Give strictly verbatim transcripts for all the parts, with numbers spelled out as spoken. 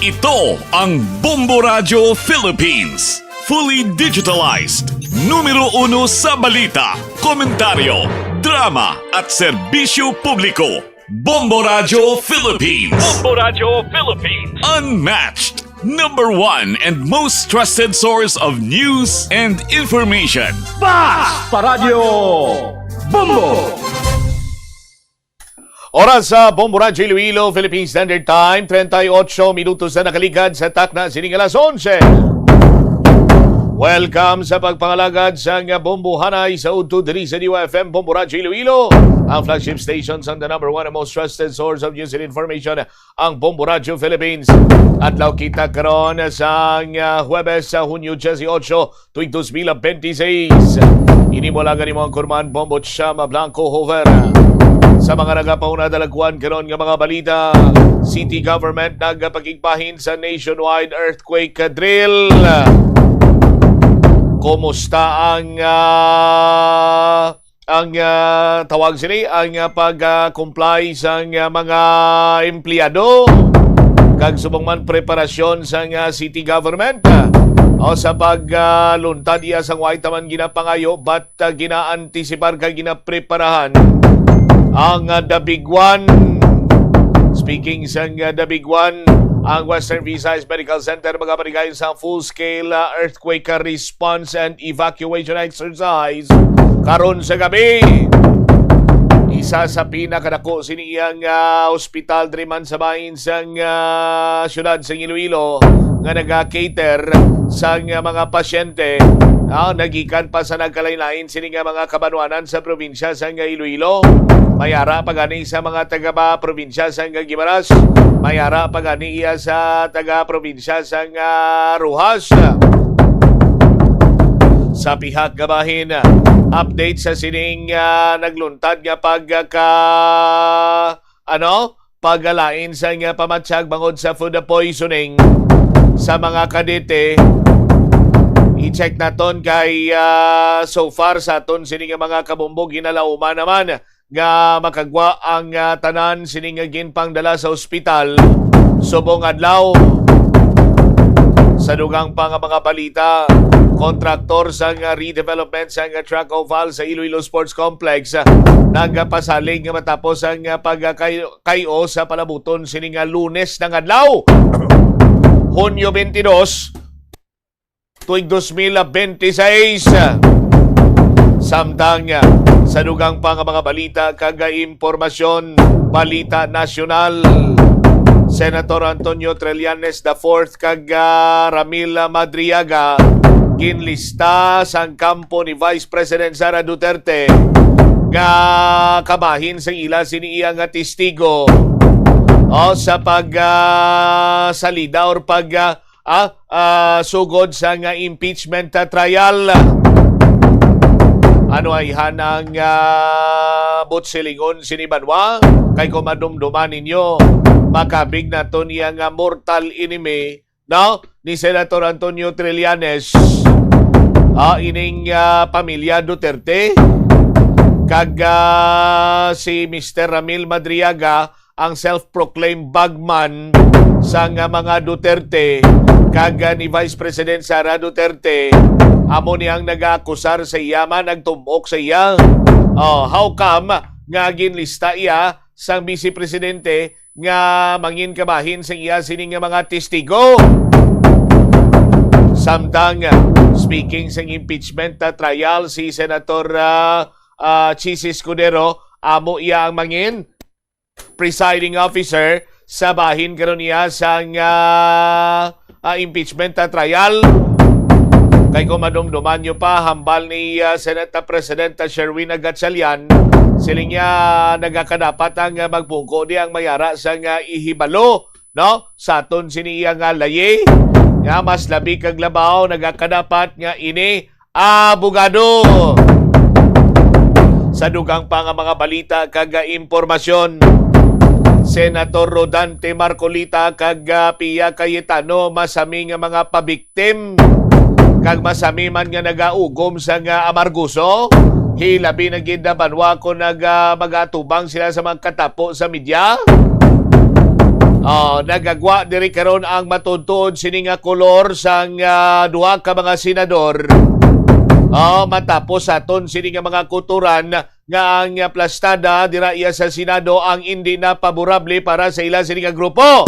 Ito ang Bombo Radyo Philippines. Fully digitalized. Numero uno sa balita, komentaryo, drama, at serbisyo publiko. Bombo Radyo Philippines. Bombo Radyo Philippines. Unmatched. Number one and most trusted source of news and information. Basta Radyo Bombo! Oras sa Bombo Radyo Iloilo, Philippine Standard Time, treinta y ocho minutos na nakaligad sa takna sining alas onse. Welcome sa pagpangalagad sang Bombo Hanay sa udto diri sa D Y F M Bombo Radyo Iloilo, ang flagship station sang the number one and most trusted source of news and information, ang Bombo Radyo Philippines. Adlaw kita karon sang, ah, Huwebes, sa Hunyo dieciocho, tuig dos mil benti seis. Ini mo lang ang imong kurman, Bombo Chama Blanco Hover. Sa mga nagapauna, dalagwan karon nga mga balita, city government nagapakigbahin sa nationwide earthquake drill. Kumusta ang, ah, ang, ah, tawag sini, ang, ah, pag, ah, comply sang, ah, mga empleyado, kag subong man preparasyon sang, ah, city government, ah, o sa pag, ah, luntad iya sang way taman ginapangayo, but, ah, ginaantisipar kag ginapreparahan ang, ah, The Big One. Speaking sang, ah, The Big One, ang Western Visayas Medical Center magapatigayon sa full-scale, ah, earthquake, ah, response and evacuation exercise karon sa gabi. Isa sa pinakadako sini iyang, ah, ospital diri man sa bahin sang, ah, siyudad sang Iloilo nga naga-cater sang, ah, mga pasyente, ah, nagikan pa sa nagkalain-lain sini nga mga kabanwanan sa probinsya sang Iloilo. May ara pa gani sa mga taga ba probinsya sang Guimaras. May ara pa gani iya sa taga probinsya sang, ah, Roxas. Sa pihak nga bahin, update sa sining, ah, nagluntad nga pagka, ano, pagalain sa nga pamatyag bangod sa food poisoning sa mga Kadete. I-check naton kay, ah, so far sa aton sini nga mga kabombo, ginalauman naman nga makagwa ang, ah, tanan sini nga ginpangdala sa ospital subong adlaw. Sa dugang pa nga mga balita, kontraktor sa nga redevelopment sa nga track oval sa Iloilo Sports Complex, ah, nagapasalig nga matapos ang, ah, pagkay-, kayo sa palabuton sini nga Lunes nga adlaw, Hunyo twenty-two, tuig dos mil twenty-six. Samtang, ah, sa dugang pa nga mga balita kag impormasyon, balita nasyonal, Senator Antonio Trillanes the fourth kag, ah, Ramil Madriaga ginlista sang kampo ni Vice President Sara Duterte nga kabahin sang ila sini iya nga testigo, o, sa pag, ah, salida or pag, ah, ah, ah, sugod sa nga impeachment, ah, trial. Ano ay hanang, ah, butsilingon sini banwa? Kay kung madumduman ninyo, makabig naton iya nga mortal enemy, no, ni Senator Antonio Trillanes, ah, ining, ah, pamilya Duterte, kag, ah, si Mister Ramil Madriaga, ang self-proclaimed bagman sang, ah, mga Duterte, kag, ah, ni Vice President Sara Duterte, amo ni ang nag-aakusar sa iya man, nagtumok sa iya. Oh, how come nga ginlista iya sang Vice Presidente nga mangin kabahin sang iya sini nga mga testigo? Samtang, ah, speaking sang impeachment, ah, trial, si Senator, ah, ah, Chiz Escudero, amo iya ang mangin presiding officer sa bahin karon niya sang, ah, ah, impeachment, ah, trial. Kay kung madumduman nyo pa, hambal ni, ah, Senate President, ah, Sherwin Gatchalian, siling niya nagakadapat ang, ah, magpungko di ang mayara sang, ah, ihibalo, no, sa aton sini iya nga layi, nga mas labi kag labaw nagakadapat nga ini abogado. Sa dugang pa nga mga balita kag impormasyon, Senator Rodante Marcoleta kag, ah, Pia Cayetano masami nga mga pabiktim kag masami man nga nagaugom sa nga amarguso. Hilabi na gid na banwa kon nag, ah, magatubang sila sa mga katapo sa media. Oh, Nagagwa diri karon ang matuod-tuod sini nga kolor sang, ah, duha ka mga senador. Oh, matapos sa aton sini nga mga kutoran nga ang, ah, plastada dira iya sa Senado ang indi na paborable para sa ila sini nga grupo.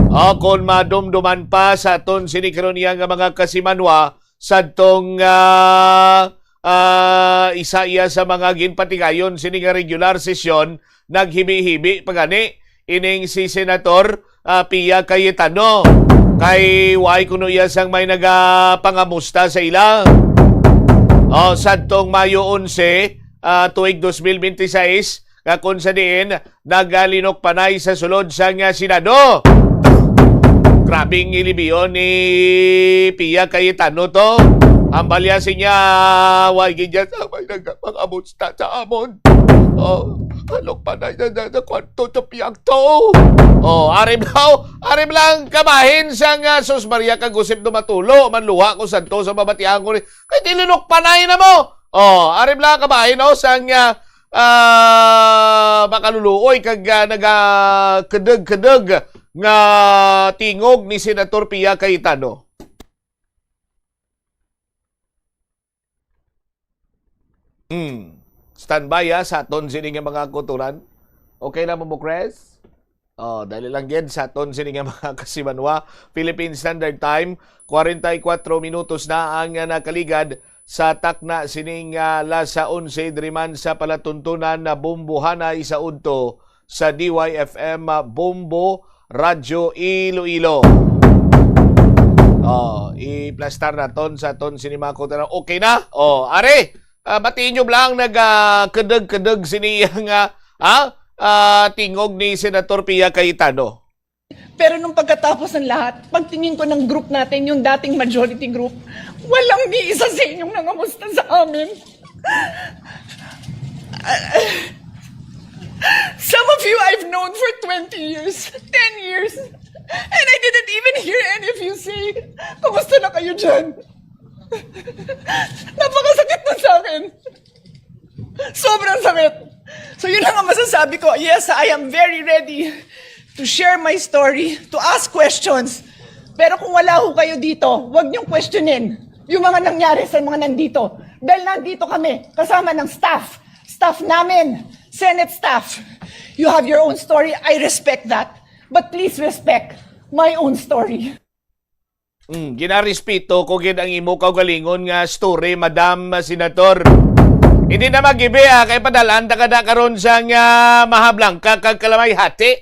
Oh, kung madumduman pa sa aton sini karon iya nga mga kasimanwa, sadtong, ah, ah, isa iya sa mga ginpatigayon sini nga regular sesyon, naghibi-hibi pa gani ining si Senator, ah, Pia Cayetano. Kay why kuno iya sang may nagapangamusta sa ila? Oh, sadtong Mayo onse, ah, tuig dos mil bente seis, nga kung sa diin nagalinukpanay sa sulod sang, ah, Senado. Grabing ilibiyon ni Pia Cayetano to. Ang balya siya, "Why gid ya sa may nagpangamusta sa amon?" Oh, ano pa na, na, na, na kwarto sa piyang to? Oh, arim daw, arim lang kabahin sang, ah, sus Maria, kag usip dumatulo, manluha ko santo sa mabatian ko ni, kay tilinukpanay na mo. Oh, arim lang kabahin, no, sang, ah, ah, makaluluoy kag, ah, nagakedeg-kedeg nga tingog ni Senator Pia Cayetano. Hmm. Standby, ah, sa aton sini nga mga kutoran. Okay na mo, Bukres? Oh, dali lang gid sa aton sini nga mga kasimanwa. Philippine Standard Time, kwarenta y kuwatro minutos na ang, ah, nakaligad sa takna sining, ah, alas onse diri man sa palatuntunan na Bombohanay sa udto sa D Y F M, ah, Bombo Radyo Iloilo. Oh, iplastar naton sa aton sini mga kutoran. Okay na? Oh, are, ah, batiin nyo lang nag, ah, kedeg-kedeg sini nga, ah, ah, tingog ni Senator Pia Cayetano. Pero nung pagkatapos ng lahat, pagtingin ko ng group natin, yung dating majority group, walang ni isa sa inyong nangamusta sa amin. Some of you I've known for twenty years, ten years, and I didn't even hear any of you say, "Kumusta na kayo dyan?" Napakasakit nun sa akin. Sobrang sakit. So, yun lang ang masasabi ko. Yes, I am very ready to share my story, to ask questions. Pero kung wala ho kayo dito, huwag niyong questionin yung mga nangyari sa mga nandito. Dahil nandito kami, kasama ng staff. Staff namin, Senate staff. You have your own story. I respect that. But please respect my own story. Mm, ginarespeto ko gid ang imo kaugalingon nga story, Madam Senator. Hindi na magibi, ah, kay padalan ta ka na karon sa nga mahablangka kag kalamay hati.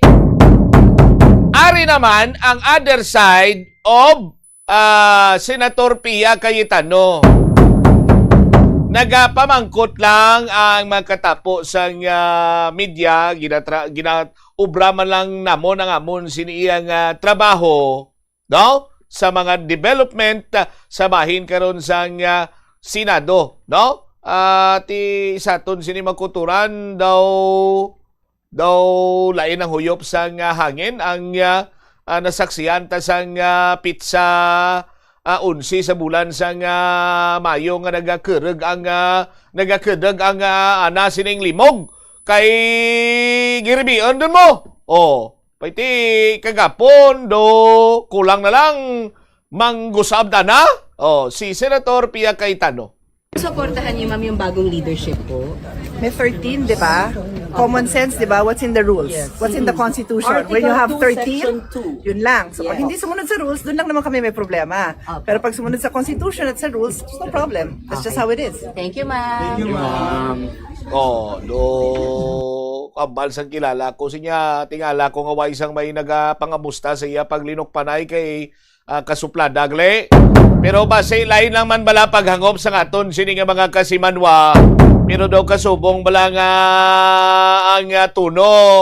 Ari naman ang other side of, ah, Senator Pia Cayetano. Nagapamangkot lang ang mga katapo sa nga media, ginatra-, ginaobra man lang namon ang amon sini iya nga trabaho, no? Sa mga development, ah, sa bahin karon sa nga Senado, no? Ah, ti sa aton sini mga kutoran daw, daw lain ang huyop sa nga hangin ang, ah, ah, nasaksihan ta sa nga pitsa, ah, onse sa bulan sa nga Mayo nga nagakedeg ang, ah, nagakedeg ang, ah, ana sining limog kay giribion dun mo. Oh, pati kagapon do kulang na lang manggusab na na. Oh, si Senator Pia Cayetano. Suportahan niyo, ma'am, yung bagong leadership po? May thirteen, di ba? Common sense, di ba? What's in the rules? Yes. What's in the constitution? When you Article have two, thirteen, Section two. Yun lang. So, pag Yes. hindi sumunod sa rules, doon lang naman kami may problema. Opo. Pero pag sumunod sa constitution at sa rules, no problem. That's just Okay. how it is. Thank you, ma'am. Thank you, ma'am. Oh, do, kambal sang kilala ko siya. Tingala ko nga way sang may nagapangamusta sa iya paglinukpanay kay, ah, kasuplada, gali. Pero basi lain lang man bala paghangop sa aton sini nga mga kasimanwa. Pero daw kasubong bala nga ang, ah, tono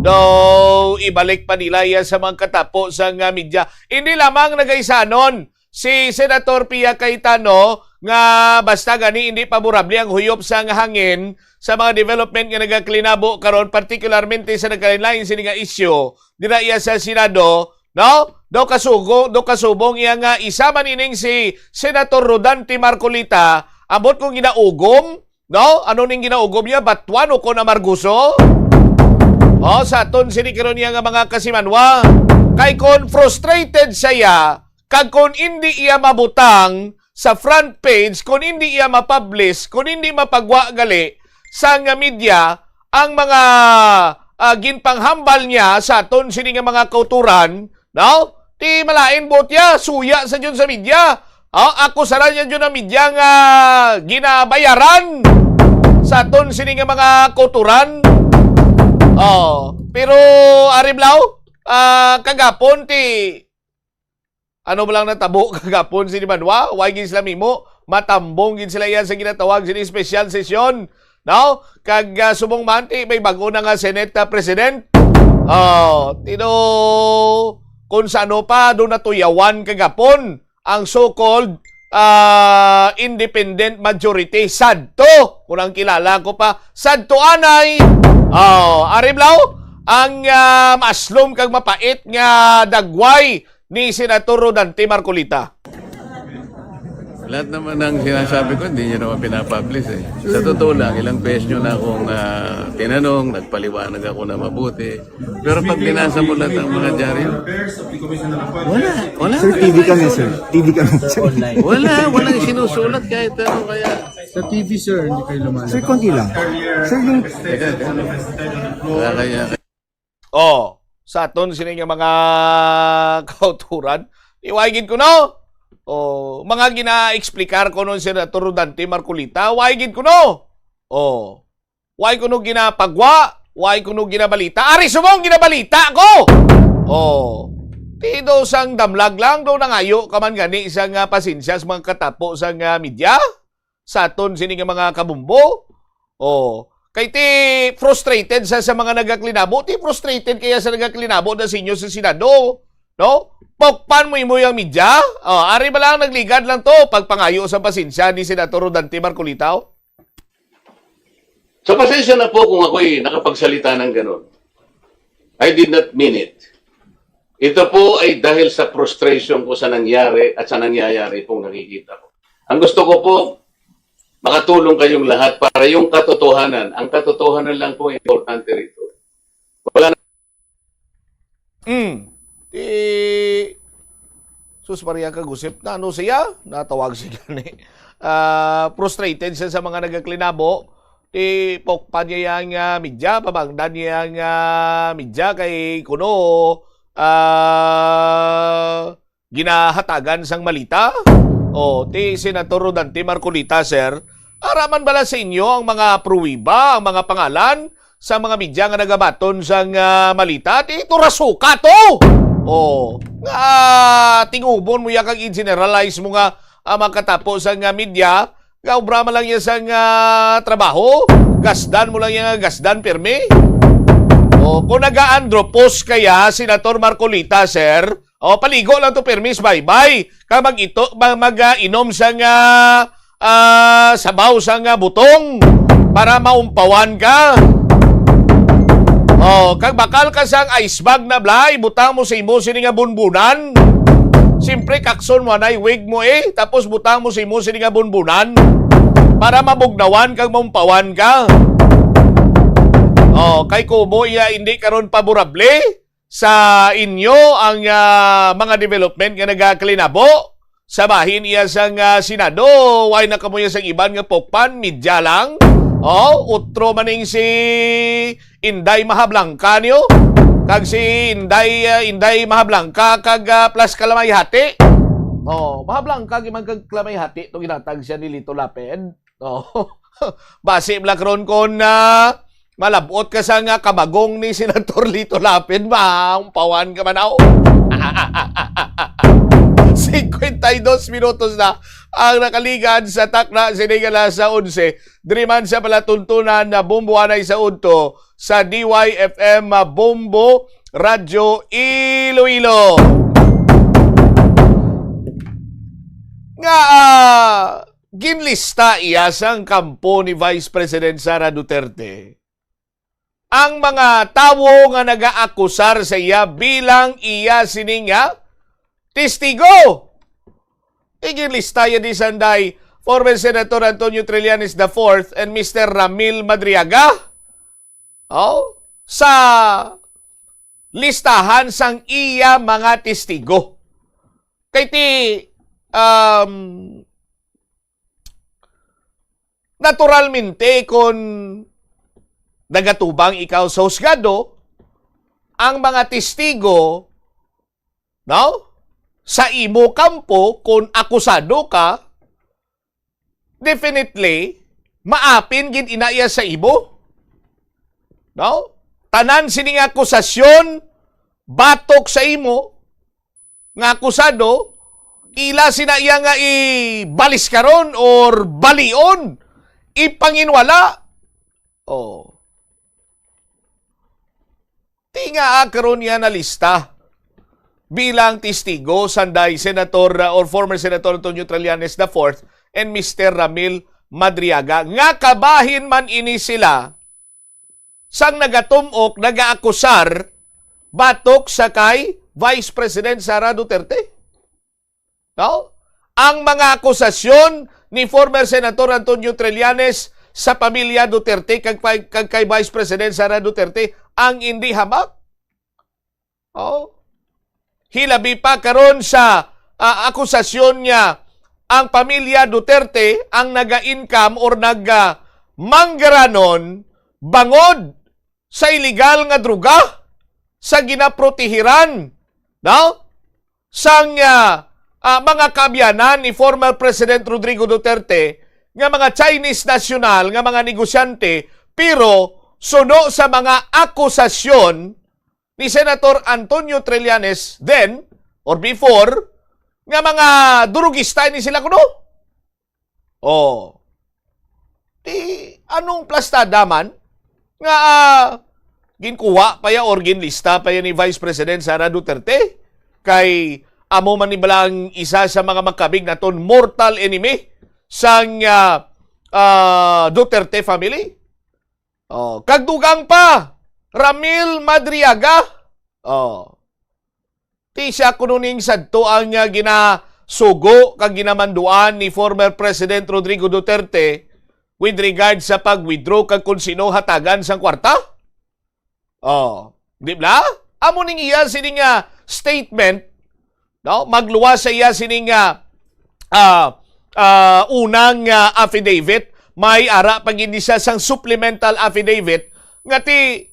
daw ibalik pa nila iya sa mga katapo sa nga media. Hindi lamang nagaisanon si Senator Pia Cayetano nga basta gani hindi paborable ang huyop sa nga hangin sa mga development nga nagaklinabo karon, partikularmente sa nagkalain-lain sini nga isyu dira iya sa Senado, no? Do kasugo, do kasubong iya nga isa man ining si Senator Rodante Marcoleta, ambot kung ginaugom, no? Ano ning ginaugom niya? Batuan o kon amargoso? O, sa aton sini karon niya nga mga kasimanwa, kay kon frustrated siya, kag kon hindi iya mabutang sa front page, kon hindi iya mapublish, kon hindi mapagwa gali sa nga media ang mga, ah, ginpanghambal niya sa aton sini nga mga kauturan, no? Ti malain buot ya, suya sa jud sa media. Oh, ako sa niya jud ang media nga ginabayaran sa aton sini nga mga kauturan. Oh, pero ari bala, ah, kagapon ti ano ba lang natabo kagapon sini Manwa? Why gid sila mimo? Matambong gid sila iya sa ginatawag sini special session, no? Kag, ah, subong man ti may bag-o na nga Senate, ah, President. Oh, tino kung sa ano pa do natuyawan kagapon ang so-called, ah, independent majority. Sadto, kung ang kilala ko pa, sadto anay. Oh, ari bala ang, ah, maslom kag mapait nga dagway ni Senator Rodante Marcoleta. Lahat naman ng sinasabi ko, hindi niyo naman pinapublish eh. Sa totoo lang, ilang beses niyo na akong ah, tinanong, nagpaliwanag ako na mabuti. Pero pag binasa mo lahat ang mga dyaryo, wala, wala. Sir, T V kami, sir. T V kami, sir. Wala, walang sinusulat kahit ano. Kaya, Sa T V, sir, hindi kayo lumalabas. Sir, konti lang. Sir, yung teka, teka. Wala kaya, Oh, sa aton sini nga mga kauturan, iway gid ko no. Oh, mga gina-explicar ko nun Senator Rodante Marcoleta, way gid ko no. Oh, way ko no ginapagwa, way ko no ginabalita. Ari subong ginabalita ko. Oh, ti do sang damlag lang do nangayo ka man gani sa nga pasensya sa mga katapo sa nga media. Sa aton sini nga mga kabumbo. Oh, kay ti frustrated sa sa mga nagaklinabo, ti frustrated kaya sa nagaklinabo na sa inyo sa Senado, no? Pokpan mo imo yung media. Oh, ari ba lang nagligad lang to pagpangayo sa pasensya ni Senator Rodante Marcolita? So pasensya na po kung ako'y nakapagsalita ng ganun. I did not mean it. Ito po ay dahil sa frustration ko sa nangyari at sa nangyayari pong nakikita ko. Ang gusto ko po, makatulong kayong lahat para yung katotohanan. Ang katotohanan lang po ang importante rito. Wala na Mm. Ti sus Maria kagusip na ano siya, natawag siya ni. Ah, frustrated siya sa mga nagaklinabo. Ti pokpan niya yang ah, media, pabangdan niya yang ah, media kay kuno ah, ginahatagan sang malita. O, ti Senator Rodante Marcolita, sir, ara man bala sa inyo ang mga pruwiba, ang mga pangalan sa mga media nga nagabaton sang ah, malita? Ti ito ra suka to. O, nga tingubon mo ya kag i-generalize mo nga ah, makatapo sang ah, media, nga obra man lang ya sang ah, trabaho, gasdan mo lang ya nga gasdan pirmi. O, kung naga-andropos kaya, Senator Marcolita, sir, o, paligo lang to pirmi sa baybay. Kag mag-ito, mag, mag ah, inom sang ah, ah, sabaw sang ah, butong para maumpawan ka. O, kag bakal ka sang ice bag na bala, ibutang mo sa imo sini nga bunbunan. Siyempre, kakson mo anay wig mo eh, tapos butang mo sa imo sini nga bunbunan para mabugnawan kag maumpawan ka. O, kay kubo iya hindi karon paborable sa inyo ang ah, mga development nga nagakalinabo sa bahin iya sang ah, Senado. Way na kamo iya sang iban nga pokpan, media lang. O, utro maning si Inday Mahablangka niyo. Kag si Inday ah, Inday Mahablangka kag ah, plus Kalamay Hati. O, Mahablangka giman kag Kalamay Hati to ginatag siya ni Lito Lapid. O, basi bala karon kon ah, malabot ka sa nga kabagong ni Senator Lito Lapid, maumpawan ka man aw. Cincuenta y dos minutos na ang nakaligad sa takna sini nga alas onse. Diri man sa palatuntunan na Bombo anay sa udto sa D Y F M Bombo Radyo Iloilo. Nga ah, ginlista iya sang kampo ni Vice President Sara Duterte ang mga tawo nga nagaakusar sa iya bilang iya sini nga testigo. Iginlista iya di sanday former Senator Antonio Trillanes the fourth and Mister Ramil Madriaga. Oh, sa listahan sang iya mga testigo. Kay ti, um, naturalmente, kung nagatubang ikaw sa husgado, ang mga testigo, no, sa imo kampo, kung akusado ka, definitely, maapin gid ina iya sa imo. No? Tanan sini nga akusasyon batok sa imo nga akusado, ila sina iya nga ibaliskaron or balion, ipanginwala. Oh. Ti nga, ah, karon niya nalista bilang testigo sanday Senator, uh, or former Senator Antonio Trillanes the fourth and Mister Ramil Madriaga, nga kabahin man ini sila sang nagatum-ok, nagaakusar batok sa kay Vice President Sara Duterte. No? Ang mga akusasyon ni former Senator Antonio Trillanes sa pamilya Duterte kag, kag kay Vice President Sara Duterte ang indi hamak. Oh. Hilabi pa karon sa, ah, akusasyon nga ang pamilya Duterte ang naga-income or nag, ah, manggaranon bangod sa iligal nga droga sa ginaprotehiran, no? Sang, ah, ah, mga kaabyanan ni former President Rodrigo Duterte nga mga Chinese national nga mga negosyante, pero suno sa mga akusasyon ni Senator Antonio Trillanes then or before nga mga durugista ni sila kuno. Oh. Di, anong plastada man nga, ah, ginkuha pa ya or ginlista pa ya ni Vice President Sara Duterte? Kay amo man ni bala ang isa sa mga makabig naton mortal enemy sang, ah, ah, Duterte family. Oh, kag dugang pa, Ramil Madriaga. Oh. Ti siya kuno ning sadto ang, ah, ginasugo kag ginamanduan ni former President Rodrigo Duterte with regard sa pag-withdraw kag kon sino hatagan sang kwarta? Oh, di ba? Amo ning iya sini nga statement, no? Magluwas sa iya sini nga, ah, ah, unang, ah, affidavit, may ara pa gid ni siya sang supplemental affidavit nga ti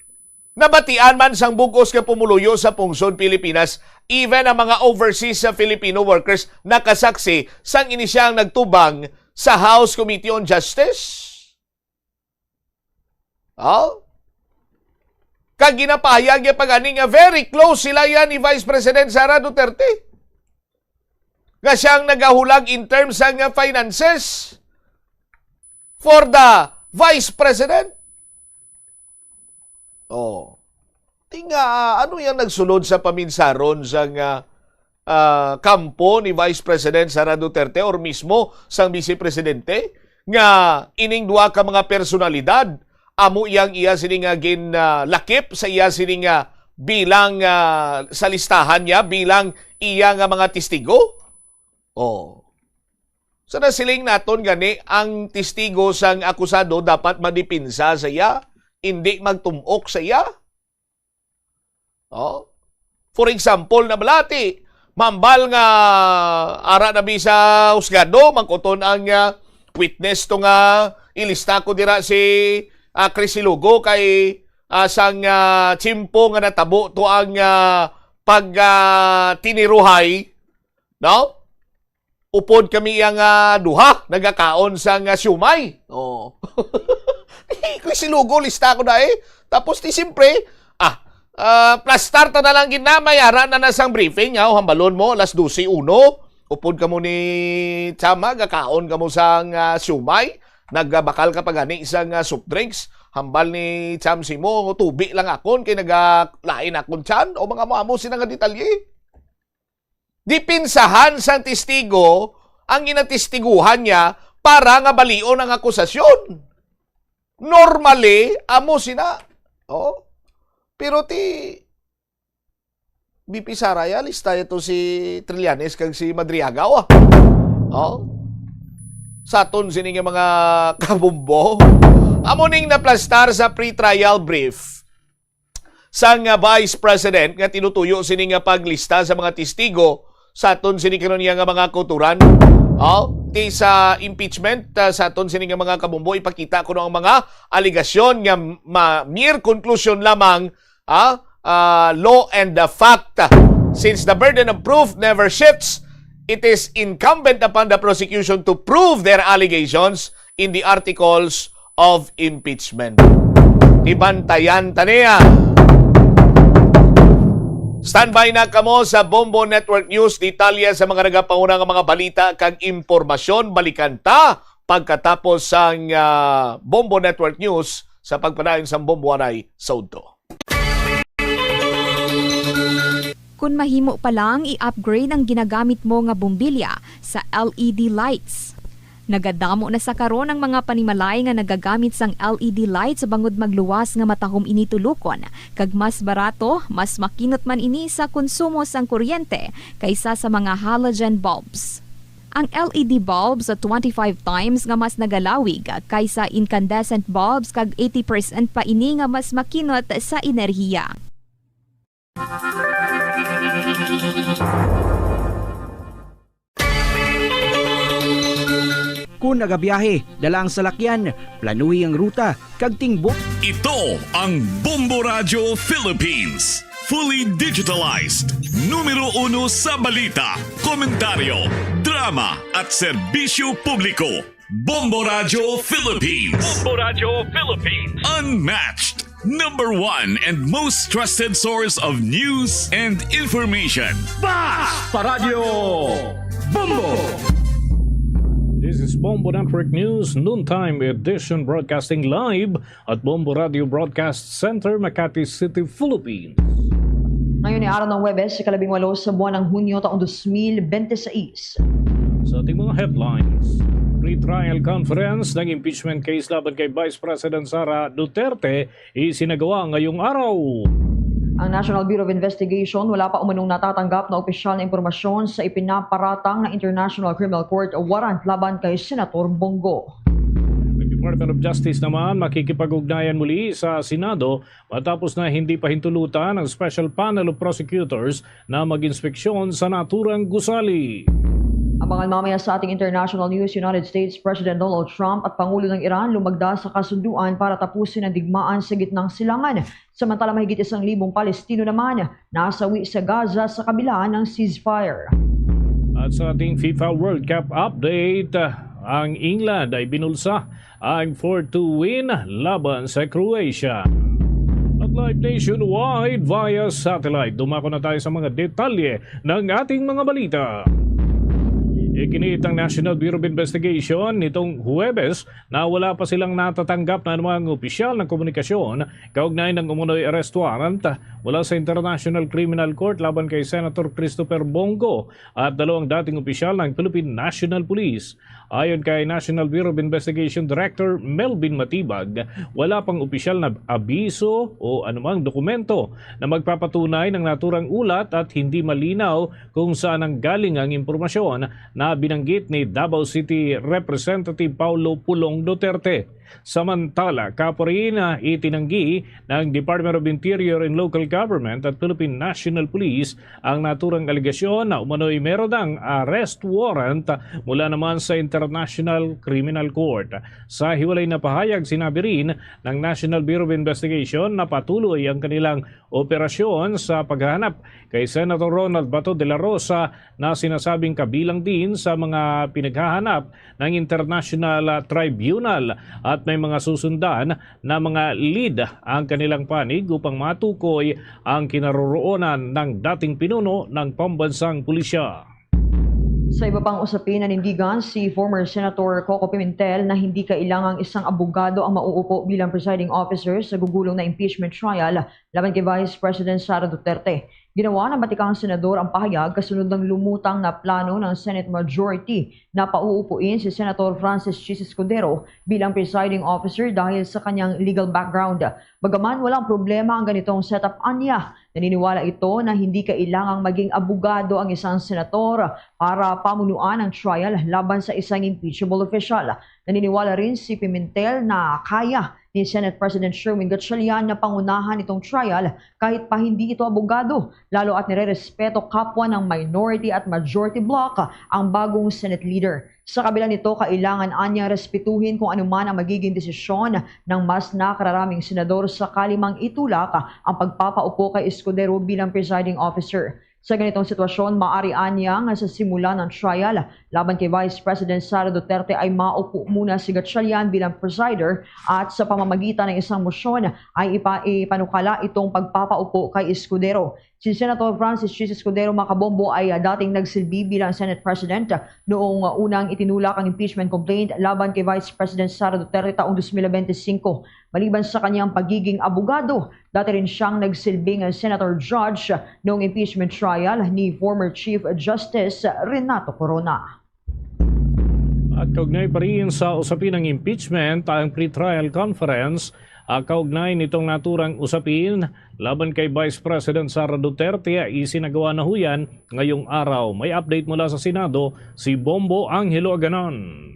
nabatian man sang bug-os nga pumuluyo sa pungsod Pilipinas, even ang mga overseas sa Filipino workers nakasaksi sang ini siya ang nagtubang sa House Committee on Justice. Oh? Kag ginapahayag niya pa gani nga very close sila yan ni Vice President Sara Duterte. Nga siya ang nagahulag in terms sang, ah, finances for the Vice President. Oh. Ti nga, ah, ano yang nagsulod sa paminsaron sang, ah, ah, kampo ni Vice President Sara Duterte or mismo sang Vice Presidente nga ining duha ka mga personalidad amo yang iya sini nga ginlakip sa iya sini nga bilang, ah, sa listahan niya bilang iya nga mga testigo? Oh. Sa nasiling naton gani, ang testigo sang akusado dapat madipinsa sa iya, indi magtum-ok sa iya. Oh. For example, na balati, mambal nga ara na bi sa husgado, mangkuton ang, ah, witness to nga ilista ko dira si, ah, Chris Silugo kay, ah, sang, ah, tiyempo nga natabo to ang, ah, pag, ah, tiniruhay, no? Upod kami iya nga duha nagakaon sang, ah, siomay. Oh. Eh, kung silugo, lista ko na eh. Tapos ti siyempre, ah, ah, plastar ta na lang gid na, may ara na na sang briefing, ah, hambalon mo, alas dose uno. Upod kamo ni Chama, gakaon kamo sang, ah, siomay. Nagbakal ka pa gani sang, ah, soft drinks. Hambal ni Cham Simo, tubi lang akon, kay nagalain akon tiyan. O mga amo-amo sina nga detalye. Dipinsahan sang testigo ang ginatistiguhan niya para nga balion ang akusasyon. Normally, amo sina. Oh. Pero ti V P Sara ya, lista ya to si Trillanes kag si Madriaga, wa? Oh. Sa aton sini nga mga kabumbo, amo ning naplastar sa pre-trial brief sang, ah, Vice President nga tinutuyo sini nga paglista sa mga testigo sa aton sini karon nga mga kauturan. Oh, ti sa impeachment, ah, sa aton sini nga mga kabombo, ipakita kuno ang mga alegasyon nga ma-, mere conclusion lamang, ah, ah, law and the fact. Since the burden of proof never shifts, it is incumbent upon the prosecution to prove their allegations in the articles of impeachment. Tibantayan ta niya. Standby na kamo sa Bombo Network News. Detalye sa mga nagapanguna nga mga balita kag impormasyon, balikan ta pagkatapos sang, ah, Bombo Network News sa pagpadayon sang Bombo Anay sa udto. Kon mahimo pa lang, i-upgrade ang ginagamit mo nga bombilya sa L E D lights. Nagadamo na sa karon ang mga panimalay nga nagagamit sang L E D lights bangod magluwas nga matahom ini tulokon, kag mas barato, mas makinot man ini sa konsumo sang kuryente kaysa sa mga halogen bulbs. Ang L E D bulbs twenty-five times nga mas nagalawig kaysa incandescent bulbs, kag eighty percent pa ini nga mas makinot sa enerhiya. Kung nagabiyahe, dala ang salakyan, planuhi ang ruta, kag tingbok. Ito ang Bombo Radyo Philippines. Fully digitalized. Numero uno sa balita, komentaryo, drama, at serbisyo publiko. Bombo Radyo Philippines. Bombo Radyo Philippines. Unmatched. Number one and most trusted source of news and information. Basta Radyo Bombo! This is Bombo Network News, noontime edition, broadcasting live at Bombo Radio Broadcast Center, Makati City, Philippines. Ngayon ay araw ng Huwebes, ikalabing walo sa buwan ng Hunyo, taong dos mil bente seis. Sa ating mga headlines, pre-trial conference ng impeachment case laban kay Vice President Sara Duterte isinagawa ngayong araw. Ang National Bureau of Investigation wala pa umanong natatanggap na opisyal na impormasyon sa ipinaparatang na International Criminal Court warrant laban kay Senator Bong Go. Ang Department of Justice naman makikipag-ugnayan muli sa Senado matapos na hindi pahintulutan ang Special Panel of Prosecutors na mag-inspeksyon sa naturang gusali. Abangan mamaya sa ating international news, United States President Donald Trump at Pangulo ng Iran lumagda sa kasunduan para tapusin ang digmaan sa Gitnang Silangan. Samantala, mahigit isang libong Palestino naman nasawi sa Gaza sa kabila ng ceasefire. At sa ating FIFA World Cup update, ang England ay binulsa ang four two win laban sa Croatia. At live nationwide via satellite, dumako na tayo sa mga detalye ng ating mga balita. Iginiit ng National Bureau of Investigation nitong Huwebes na wala pa silang natatanggap na anumang opisyal na komunikasyon kaugnay ng umunoy arrest warrant mula sa International Criminal Court laban kay Senator Christopher Bong Go at dalawang dating opisyal ng Philippine National Police. Ayon kay National Bureau of Investigation Director Melvin Matibag, wala pang opisyal na abiso o anumang dokumento na magpapatunay ng naturang ulat at hindi malinaw kung saan nanggaling ang impormasyon na binanggit ni Davao City Representative Paulo Pulong Duterte. Samantala, kaparin, ah, itinanggi ng Department of Interior and Local Government at Philippine National Police ang naturang alegasyon na umano'y meron ng arrest warrant mula naman sa International Criminal Court. Sa hiwalay na pahayag, sinabi rin ng National Bureau of Investigation na patuloy ang kanilang operasyon sa paghahanap kay Senator Ronald Bato de la Rosa na sinasabing kabilang din sa mga pinaghahanap ng International Tribunal at may mga susundan na mga lead ang kanilang panig upang matukoy ang kinaroroonan ng dating pinuno ng pambansang pulisya. Sa iba pang usapin, nanindigan si former Senator Coco Pimentel na hindi kailangang isang abogado ang mauupo bilang presiding officer sa gugulong na impeachment trial laban kay Vice President Sara Duterte. Ginawa ng batikang senador ang pahayag kasunod ng lumutang na plano ng Senate Majority na pauupuin si Senator Francis Chis Escudero bilang presiding officer dahil sa kanyang legal background. Bagaman walang problema ang ganitong setup, anya, naniniwala ito na hindi kailangang maging abogado ang isang senator para pamunuan ang trial laban sa isang impeachable official. Naniniwala rin si Pimentel na kaya ni Senate President Sherwin Gatchalian na pangunahan itong trial kahit pa hindi ito abogado, lalo at nirerespeto kapwa ng minority at majority bloc ang bagong Senate leader. Sa kabila nito, kailangan anyang respetuhin kung anuman ang magiging desisyon ng mas nakararaming senador sakali mang itulak ang pagpapaupo kay Escudero bilang presiding officer. Sa ganitong sitwasyon, maaari anya nga sa simula ng trial laban kay Vice President Sara Duterte ay maupo muna si Gatchalian bilang presider at sa pamamagitan ng isang motion ay ipa- ipanukala itong pagpapaupo kay Escudero. Si Senator Francis Chis Escudero, Macabombo, ay, ah, dating nagsilbi bilang Senate President noong, ah, unang itinulak ang impeachment complaint laban kay Vice President Sara Duterte taong dos mil benti singko. Maliban sa kanyang pagiging abogado, dati rin siyang nagsilbing senator judge noong impeachment trial ni former Chief Justice Renato Corona. At kaugnay pa rin sa usapin ng impeachment, ang pretrial conference, ah, kaugnay nitong naturang usapin laban kay Vice President Sara Duterte ay isinagawa na huyan ngayong araw. May update mula sa Senado, si Bombo Angelo Aganon.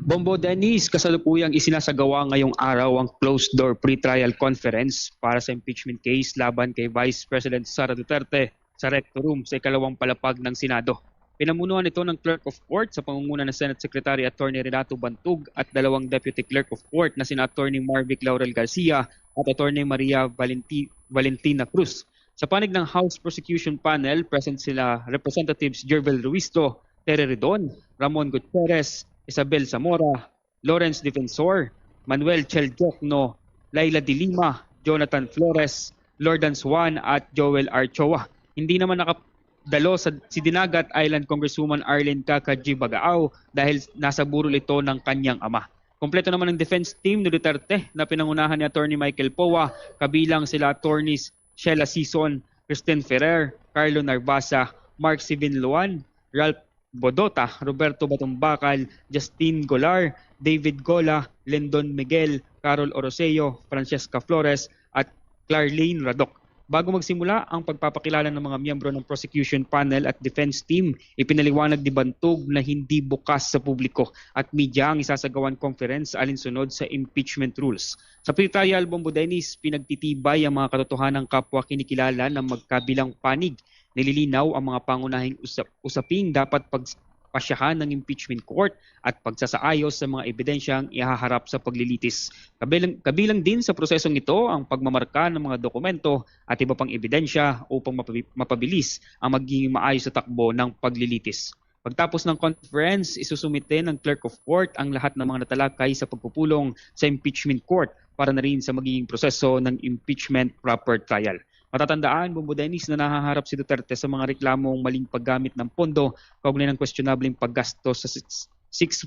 Bombo Dennis, kasalukuyang isinasagawa ngayong araw ang closed-door pretrial conference para sa impeachment case laban kay Vice President Sara Duterte sa Recto Room sa ikalawang palapag ng Senado. Pinamunuan ito ng Clerk of Court sa pangunguna ni Senate Secretary Attorney Renato Bantug at dalawang Deputy Clerk of Court na sina Attorney Marvic Laurel Garcia at Attorney Maria Valenti- Valentina Cruz. Sa panig ng House Prosecution Panel, present sila Representatives Jervil Ruistro, Terry Ridon, Ramon Gutierrez, Isabel Zamora, Lawrence Defensor, Manuel Chel Diokno, Laila de Lima, Jonathan Flores, Lordan Suan at Joel Archoa. Hindi naman nakadalo sa, si Dinagat Island Congresswoman Arlene Caca G. Bagao dahil nasa burol ito ng kanyang ama. Kompleto naman ang defense team ni Duterte na pinangunahan ni Attorney Michael Poa, kabilang sila Attorneys Sheila Sison, Christine Ferrer, Carlo Narvasa, Mark Sivin Luan, Ralph Bodota, Roberto Batumbacal, Justine Golar, David Gola, Lendon Miguel, Carol Oroseo, Francesca Flores, at Clarlene Radoc. Bago magsimula ang pagpapakilala ng mga miyembro ng prosecution panel at defense team, ipinaliwanag ni Bantog na hindi bukas sa publiko at media ang isasagawang conference alinsunod sa impeachment rules. Sa pretrial, Bombo Dennis, pinagtitibay ang mga katotohanang kapwa kinikilala na magkabilang panig. Nililinaw ang mga pangunahing usap- usaping dapat pagpasyahan ng impeachment court at pagsasaayos sa mga ebidensyang ihaharap sa paglilitis. Kabilang, kabilang din sa prosesong ito ang pagmamarka ng mga dokumento at iba pang ebidensya upang mapabi- mapabilis ang magiging maayos na takbo ng paglilitis. Pagtapos ng conference, isusumite ng Clerk of Court ang lahat ng mga natalakay sa pagpupulong sa impeachment court para na rin sa magiging proseso ng impeachment proper trial. Matatandaan, Bombo Dennis, na nahaharap si Duterte sa mga reklamong maling paggamit ng pondo kaugnay ng questionableng paggastos sa six- six-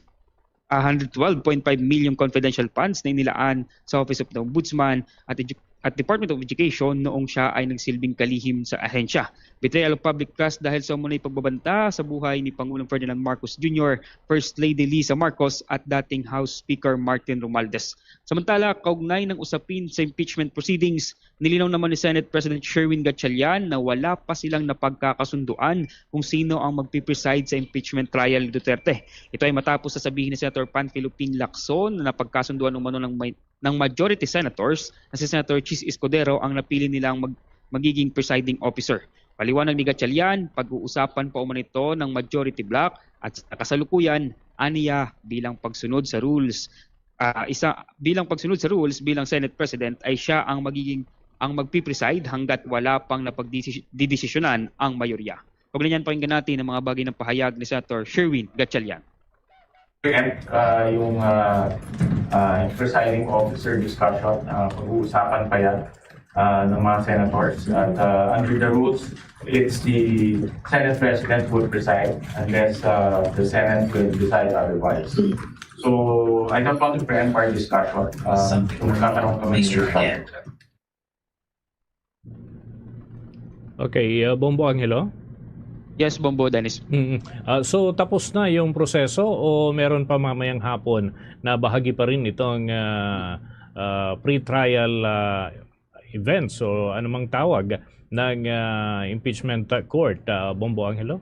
ah, hundred twelve point five million confidential funds na inilaan sa Office of the Ombudsman at edu- at Department of Education noong siya ay nagsilbing kalihim sa ahensya. Betrayal of public trust dahil sa umunay pagbabanta sa buhay ni Pangulong Ferdinand Marcos Junior, First Lady Lisa Marcos at dating House Speaker Martin Romualdez. Samantala, kaugnay ng usapin sa impeachment proceedings, nilinaw naman ni Senate President Sherwin Gatchalian na wala pa silang napagkakasunduan kung sino ang magpipreside sa impeachment trial ni Duterte. Ito ay matapos sa sabihin ni Senator Panfilo Ping Lacson na napagkasunduan umano ng may ng majority senators na si Senator Chiz Escudero ang napili nilang mag- magiging presiding officer. Paliwanag ni Gatchalian, pag-uusapan pa umano ito ng majority bloc at sa kasalukuyan, aniya bilang pagsunod sa rules, ah, isa bilang pagsunod sa rules bilang Senate President ay siya ang magiging ang magpipreside hanggat wala pang napagdidesisyonan ang mayorya. Paglinyan, pakinggan natin ang mga bagay ng pahayag ni Senator Sherwin Gatchalian. At uh, yung uh, uh, presiding officer discussion, uh, pag-uusapan pa yan uh, ng mga senators. At uh, under the rules, it's the Senate President who will preside unless uh, the Senate will decide otherwise. So I don't want to preempt our discussion. Uh, kung magkakaroon kami ng discussion. Okay, uh, Bombo Angelo? Yes, Bombo Dennis. Mm. Ah, so tapos na yung proseso o meron pa mamayang hapon na bahagi pa rin itong ah, ah, pre-trial ah, events o anumang tawag ng ah, impeachment court, ah, Bombo Angelo?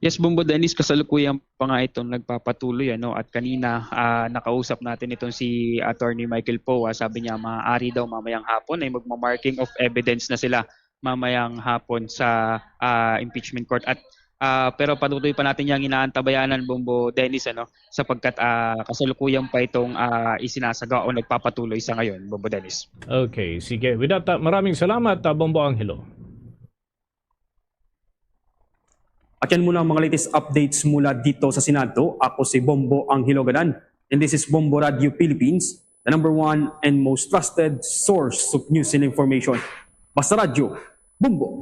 Yes, Bombo Dennis, kasalukuyan pa nga itong nagpapatuloy, ano, at kanina, ah, nakausap natin itong si Attorney Michael Poa. Sabi niya, maaari daw mamayang hapon ay magma-marking of evidence na sila mamayang hapon sa, ah, impeachment court. At, ah, pero patuloy pa natin yang inaantabayanan, Bombo Dennis, ano, sapagkat, ah, kasalukuyan pa itong, ah, isinasagawa o nagpapatuloy sa ngayon, Bombo Dennis. Okay, sige. With that, ah, maraming salamat, ah, Bombo Angelo. At yan muna ang mga latest updates mula dito sa Senado. Ako si Bombo Angelo Gadan, and this is Bombo Radio Philippines, the number one and most trusted source of news and information. Basta Radyo, Bombo!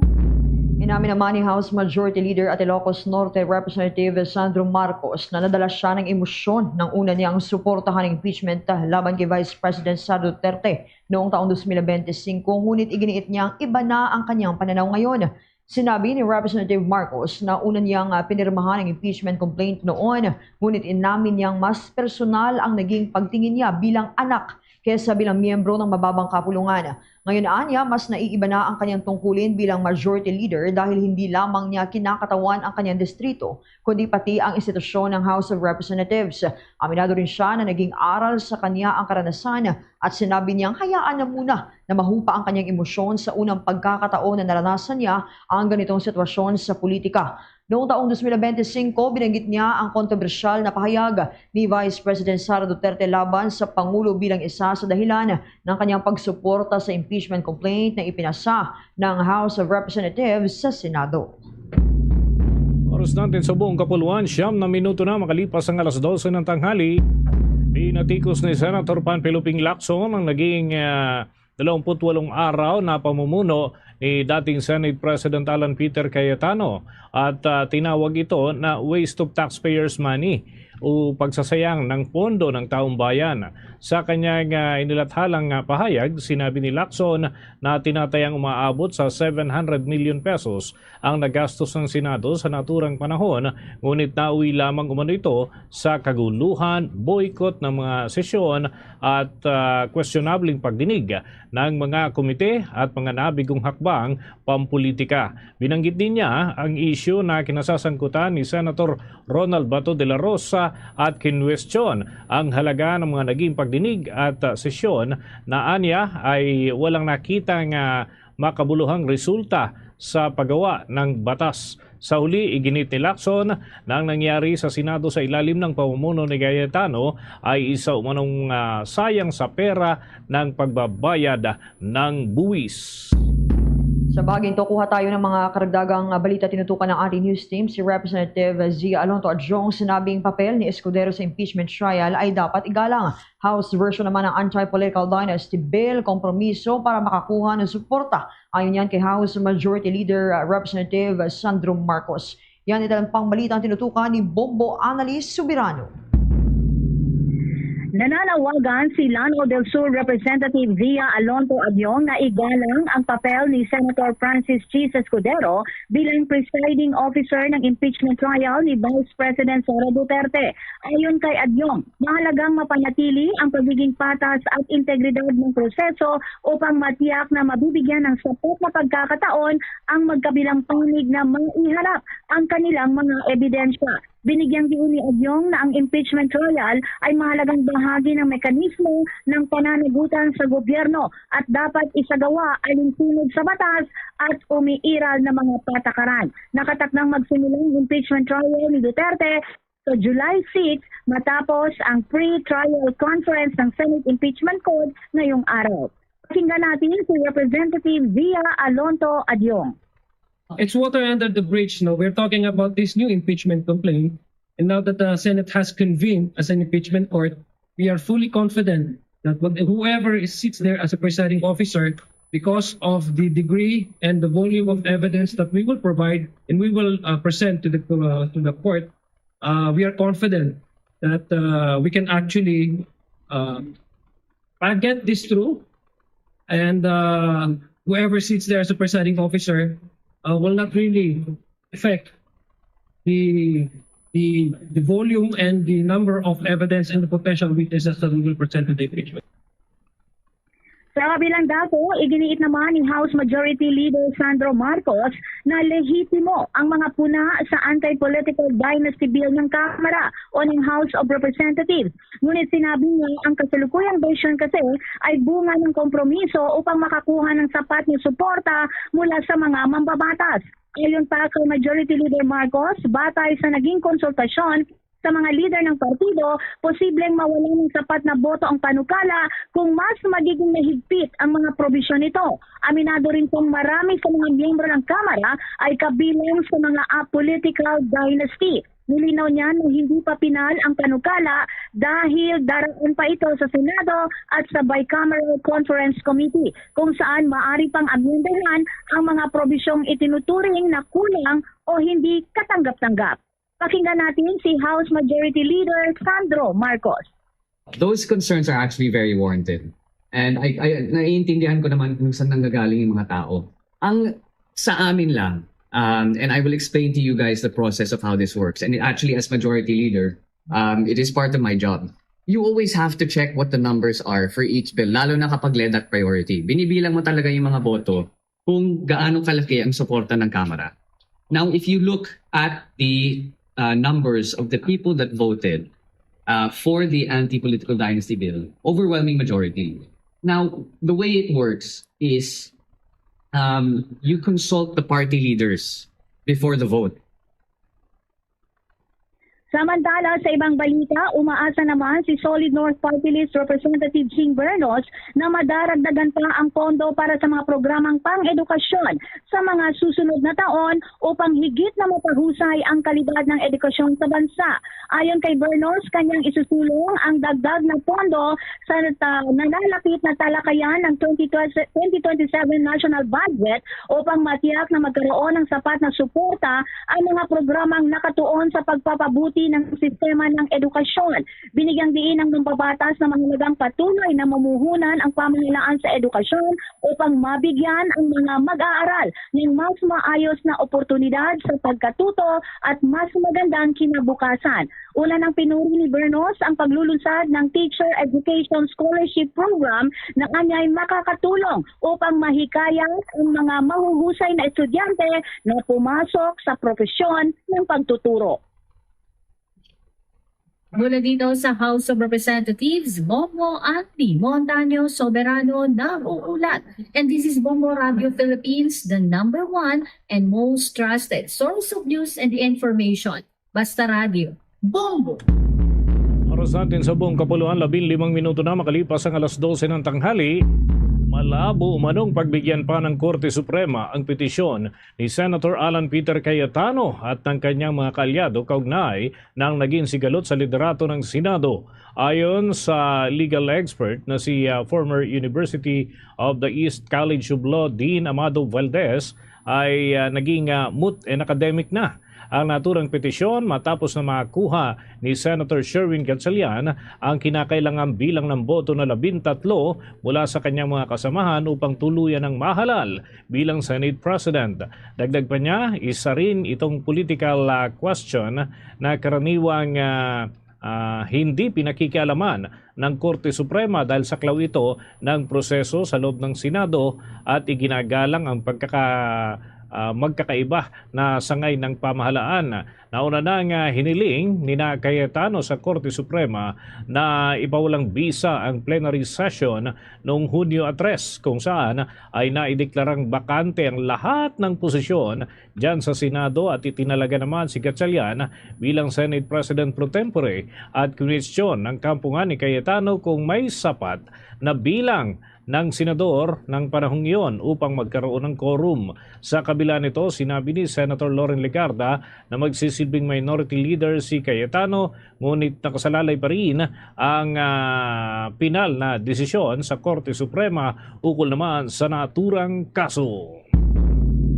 Inamin naman ni House Majority Leader at Ilocos Norte Representative Sandro Marcos na nadala siya ng emosyon nang una niyang suportahan ang impeachment laban kay Vice President Sara Duterte noong taong dos mil benti singko, ngunit iginiit niyang iba na ang kanyang pananaw ngayon. Sinabi ni Representative Marcos na una niyang ah, pinirmahan ang impeachment complaint noon, ngunit inamin niyang mas personal ang naging pagtingin niya bilang anak kaysa bilang miyembro ng mababang kapulungan. Ngayon anya, mas naiiba na ang kanyang tungkulin bilang majority leader dahil hindi lamang niya kinakatawan ang kanyang distrito, kundi pati ang institusyon ng House of Representatives. Aminado rin siya na naging aral sa kanya ang karanasan at sinabi niyang hayaan na muna na mahupa ang kanyang emosyon sa unang pagkakataon na naranasan niya ang ganitong sitwasyon sa politika. Noong taong dos mil benti singko, binanggit niya ang kontrobersyal na pahayag ni Vice President Sara Duterte laban sa Pangulo bilang isa sa dahilan ng kanyang pagsuporta sa impeachment complaint na ipinasa ng House of Representatives sa Senado. Oras natin sa buong kapuluan, siyam na minuto na makalipas ang alas dose ng tanghali. Pinatikos ni Senator Panfilo Ping Lacson ang naging ah, dalawampu't walong araw na pamumuno ni dating Senate President Alan Peter Cayetano at ah, tinawag ito na waste of taxpayers' money o pagsasayang ng pondo ng taong bayan. Sa kanyang ah, inilathalang ah, pahayag, sinabi ni Lacson na tinatayang umaabot sa seven hundred million pesos ang nagastos ng Senado sa naturang panahon, ngunit nauwi lamang umano ito sa kaguluhan, boycott ng mga sesyon at ah, questionabling pagdinig ng mga komite at mga nabigong hakbang pampulitika. Binanggit din niya ang isyu na kinasasangkutan ni Senator Ronald Bato de la Rosa at kinwestiyon ang halaga ng mga naging pagdinig at ah, sesyon na anya ay walang nakita nga makabuluhang resulta sa paggawa ng batas. Sa huli, iginiit ni Lacson na ang nangyari sa Senado sa ilalim ng pamumuno ni Cayetano ay isa umanong ah, sayang sa pera ng pagbabayad ng buwis. Sa bahaging to, kuha tayo ng mga karagdagang ah, balita tinutukan ng ating news team. Si Representative Zia Alonto Adjong sinabing papel ni Escudero sa impeachment trial ay dapat igalang. House version naman ng Anti-Political Dynasty Bill, kompromiso para makakuha ng suporta. Ayon yan kay House Majority Leader ah, Representative Sandro Marcos. Yan ito ang pang balita ang tinutukan ni Bombo Annalise Soberano. Nananawagan si Lanao del Sur Representative Zia Alonto Abiong na igalang ang papel ni Senator Francis Chis Escudero bilang presiding officer ng impeachment trial ni Vice President Sara Duterte. Ayon kay Abiong, mahalagang mapanatili ang pagiging patas at integridad ng proseso upang matiyak na mabibigyan ng sapat na pagkakataon ang magkabilang panig na maiharap ang kanilang mga ebidensya. Binigyang diin ni Abiong na ang impeachment trial ay mahalagang bahagi ng mekanismo ng pananagutan sa gobyerno at dapat isagawa alinsunod sa batas at umiiral na mga patakaran. Nakatakdang magsimula ang impeachment trial ni Duterte sa July six matapos ang pre-trial conference ng Senate Impeachment Court ngayong araw. Pakinggan natin si Representative Zia Alonto Abiong. It's water under the bridge. No, we're talking about this new impeachment complaint, and now that the Senate has convened as an impeachment court, we are fully confident that what- whoever is, sits there as a presiding officer, because of the degree and the volume of evidence that we will provide and we will uh, present to the uh, to the court, uh, we are confident that uh, we can actually uh, uh, get this through, and uh, whoever sits there as a presiding officer uh, will not really affect the the the volume and the number of evidence and the potential witnesses that we will present to the impeachment. Sa kabilang dako, iginiit naman ni House Majority Leader Sandro Marcos na lehitimo ang mga puna sa anti-political dynasty bill ng Kamara o ng House of Representatives. Ngunit sinabi niya ang kasalukuyang bersyon kasi ay bunga ng kompromiso upang makakuha ng sapat na suporta mula sa mga mambabatas. Ayon pa kay Majority Leader Marcos, batay sa naging konsultasyon sa mga lider ng partido, posibleng mawalan ng sapat na boto ang panukala kung mas magiging mahigpit ang mga probisyon nito. Aminado rin pong marami sa mga miyembro ng Kamara ay kabilang sa mga apolitical dynasty. Nilinaw niya na hindi pa pinal ang panukala dahil daraan pa ito sa Senado at sa Bicameral Conference Committee, kung saan maari pang amyendahan ang mga probisyong itinuturing na kulang o hindi katanggap-tanggap. Pakinggan natin si House Majority Leader Sandro Marcos. Those concerns are actually very warranted. And I, I, naiintindihan ko naman kung saan nanggagaling yung mga tao. Ang sa amin lang, um, and I will explain to you guys the process of how this works. And actually, as majority leader, um, it is part of my job. You always have to check what the numbers are for each bill, lalo na kapag LEDAC priority. Binibilang mo talaga yung mga boto kung gaano kalaki ang suporta ng Kamara. Now, if you look at the uh, numbers of the people that voted uh, for the anti-political dynasty bill, overwhelming majority. Now, the way it works is um, you consult the party leaders before the vote. Samantala, sa ibang balita, umaasa naman si Solid North Party List Representative Jing Bernos na madaragdagan pa ang pondo para sa mga programang pang-edukasyon sa mga susunod na taon upang higit na mapahusay ang kalidad ng edukasyon sa bansa. Ayon kay Bernos, kanyang isusulong ang dagdag na pondo sa ta- nalalapit na talakayan ng twenty twenty-seven national budget upang matiyak na magkaroon ng sapat na suporta ang mga programang nakatuon sa pagpapabuti ng sistema ng edukasyon. Binigyang diin ang mambabatas na mahalagang patuloy na mamuhunan ang pamahalaan sa edukasyon upang mabigyan ang mga mag-aaral ng mas maayos na oportunidad sa pagkatuto at mas magandang kinabukasan. Una nang pinuri ni Bernos ang paglulunsad ng Teacher Education Scholarship Program na anyay makakatulong upang mahikayat ang mga mahuhusay na estudyante na pumasok sa profesyon ng pagtuturo. Mula dito sa House of Representatives, Bongo Andy Montaño Soberano nag-uulat. And this is Bongo Radio Philippines, the number one and most trusted source of news and information. Basta Radio, Bongo! Oras natin sa buong kapuluan, labing limang minuto na makalipas ang alas dose ng tanghali. Malabo umanong pagbigyan pa ng Korte Suprema ang petisyon ni Senator Alan Peter Cayetano at ng kanyang mga kaalyado kaugnay ng naging sigalot sa liderato ng Senado. Ayon sa legal expert na si ah, former University of the East College of Law Dean Amado Valdez, ay ah, naging ah, moot and academic na ang naturang petisyon matapos na makuha ni Senator Sherwin Gatchalian ang kinakailangang bilang ng boto na labintatlo mula sa kanyang mga kasamahan upang tuluyan ang mahalal bilang Senate President. Dagdag pa niya, isa rin itong political ah, question na karaniwang ah, ah, hindi pinakikialaman ng Korte Suprema dahil saklaw ito ng proseso sa loob ng Senado at iginagalang ang pagkaka, ah, magkakaiba na sangay ng pamahalaan. Nauna na nga hiniling ni na Cayetano sa Korte Suprema na ipawalang bisa ang plenary session noong Hunyo a tres, kung saan ay naideklarang bakante ang lahat ng posisyon dyan sa Senado at itinalaga naman si Gatchalian bilang Senate President pro tempore at kwinestiyon ng kampungan ni Cayetano kung may sapat na bilang ng senador ng panahong iyon upang magkaroon ng quorum. Sa kabila nito, sinabi ni Senator Loren Legarda na magsisilbing minority leader si Cayetano, ngunit nakasalalay pa rin ang ah, pinal na desisyon sa Korte Suprema ukol naman sa naturang kaso.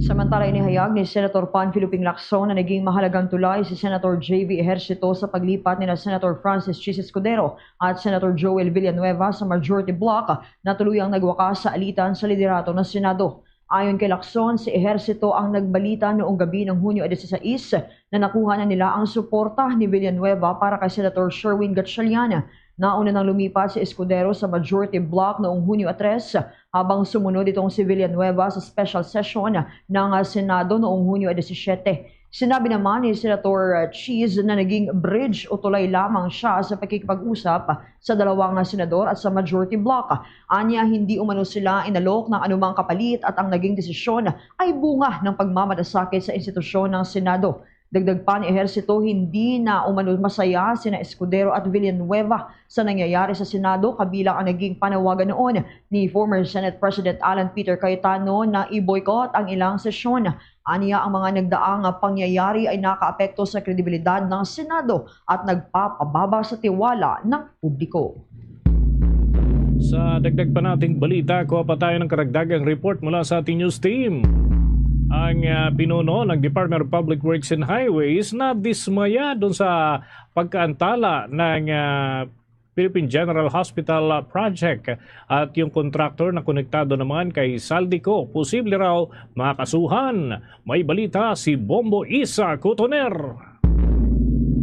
Samantala, inihayag ni Senator Panfilo Ping Lacson na naging mahalagang tulay si Senator J V Ejercito sa paglipat nila Senator Francis Chis Escudero at Senator Joel Villanueva sa majority bloc na tuluyang nagwakas sa alitan sa liderato ng Senado. Ayon kay Lacson, si Ejercito ang nagbalita noong gabi ng Hunyo dieciséis na nakuha na nila ang suporta ni Villanueva para kay Senator Sherwin Gatchalian. Nauna nang lumipat si Escudero sa majority bloc noong Hunyo tres, habang sumunod itong si Villanueva sa special session ng, ah, Senado noong Hunyo disisiete. Sinabi naman ni Senator, ah, Cheese na naging bridge o tulay lamang siya sa pakikipag-usap sa dalawang, ah, senador at sa majority bloc. Anya, hindi umano sila inalok ng anumang kapalit at ang naging desisyon ay bunga ng pagmamalasakit sa institusyon ng Senado. Dagdag pa ni Ejercito, hindi na umano masaya sina Escudero at Villanueva sa nangyayari sa Senado, kabilang ang naging panawagan noon ni former Senate President Alan Peter Cayetano na i-boycott ang ilang sesyon. Aniya, ang mga nagdaang pangyayari ay nakaapekto sa kredibilidad ng Senado at nagpapababa sa tiwala ng publiko. Sa dagdag pa nating balita, kuha pa tayo ng karagdagang report mula sa ating news team. Ang, ah, pinuno ng Department of Public Works and Highways na dismaya doon sa pagkaantala ng, ah, Philippine General Hospital, ah, project at yung kontraktor na konektado naman kay Zaldy Co. Posible raw makasuhan. May balita si Bombo Isa Cotoner.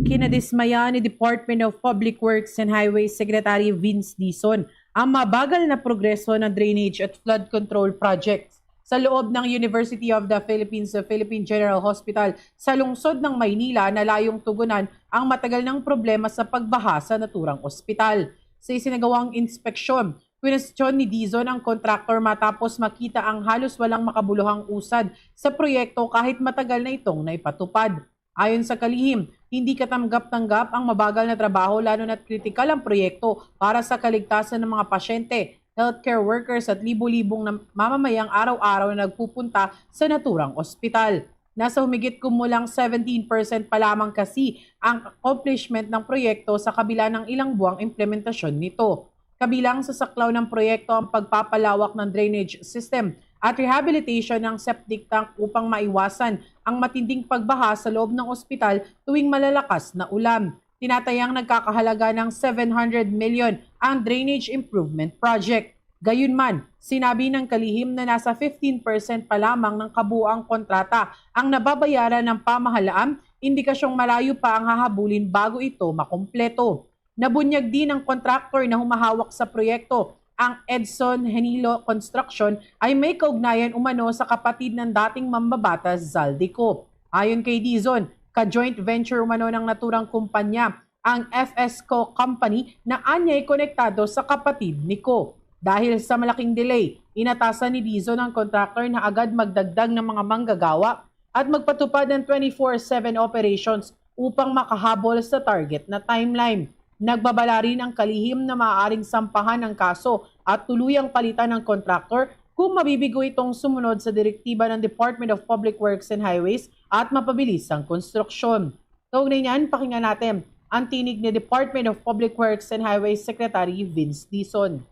Kinadismaya ni Department of Public Works and Highways Secretary Vince Dizon ang mabagal na progreso ng drainage at flood control projects sa loob ng University of the Philippines Philippine General Hospital sa lungsod ng Maynila na layong tugunan ang matagal ng problema sa pagbaha sa naturang ospital. Sa isinagawang inspeksyon, kwinestyon ni Dizon ang kontraktor matapos makita ang halos walang makabuluhang usad sa proyekto kahit matagal na itong naipatupad. Ayon sa kalihim, hindi katanggap-tanggap ang mabagal na trabaho, lalo na't kritikal ang proyekto para sa kaligtasan ng mga pasyente, healthcare workers at libo-libong nam- mamamayang araw-araw na nagpupunta sa naturang ospital. Nasa humigit kumulang seventeen percent pa lamang kasi ang accomplishment ng proyekto sa kabila ng ilang buwang implementasyon nito. Kabilang sa saklaw ng proyekto ang pagpapalawak ng drainage system at rehabilitation ng septic tank upang maiwasan ang matinding pagbaha sa loob ng ospital tuwing malalakas na ulan. Tinatayang nagkakahalaga ng seven hundred million ang drainage improvement project. Gayunman, sinabi ng kalihim na nasa fifteen percent pa lamang ng kabuoang kontrata ang nababayaran ng pamahalaan, indikasyong malayo pa ang hahabulin bago ito makumpleto. Nabunyag din ng kontraktor na humahawak sa proyekto, ang Edson Henilo Construction, ay may kaugnayan umano sa kapatid ng dating mambabata Zaldy Co. Ayon kay Dizon, ka-joint venture umano ng naturang kumpanya ang F S Co Company na anyay konektado sa kapatid ni Co. Dahil sa malaking delay, inatasan ni Dizon ang contractor na agad magdagdag ng mga manggagawa at magpatupad ng twenty-four seven operations upang makahabol sa target na timeline. Nagbabala rin ang kalihim na maaaring sampahan ang kaso at tuluyang palitan ang contractor kung mabibigo itong sumunod sa direktiba ng Department of Public Works and Highways at mapabilis ang konstruksyon. Kaugnay niyan, pakinggan natin ang tinig ni Department of Public Works and Highways Secretary Vince Dizon.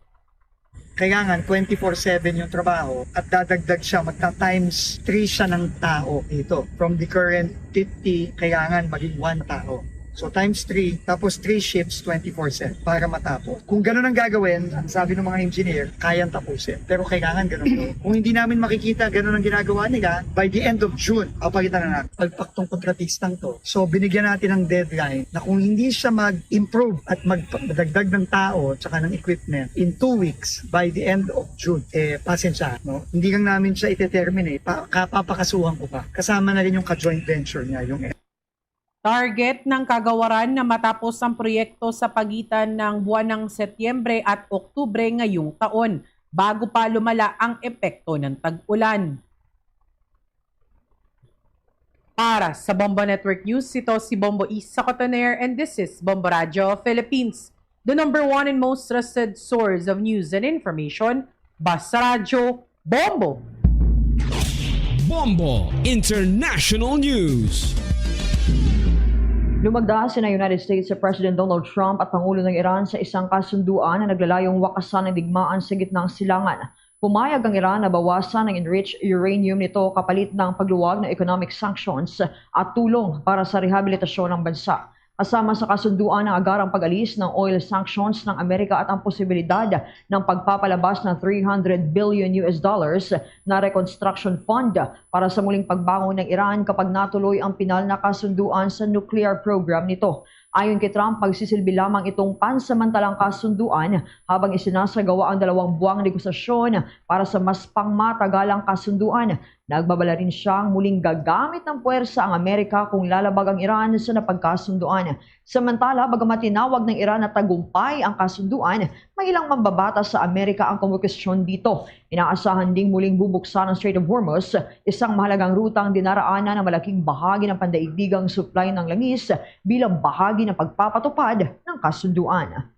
Kailangan twenty-four seven yung trabaho at dadagdag siya, magta-times three siya ng tao dito. From the current fifty, kailangan maging one tao. So times three, tapos three shifts, twenty-four seven para matapos. Kung ganun ang gagawin, ang sabi ng mga engineer, kayang tapusin. Pero kailangan ganun. Kung hindi namin makikita ganun ang ginagawa nila, by the end of June, papalitan na natin. Pagpaktong kontratistang to. So binigyan natin ng deadline na kung hindi siya mag-improve at magdagdag ng tao at saka ng equipment in two weeks, by the end of June, eh, pasensya, no? Hindi lang namin siya ite-terminate, pa, kapapakasuhan ko pa. Kasama na rin yung ka-joint venture niya, yung Target ng kagawaran na matapos ang proyekto sa pagitan ng buwan ng Setyembre at Oktubre ngayong taon, bago pa lumala ang epekto ng tag-ulan. Para sa Bombo Network News, ito si Bombo Isa Cotoner and this is Bombo Radyo Philippines, the number one and most trusted source of news and information. Basta Radyo, Bombo! Bombo International News. Lumagda sina United States President Donald Trump at Pangulo ng Iran sa isang kasunduan na naglalayong wakasan ang digmaan sa gitnang silangan. Pumayag ang Iran na bawasan ang enriched uranium nito kapalit ng pagluwag ng economic sanctions at tulong para sa rehabilitasyon ng bansa. Kasama sa kasunduan ang agarang pag-alis ng oil sanctions ng Amerika at ang posibilidad ng pagpapalabas ng three hundred billion U S dollars na reconstruction fund para sa muling pagbangon ng Iran kapag natuloy ang pinal na kasunduan sa nuclear program nito. Ayon kay Trump, magsisilbi lamang itong pansamantalang kasunduan habang isinasagawa ang dalawang buwang negosasyon para sa mas pangmatagalang kasunduan. Nagbabala rin siyang muling gagamit ng puwersa ang Amerika kung lalabag ang Iran sa napagkasunduan. Samantala, bagamat tinawag ng Iran na tagumpay ang kasunduan, may ilang mambabatas sa Amerika ang kumwestiyon dito. Inaasahan ding muling bubuksan ang Strait of Hormuz, isang mahalagang rutang dinaraanan ng malaking bahagi ng pandaigdigang supply ng langis, bilang bahagi ng pagpapatupad ng kasunduan.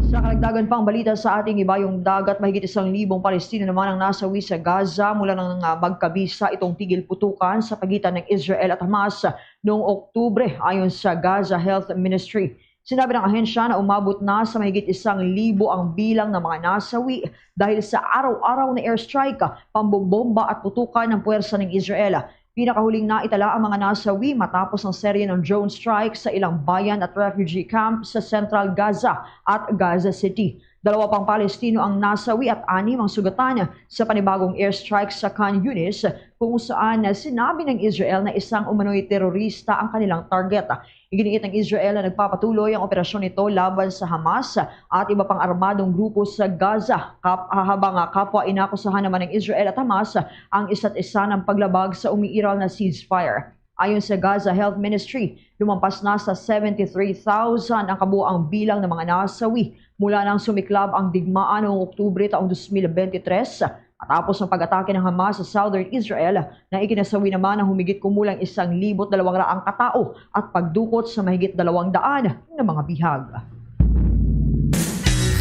Sa karagdagan pang balita sa ating ibayong dagat, mahigit isang libong Palestino naman ang nasawi sa Gaza mula nang, ah, magkabisa itong tigil putukan sa pagitan ng Israel at Hamas noong Oktubre, ayon sa Gaza Health Ministry. Sinabi ng ahensya na umabot na sa mahigit isang libo ang bilang ng mga nasawi dahil sa araw-araw na airstrike, pambobomba at putukan ng puwersa ng Israel. Pinakahuling naitala ang mga nasawi matapos ang serye ng drone strike sa ilang bayan at refugee camp sa Central Gaza at Gaza City. Dalawa pang Palestino ang nasawi at anim ang sugatan sa panibagong airstrike sa Khan Yunis, kung saan sinabi ng Israel na isang umano'y terorista ang kanilang target. Iginiit ng Israel na nagpapatuloy ang operasyon nito laban sa Hamas at iba pang armadong grupo sa Gaza, kap-, habang, ah, kapwa inakusahan naman ng Israel at Hamas ang isa't isa ng paglabag sa umiiral na ceasefire. Ayon sa Gaza Health Ministry, lumampas na sa seventy-three thousand ang kabuoang bilang ng mga nasawi mula nang sumiklab ang digmaan noong Oktubre taong twenty twenty-three, matapos ang pag-atake ng Hamas sa southern Israel, na ikinasawi naman ang humigit kumulang isang libo't dalawang raang katao at pagdukot sa mahigit dalawang daan na mga bihag.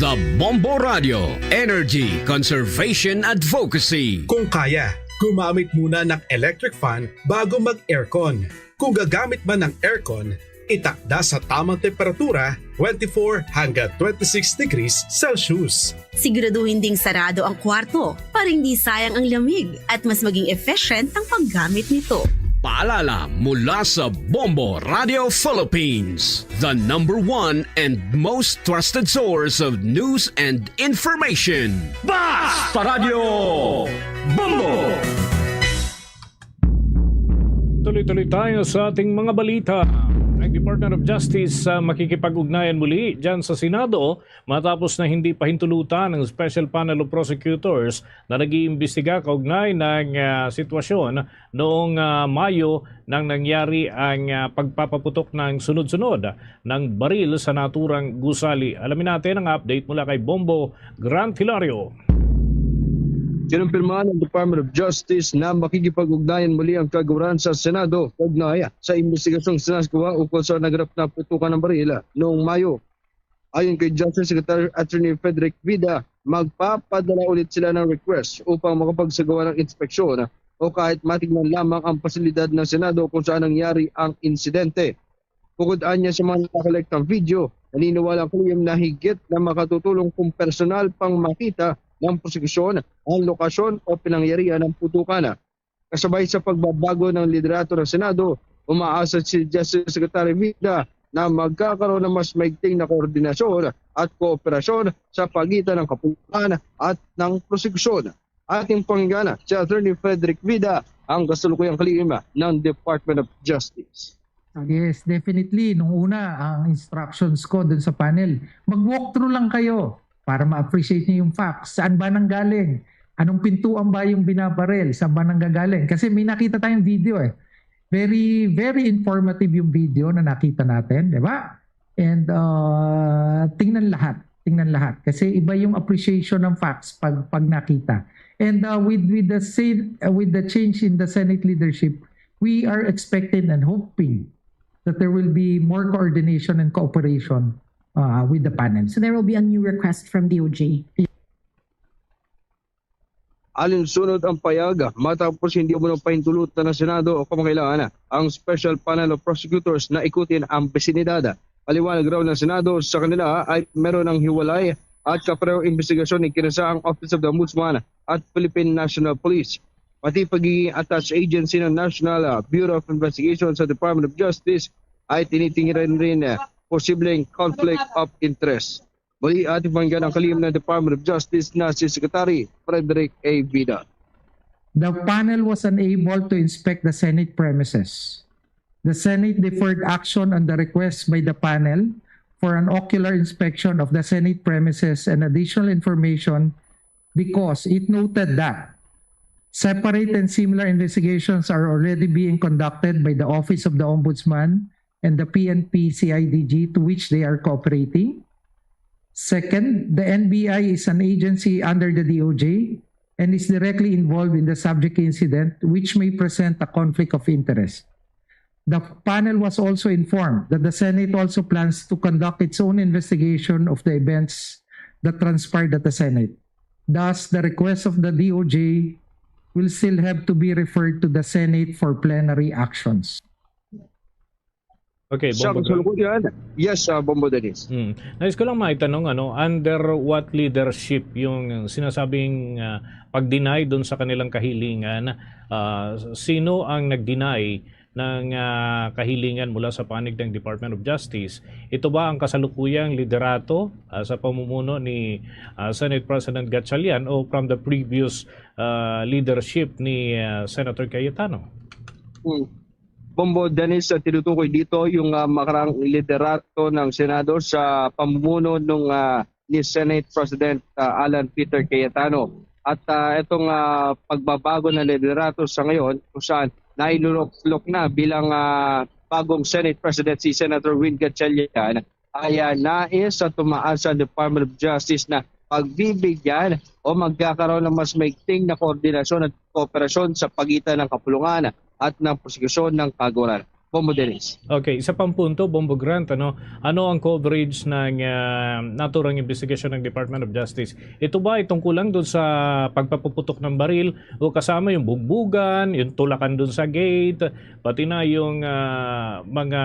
The Bombo Radio, Energy Conservation Advocacy. Kung kaya, gumamit muna ng electric fan bago mag-aircon. Kung gagamit man ng aircon, itakda sa tamang temperatura, twenty-four hanggang twenty-six degrees Celsius. Siguraduhin ding sarado ang kwarto para hindi sayang ang lamig at mas maging efficient ang paggamit nito. Paalala mula sa Bombo Radio Philippines, the number one and most trusted source of news and information. Basta Radio Bombo! Tuloy-tuloy tayo sa ating mga balita. Ang Department of Justice, ah, makikipag-ugnayan muli dyan sa Senado matapos na hindi pahintulutan ang Special Panel of Prosecutors na nag-iimbestiga kaugnay ng, ah, sitwasyon noong, ah, Mayo nang nangyari ang, ah, pagpapaputok ng sunod-sunod ng baril sa naturang gusali. Alamin natin ang update mula kay Bombo Grant Hilario. Kinumpirma ng Department of Justice na makikipag-ugnayan muli ang kaguran sa Senado kaugnay sa imbestigasyong sinasagawa ukol sa naganap na putukan ng baril noong Mayo. Ayon kay Justice Secretary Attorney Frederick Vida, magpapadala ulit sila ng request upang makapagsagawa ng inspeksyon o kahit matignan lamang ang pasilidad ng Senado kung saan nangyari ang insidente. Bukod anya sa mga nakakolektang video, naniniwala ang kalihim na higit na makatutulong kung personal pang makita ng prosekusyon ang lokasyon o pinangyarihan ng putukan. Kasabay sa pagbabago ng liderato ng Senado, umaasa si Justice Secretary Vida na magkakaroon ng mas maigting na koordinasyon at kooperasyon sa pagitan ng kapulisan at ng prosekusyon. Ating pakinggan si Attorney Frederick Vida, ang kasalukuyang kalihim ng Department of Justice. Yes, definitely. Nung una, ang instructions ko dun sa panel, mag-walkthrough lang kayo para ma-appreciate niyo yung facts. Saan ba nanggaling? Anong pintuan ba yung binabaril? Saan ba nanggagaling? Kasi may nakita tayong video eh. Very, very informative yung video na nakita natin, di ba? And uh, tingnan lahat. Tingnan lahat. Kasi iba yung appreciation ng facts pag, pag nakita. And uh, with, with, the, uh, with the change in the Senate leadership, we are expecting and hoping that there will be more coordination and cooperation uh, with the panel. So there will be a new request from D O J. Alinsunod ang payag matapos hindi umano pahintulutan ng Senado o kamakailangan ang Special Panel of Prosecutors na ikutin ang bisinidad. Paliwanag raw ng Senado sa kanila ay meron ng hiwalay at kapareho imbestigasyon ni kinasa ang Office of the Ombudsman at Philippine National Police. Pati pagiging attached agency ng National ah, Bureau of Investigation sa Department of Justice ay tinitingnan rin ah, posibleng conflict of interest. Muli ating pakinggan ang kalihim ng Department of Justice na si Secretary Frederick A. Vida. The panel was unable to inspect the Senate premises. The Senate deferred action on the request by the panel for an ocular inspection of the Senate premises and additional information because it noted that separate and similar investigations are already being conducted by the Office of the Ombudsman and the P N P C I D G, to which they are cooperating. Second, the N B I is an agency under the D O J and is directly involved in the subject incident, which may present a conflict of interest. The panel was also informed that the Senate also plans to conduct its own investigation of the events that transpired at the Senate. Thus, the request of the D O J will still have to be referred to the Senate for plenary actions. Okay, Sa Bombo Grant. kasalukuyan, yes, uh, Bombo Dennis. Hmm. Nais ko lang maitanong, ano, under what leadership yung sinasabing ah, pag-deny doon sa kanilang kahilingan? Ah, sino ang nag-deny ng ah, kahilingan mula sa panig ng Department of Justice? Ito ba ang kasalukuyang liderato ah, sa pamumuno ni ah, Senate President Gatchalian o from the previous ah, leadership ni ah, Senator Cayetano? Hmm. Bombo Dennis, uh, tinutukoy dito yung uh, makarang liderato ng Senado sa pamumuno ng uh, ni Senate President uh, Alan Peter Cayetano. At uh, itong uh, pagbabago ng liderato sa ngayon, kung saan nailuluklok na bilang uh, bagong Senate President si Senator Win Gatchalian, ay uh, nais sa tumaas sa Department of Justice na pagbibigyan o magkakaroon ng mas maigting na koordinasyon at kooperasyon sa pagitan ng kapulungan at ng prosekusyon ng kaguran. Bombo Dennis. Okay, isa pang punto, Bombo Grant, ano, ano ang coverage ng ah, naturang investigasyon ng Department of Justice? Ito ba ay tungkol lang doon sa pagpapuputok ng baril o kasama yung bugbugan, yung tulakan doon sa gate, pati na yung ah, mga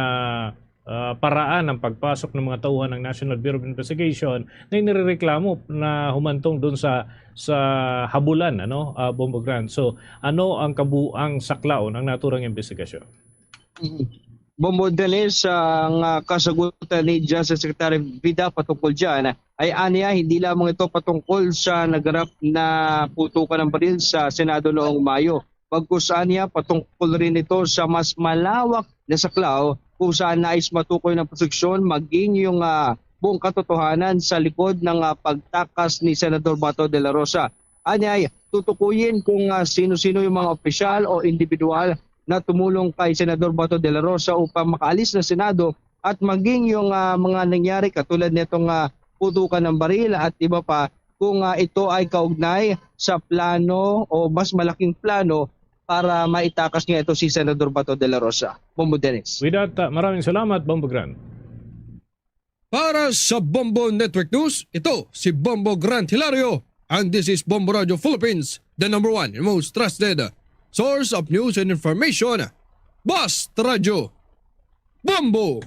ah, paraan ng pagpasok ng mga tauhan ng National Bureau of Investigation na inireklamo na humantong doon sa sa habulan, ano, ah, Bombo Grant? So, ano ang kabuang saklaw ng naturang investigasyon? Bombo Dennis, ang uh, kasagutan ni Justice Secretary Vida patungkol dyan ay aniya hindi lamang ito patungkol sa naganap na putukan ng baril sa Senado noong Mayo. Bagkus aniya patungkol rin ito sa mas malawak na saklaw kung saan nais matukoy ng proseksyon maging yung uh, buong katotohanan sa likod ng uh, pagtakas ni Senador Bato de la Rosa. Aniya ay tutukuyin kung uh, sino-sino yung mga opisyal o individual na tumulong kay Senador Bato de la Rosa upang makaalis na Senado at maging yung uh, mga nangyari katulad nitong uh, putukan ng baril at iba pa kung uh, ito ay kaugnay sa plano o mas malaking plano para maitakas niya ito si Senador Bato de la Rosa. Bombo Dennis. With that, uh, maraming salamat, Bombo Grant. Para sa Bombo Network News, ito si Bombo Grant Hilario. And this is Bombo Radio Philippines, the number one and most trusted source of news and information. Basta Radio Bombo!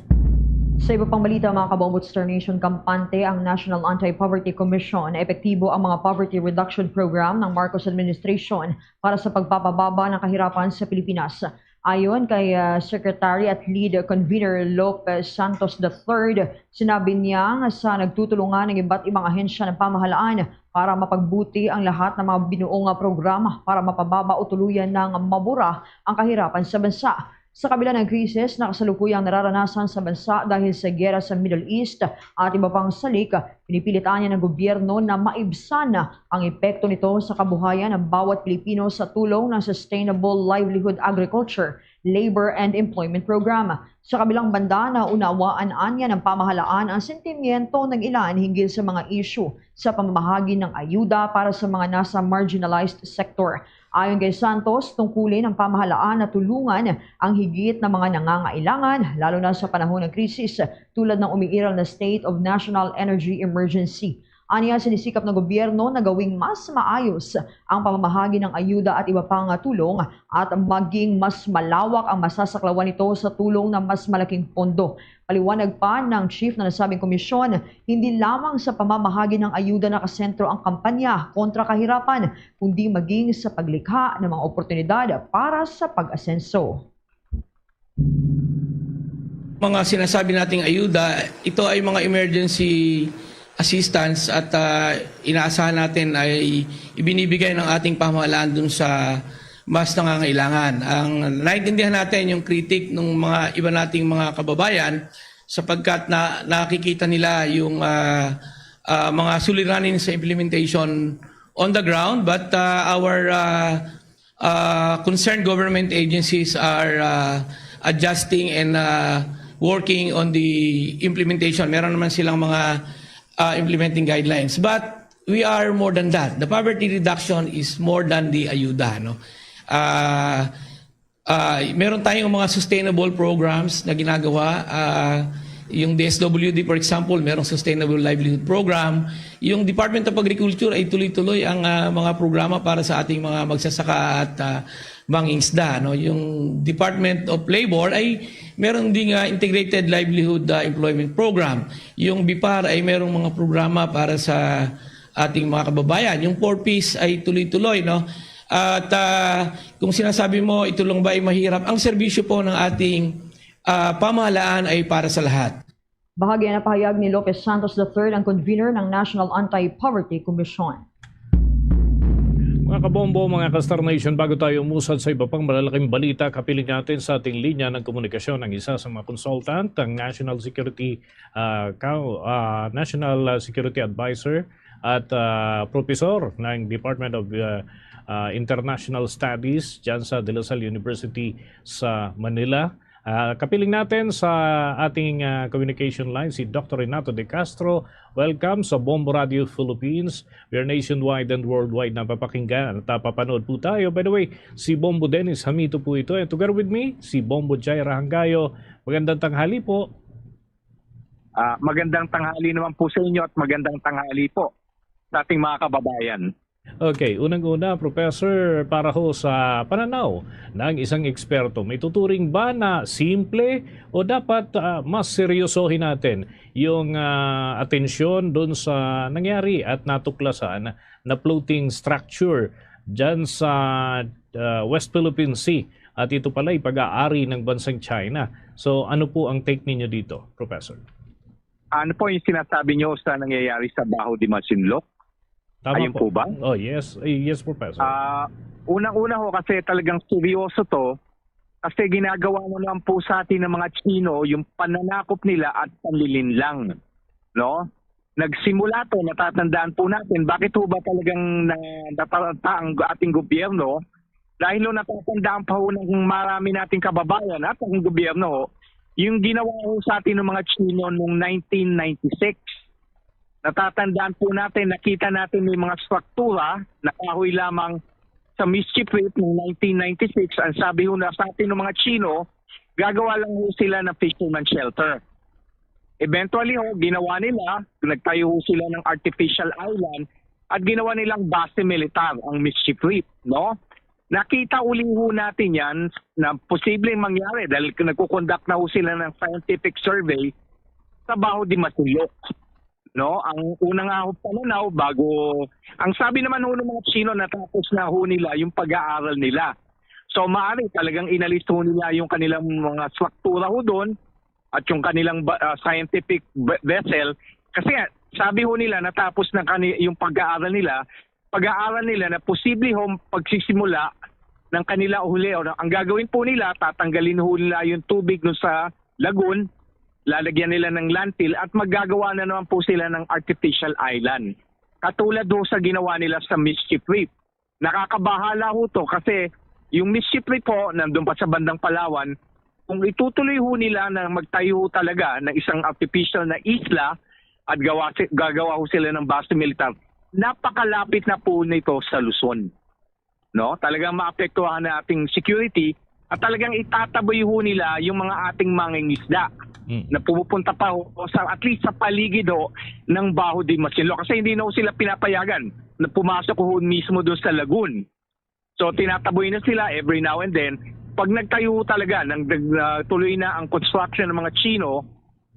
Sa iba pang balita, mga kabombo, Star Nation, kampante ang National Anti-Poverty Commission na epektibo ang mga poverty reduction program ng Marcos administration para sa pagpapababa ng kahirapan sa Pilipinas. Ayon kay ah, Secretary at Lead Convener Lopez Santos the third, sinabi niya nga sa nagtutulungan ng iba't ibang ahensya ng pamahalaan para mapagbuti ang lahat ng mga binuong ah, programa para mapababa o tuluyan ng mabura ang kahirapan sa bansa. Sa kabila ng krisis na kasalukuyang nararanasan sa bansa dahil sa giyera sa Middle East at iba pang salik, pinipilit anya ng gobyerno na maibsan ang epekto nito sa kabuhayan ng bawat Pilipino sa tulong ng Sustainable Livelihood Agriculture, Labor and Employment Program. Sa kabilang banda, naunawaan anya ng pamahalaan ang sentimiento ng ilan hinggil sa mga isyu sa pamamahagi ng ayuda para sa mga nasa marginalized sector. Ayon kay Santos, tungkulin ang pamahalaan na tulungan ang higit na mga nangangailangan, lalo na sa panahon ng krisis tulad ng umiiral na State of National Energy Emergency. Aniya, sinisikap ng gobyerno na gawing mas maayos ang pamamahagi ng ayuda at iba pang tulong at maging mas malawak ang masasaklawan nito sa tulong ng mas malaking pondo. Paliwanag pa ng chief na nasabing komisyon, hindi lamang sa pamamahagi ng ayuda nakasentro ang kampanya kontra kahirapan, kundi maging sa paglikha ng mga oportunidad para sa pag-asenso. Mga sinasabi nating ayuda, ito ay mga emergency assistance at ah, inaasahan natin ay ibinibigay ng ating pamahalaan dun sa mas nangangailangan. Ang naintindihan natin yung critic ng mga iba nating mga kababayan sapagkat na nakikita nila yung ah, ah, mga suliranin sa implementation on the ground, but ah, our ah, ah, concerned government agencies are ah, adjusting and ah, working on the implementation. Meron naman silang mga ah, implementing guidelines. But we are more than that. The poverty reduction is more than the ayuda, no? Ah, ah, meron tayong mga sustainable programs na ginagawa. Ah, yung D S W D, for example, merong sustainable livelihood program. Yung Department of Agriculture ay tuloy-tuloy ang ah, mga programa para sa ating mga magsasaka at ah, mangingisda, no? Yung Department of Labor ay meron ding ah, integrated livelihood ah, employment program. Yung BIPAR ay merong mga programa para sa ating mga kababayan. Yung four Ps ay tuloy-tuloy, no? At ah, kung sinasabi mo, ito lang ba ay mahirap? Ang serbisyo po ng ating ah, pamahalaan ay para sa lahat. Bahagi na pahayag ni Lopez Santos the third, ang convener ng National Anti-Poverty Commission. Mga kabombo, mga ka-Star Nation, bago tayo umusad sa iba pang malalaking balita, kapiling natin sa ating linya ng komunikasyon ang isa sa mga consultant, ang National Security ah, Coun- ah, National ah, Security Advisor at ah, professor ng Department of ah, ah, International Studies dyan sa De La Salle University sa Manila. Ah, kapiling natin sa ating ah, communication line si Doctor Renato De Castro. Welcome sa Bombo Radio Philippines. We are nationwide and worldwide napapakinggan at napapanood po tayo. By the way, si Bombo Dennis Hamito po ito. And together with me, si Bombo Jaira Hanggayo. Magandang tanghali po. Ah, magandang tanghali naman po sa inyo at magandang tanghali po sa ating mga kababayan. Okay, unang-una, Professor, para ho sa pananaw ng isang eksperto, may tuturing ba na simple o dapat ah, mas seryosohin natin yung ah, atensyon doon sa nangyari at natuklasan na floating structure dyan sa ah, West Philippine Sea? At ito pala ay pag-aari ng bansang China. So ano po ang take ninyo dito, Professor? Ano po yung sinasabi nyo sa nangyayari sa Baho de Masinloc? Tama Ayun po ba? Oh, yes. Eh, yes, Professor. Ah, unang-una ho kasi talagang seryoso to kasi ginagawa na naman po sa atin ng mga Chino yung pananakop nila at panlilinlang, no? Nagsimula to, natatandaan po natin, bakit ho ba talagang na, nataranta ang ating gobyerno? Dahil ho natatandaan pa ho ng marami nating kababayan at ang gobyerno ho, yung ginawa ho sa atin ng mga Chino noong nineteen ninety-six. Natatandaan po natin, nakita natin may mga struktura na kahoy lamang sa Mischief Reef noong nineteen ninety-six. Ang sabi ho na sa atin ng mga Chino, gagawa lang ho sila ng fisherman shelter. Eventually ho, ginawa nila, nagtayo ho sila ng artificial island at ginawa nilang base militar ang Mischief Reef, no? Nakita uli ho natin yan na posibleng mangyari dahil nagkukonduct na ho sila ng scientific survey sa Baho de Masinloc. No, ang una nga ho pananaw bago, ang sabi naman ho ng mga Chino, natapos na ho nila yung pag-aaral nila. So maaari talagang inalis ho nila yung kanilang mga struktura ho doon at yung kanilang ba- ah, scientific be- vessel kasi nga, sabi ho nila natapos na kani yung pag-aaral nila, pag-aaral nila na posible ho pagsisimula ng kanila huli. O, ang gagawin po nila, tatanggalin ho nila yung tubig dun sa lagoon, lalagyan nila ng landfill at maggagawa na naman po sila ng artificial island. Katulad ho sa ginawa nila sa Mischief Reef. Nakakabahala ho to kasi yung Mischief Reef po, nandun pa sa bandang Palawan, kung itutuloy ho nila na magtayo ho talaga ng isang artificial na isla at gawa, gagawa ho sila ng base militar, napakalapit na po nito sa Luzon. No? Talagang maapektuhan na ating security at talagang itataboy ho nila yung mga ating mangingisda Mm. na pumupunta pa ho sa, at least sa paligid ho ng Baho de Masinloc kasi hindi na ho sila pinapayagan na pumasok ho mismo doon sa lagoon. So tinataboy na sila every now and then. Pag nagtayo ho talaga, nang nag- na tuloy na ang construction ng mga Chino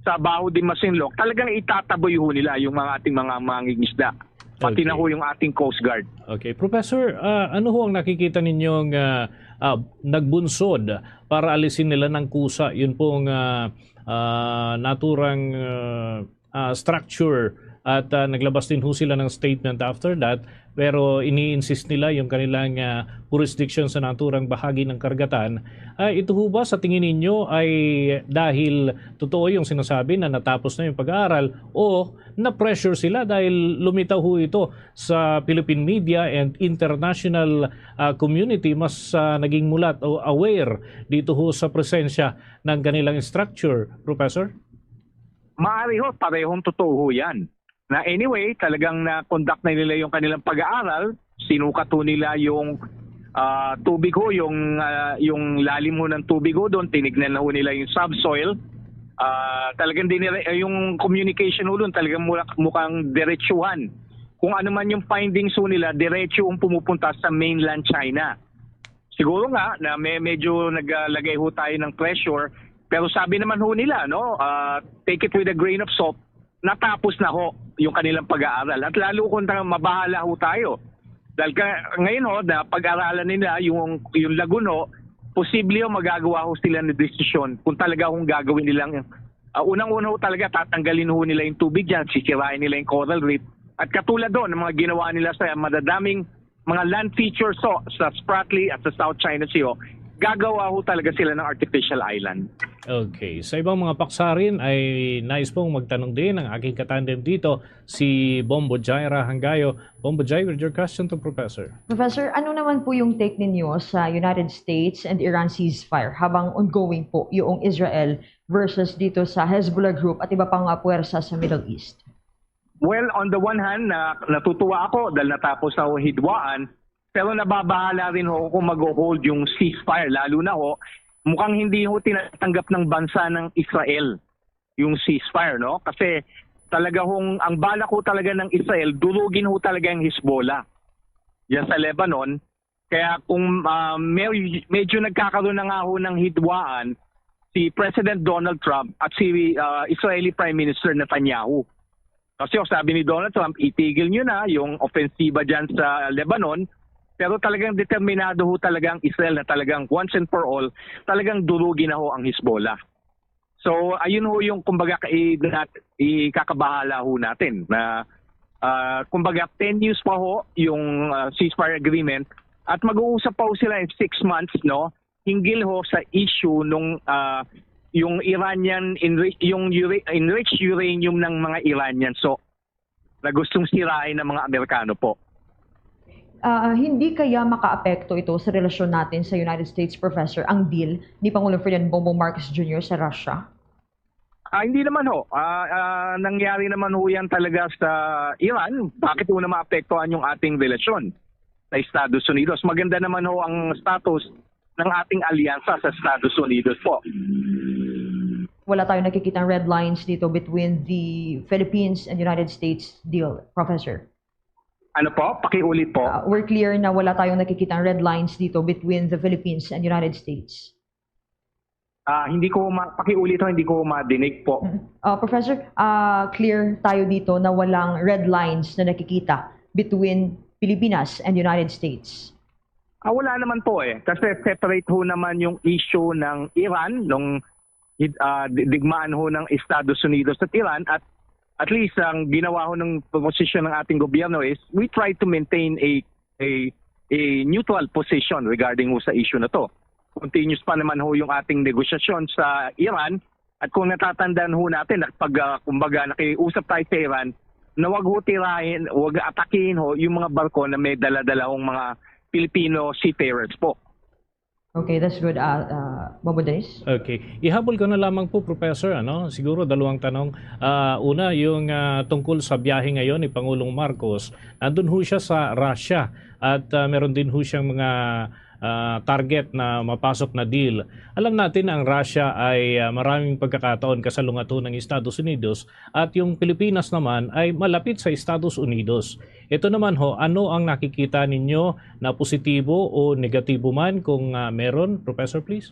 sa Baho de Masinloc, talagang itataboy ho nila yung mga ating mga mangingisda. Pati na Okay. ho yung ating Coast Guard. Okay. Professor, ah, ano ho ang nakikita ninyong ah, ah, nagbunsod para alisin nila ng kusa yun pong ah, ah, naturang ah, ah, structure At, ah, naglabas din ho sila ng statement after that, pero ini-insist nila yung kanilang, ah, jurisdiction sa naturang bahagi ng karagatan. Ah, ito ho ba sa tingin ninyo ay dahil totoo yung sinasabi na natapos na yung pag-aaral o na-pressure sila dahil lumitaw ho ito sa Philippine media and international, ah, community mas, ah, naging mulat o aware dito ho sa presensya ng kanilang structure, Professor? Maari ho, parehong totoo ho yan. Na anyway, talagang na-conduct na nila yung kanilang pag-aaral, sinukat ho nila yung, ah, tubig ho, yung, ah, yung lalim ho ng tubig ho doon, tinignan na ho nila yung subsoil. Ah, talagang dinire-, eh, yung communication ho doon, talagang mula-, mukhang diretsuhan. Kung ano man yung findings ho nila, diretso ang pumupunta sa mainland China. Siguro nga na may, medyo naglagay ho tayo ng pressure, pero sabi naman ho nila, no, ah, take it with a grain of salt, natapos na ho yung kanilang pag-aaral. At lalo kung ta-, mabahala ho tayo. Dahil ka, ngayon ho, na pag-aralan nila yung, yung lagun ho, posible ho magagawa ho sila ng desisyon kung talaga kung gagawin nilang, ah, unang-una ho talaga, tatanggalin ho nila yung tubig dyan, sisirain nila yung coral reef. At katulad doon, ng mga ginawa nila sa madadaming mga land features ho sa Spratly at sa South China Sea ho, gagawa ho talaga sila ng artificial island. Okay. Sa ibang mga paksa rin ay nais pong magtanong din ang aking katandem dito, si Bombo Jaira Hangayo. Bombo Jai, with your question to Professor. Professor, ano naman po yung take ninyo sa United States and Iran ceasefire habang ongoing po yung Israel versus dito sa Hezbollah group at iba pang, ah, puwersa sa Middle East? Well, on the one hand, na, natutuwa ako dahil natapos na ho hidwaan, pero nababahala rin ho kung mag-hold yung ceasefire, lalo na ho, mukhang hindi ho tinatanggap ng bansa ng Israel yung ceasefire, no? Kasi talaga hong, ang balak ho talaga ng Israel, durugin ho talaga ang Hezbollah diyan sa Lebanon. Kaya kung, ah, may-, medyo nagkakaroon na nga ho ng hidwaan si President Donald Trump at si, ah, Israeli Prime Minister Netanyahu. Kasi ho, sabi ni Donald Trump, itigil nyo na yung ofensiba dyan sa Lebanon. Pero talagang determinado ho talaga ang Israel na talagang once and for all, talagang durugin na ho ang Hezbollah. So, ayun ho yung, kumbaga, ka-, i-, nat-, ikakabahala ho natin na, ah, kumbaga, ten years pa ho yung, ah, ceasefire agreement at mag-uusap pa ho sila in six months, no? Hinggil ho sa issue nung, ah, yung Iranian enri-, yung ura-, enriched uranium ng mga Iranian. So, na gustong sirain ng mga Amerikano po. Ah, hindi kaya makaapekto ito sa relasyon natin sa United States, Professor, ang deal ni Pangulong Ferdinand Bongbong Marcos Junior sa Russia? Ah, hindi naman ho. Ah, ah, nangyari naman ho yan talaga sa Iran. Bakit ho na maapektuhan yung ating relasyon sa Estados Unidos? Maganda naman ho ang status ng ating alyansa sa Estados Unidos po. Wala tayong nakikitang red lines dito between the Philippines and United States deal, Professor. Ano po? Pakiulit po. Ah, we're clear na wala tayong nakikitang red lines dito between the Philippines and United States. Ah, hindi ko ma-, pakiulit ho, hindi ko madinig po. Mm. Ah, Professor, ah, clear tayo dito na walang red lines na nakikita between Pilipinas and United States. Ah, wala naman po eh. Kasi separate ho naman yung issue ng Iran nung, ah, di-, digmaan ho ng Estados Unidos at Iran, at at least ang ginawa ho ng posisyon ng ating gobyerno is we try to maintain a, a, a neutral position regarding ho sa issue na to. Continuous pa naman ho yung ating negosasyon sa Iran, at kung natatandaan ho natin, nakipag-, ah, kumbaga, nakiusap tayo sa Iran, na wag ho tirahin, wag atakihin ho yung mga barko na may dala-dala hong mga Filipino seafarers po. Okay, that's good. Ah, ah, Bobo Dennis? Okay. Ihabol ko na lamang po, Professor, ano? Siguro dalawang tanong. Ah, una, yung, ah, tungkol sa biyahe ngayon ni Pangulong Marcos. Nandun ho siya sa Russia at, ah, meron din ho siyang mga, ah, target na mapasok na deal. Alam natin ang Russia ay, ah, maraming pagkakataon kasalungat ho ng Estados Unidos at yung Pilipinas naman ay malapit sa Estados Unidos. Ito naman ho, ano ang nakikita ninyo na positibo o negatibo man kung, ah, meron, Professor, please?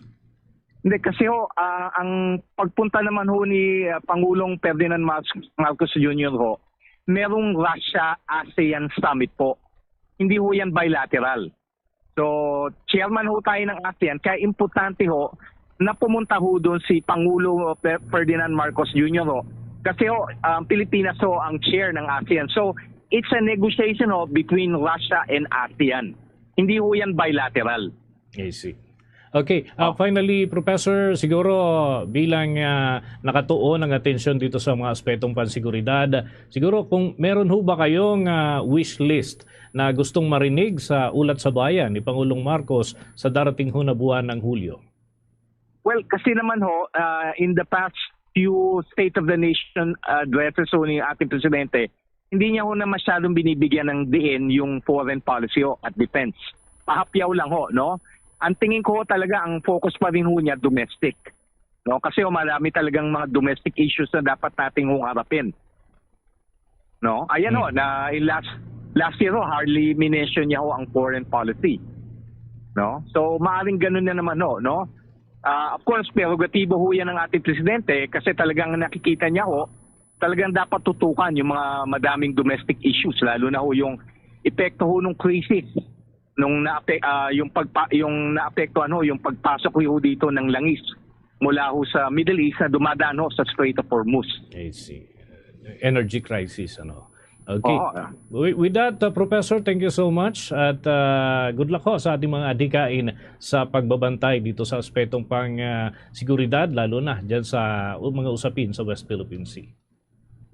Hindi, kasi ho, ah, ang pagpunta naman ho ni, ah, Pangulong Ferdinand Mar-, Marcos Junior ho, merong Russia-ASEAN Summit po. Hindi ho yan bilateral. So, chairman ho tayo ng ASEAN, kaya importante ho na pumunta ho doon si Pangulo Fe-, Ferdinand Marcos Junior ho Kasi ho, ang Pilipinas ho ang chair ng ASEAN. So, it's a negotiation ho between Russia and ASEAN. Hindi ho yan bilateral. I see. Okay, ah, Oh. finally, Professor, siguro bilang, ah, nakatuon ang atensyon dito sa mga aspetong pansiguridad, siguro kung meron ho ba kayong, ah, wish list na gustong marinig sa Ulat sa Bayan ni Pangulong Marcos sa darating ho na buwan ng Hulyo? Well, kasi naman ho, ah, in the past few State of the Nation addresses ho ni ating presidente, hindi niya ho na masyadong binibigyan ng diin yung foreign policy ho at defense. Pahapyaw lang ho, no? Ang tingin ko ho talaga, ang focus pa rin ho niya domestic. No? Kasi ho, marami talagang mga domestic issues na dapat nating hong harapin. No? Ayan ho, Mm. na in last, last year ho, hardly minention niya ho ang foreign policy. No? So, maaring ganun na naman ho, no? Ah, of course, prerogatibo ho yan ng ating presidente kasi talagang nakikita niya ho, talagang dapat tutukan yung mga madaming domestic issues, lalo na ho yung epekto ho ng crisis nung naape-, ah, yung pagpa-, yung naapektuhan ho, yung pagpasok ho dito ng langis mula ho sa Middle East na dumadaan ho sa Strait of Hormuz. I see. Energy crisis, ano? Okay. Oo. With, with that, uh, Professor, thank you so much at, uh, good luck ho sa ating mga adhikain sa pagbabantay dito sa aspetong pang, uh, seguridad, lalo na dyan sa u-, mga usapin sa West Philippine Sea.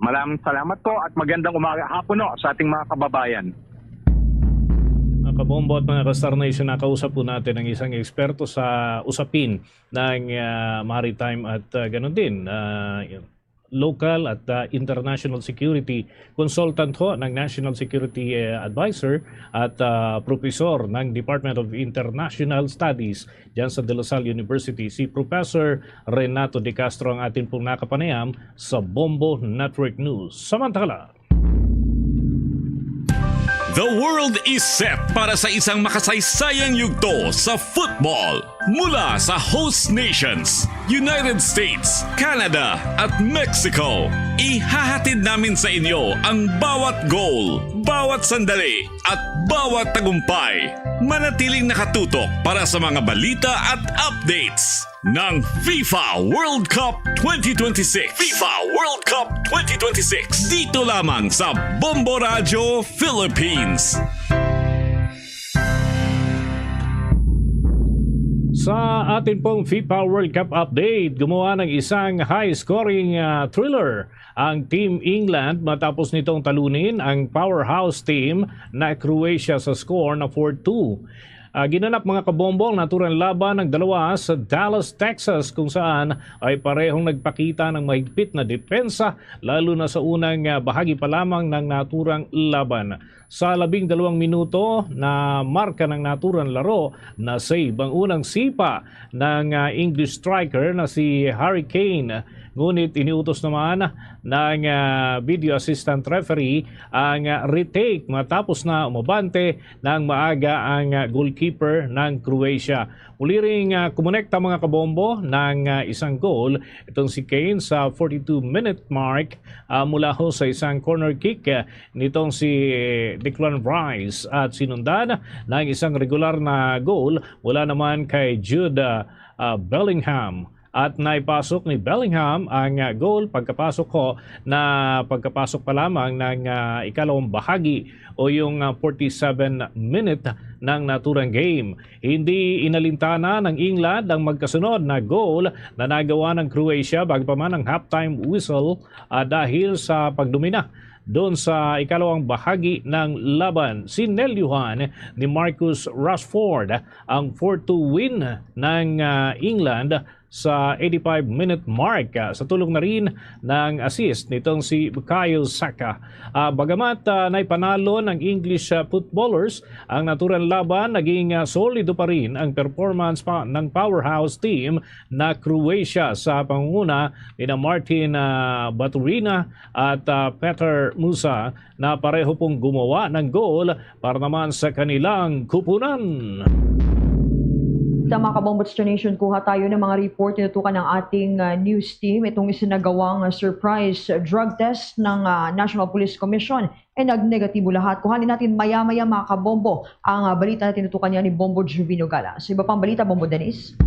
Maraming salamat po at magandang umaga, hapon ho sa ating mga kababayan. Mga kabombo at mga ka-Star Nation, nakausap po natin ang isang eksperto sa usapin ng, ah, maritime at, ah, ganun din, ah, local at, ah, international security consultant ho ng National Security, eh, Advisor at, ah, profesor ng Department of International Studies dyan sa De La Salle University, si Professor Renato De Castro ang atin pong nakapanayam sa Bombo Network News. Samantala, The world is set para sa isang makasaysayang yugto sa football. Mula sa host nations, United States, Canada, at Mexico, ihahatid namin sa inyo ang bawat goal, bawat sandali, at bawat tagumpay. Manatiling nakatutok para sa mga balita at updates ng FIFA World Cup twenty twenty-six. FIFA World Cup twenty twenty-six. Dito lamang sa Bombo Radyo Philippines. Sa atin pong FIFA World Cup update, gumawa ng isang high-scoring, ah, thriller ang Team England matapos nitong talunin ang powerhouse team na Croatia sa score na four two. Ah, ginanap, mga kabombo, ang naturang laban ng dalawa sa Dallas, Texas, kung saan ay parehong nagpakita ng mahigpit na depensa, lalo na sa unang, ah, bahagi pa lamang ng naturang laban. Sa labing dalawang minuto, na marka ng naturang laro, na-save ang unang sipa ng, ah, English striker na si Harry Kane. Ngunit iniutos naman ng, ah, video assistant referee ang, ah, retake matapos na umabante ng maaga ang, ah, goalkeeper ng Croatia. Muli ring, ah, kumonekta, mga kabombo, ng, ah, isang goal itong si Kane sa forty-two minute mark, ah, mula ho sa isang corner kick, ah, nitong si Declan Rice at sinundan ng isang regular na goal mula naman kay Jude, ah, ah, Bellingham. At naipasok ni Bellingham ang, ah, goal pagkapasok ho na pagkapasok pa lamang ng, ah, ikalawang bahagi o yung, ah, forty-seven minute ng naturang game. Hindi inalintana ng England ang magkasunod na goal na nagawa ng Croatia bago pa man ang halftime whistle, ah, dahil sa pagdomina doon sa ikalawang bahagi ng laban. Sinelyuhan ni Marcus Rashford ang four two win ng, ah, England sa eighty-five minute mark, ah, sa tulong na rin ng assist nitong si Bukayo Saka. Ah, bagamat, ah, naipanalo ng English, ah, footballers ang naturang laban, naging, ah, solido pa rin ang performance pa ng powerhouse team na Croatia sa pangunguna nina Martin, ah, Baturina at, ah, Petar Musa na pareho pong gumawa ng goal para naman sa kanilang kupunan. Tama ka, Bombo Star Nation. Kuha tayo ng mga report. Tinutukan ng ating, ah, news team itong isinagawang, ah, surprise drug test ng, ah, National Police Commission. Eh, nagnegatibo lahat. Kuhanin natin maya-maya, mga kabombo, ang, ah, balita na tinutukan niya ni Bombo Juvino Gala. Sa iba pang balita, Bombo Dennis?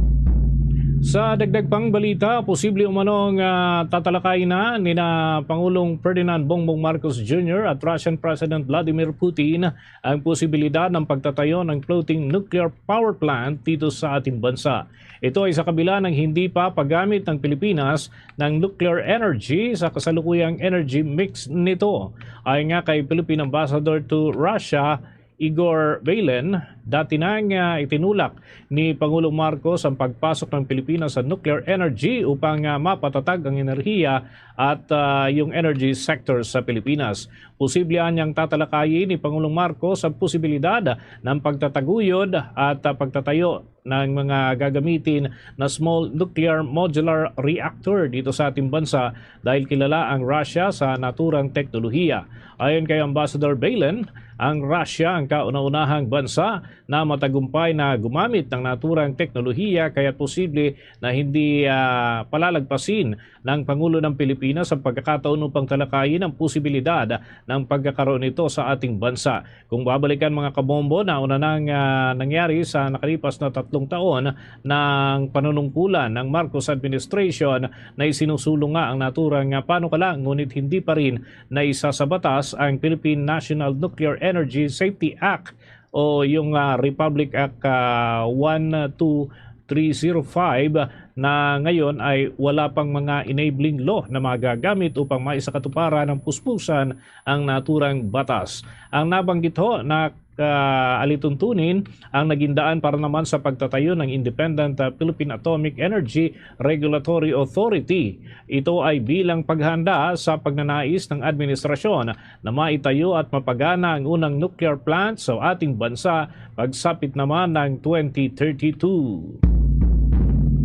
Sa dagdag pang balita, posible umano nga tatalakay na nina Pangulong Ferdinand Bongbong Marcos Junior at Russian President Vladimir Putin ang posibilidad ng pagtatayo ng floating nuclear power plant dito sa ating bansa. Ito ay sa kabila ng hindi pa paggamit ng Pilipinas ng nuclear energy sa kasalukuyang energy mix nito. Ayon nga kay Philippine Ambassador to Russia, Igor Valen, dati nang ah, itinulak ni Pangulong Marcos ang pagpasok ng Pilipinas sa nuclear energy upang ah, mapatatag ang enerhiya at ah, yung energy sector sa Pilipinas. Posible anyang tatalakayin ni Pangulong Marcos ang posibilidad ng pagtataguyod at ah, pagtatayo ng mga gagamitin na small nuclear modular reactor dito sa ating bansa dahil kilala ang Russia sa naturang teknolohiya. Ayon kay Ambassador Valen, ang Russia ang kauna-unahang bansa na matagumpay na gumamit ng naturang teknolohiya, kaya posible na hindi ah, palalagpasin ng Pangulo ng Pilipinas ang pagkakataon upang talakayin ang posibilidad ng pagkakaroon nito sa ating bansa. Kung babalikan, mga kabombo, nauna nang ah, nangyari sa nakalipas na tatlong taon ng panunungkulan ng Marcos administration na isinusulong nga ang naturang ah, panukala, ngunit hindi pa rin naisa sa batas ang Philippine National Nuclear Energy Safety Act o yung ah, Republic Act ah, one two three zero five, na ngayon ay wala pang mga enabling law na magagamit upang maisakatuparan ng puspusan ang naturang batas. Ang nabanggit ho na ah, alituntunin ang naging daan para naman sa pagtatayo ng Independent ah, Philippine Atomic Energy Regulatory Authority. Ito ay bilang paghanda sa pagnanais ng administrasyon na maitayo at mapagana ang unang nuclear plant sa ating bansa pagsapit naman ng twenty thirty-two.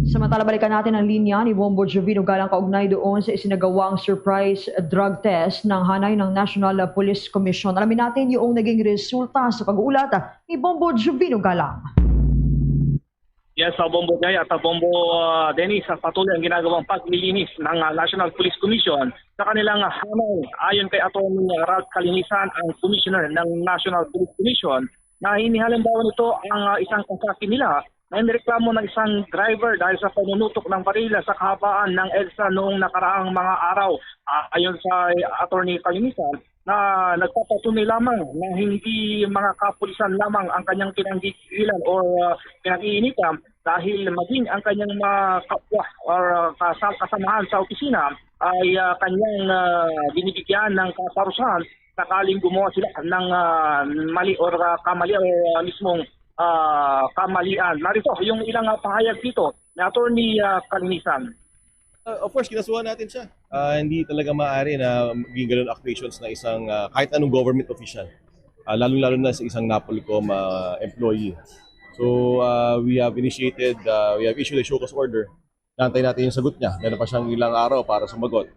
Samantala, balikan natin ang linya ni Bombo Jovino Galang kaugnay doon sa isinagawang surprise drug test ng hanay ng National Police Commission. Alamin natin yung naging resulta sa pag-uulat ni Bombo Jovino Galang. Yes, sa Bombo Jay at sa Bombo uh, Dennis, sa patuloy ang ginagawang paglilinis ng uh, National Police Commission sa kanilang hanay. Ayon kay Attorney Ralph Kalinisan, ang commissioner ng National Police Commission, na hinihalimbawa nito ang uh, isang kasapi nila na inireklamo ng isang driver dahil sa panunutok ng barila sa kahabaan ng EDSA noong nakaraang mga araw. Uh, ayon sa Attorney Kalinisan, na nagpapatunay lamang na hindi mga kapulisan lamang ang kanyang pinanggigilan o uh, pinag-iinitan dahil maging ang kanyang mga kapwa or uh, kasal kasamahan sa opisina ay uh, kanyang uh, binibigyan ng kaparusahan sakaling gumawa sila ng uh, mali or uh, kamali o uh, mismong uh, kamalian. Narito yung ilang uh, pahayag dito ni Attorney uh, Kalinisan. Uh, of course, kinasuhan natin siya. Uh, hindi talaga maaari na maging ganun actuations na isang uh, kahit anong government official. Uh, lalong-lalo na sa isang NAPOLCOM uh, employee. So uh, we have initiated, uh, we have issued a show cause order. Nantay natin yung sagot niya. Meron pa siyang ilang araw para sumagot.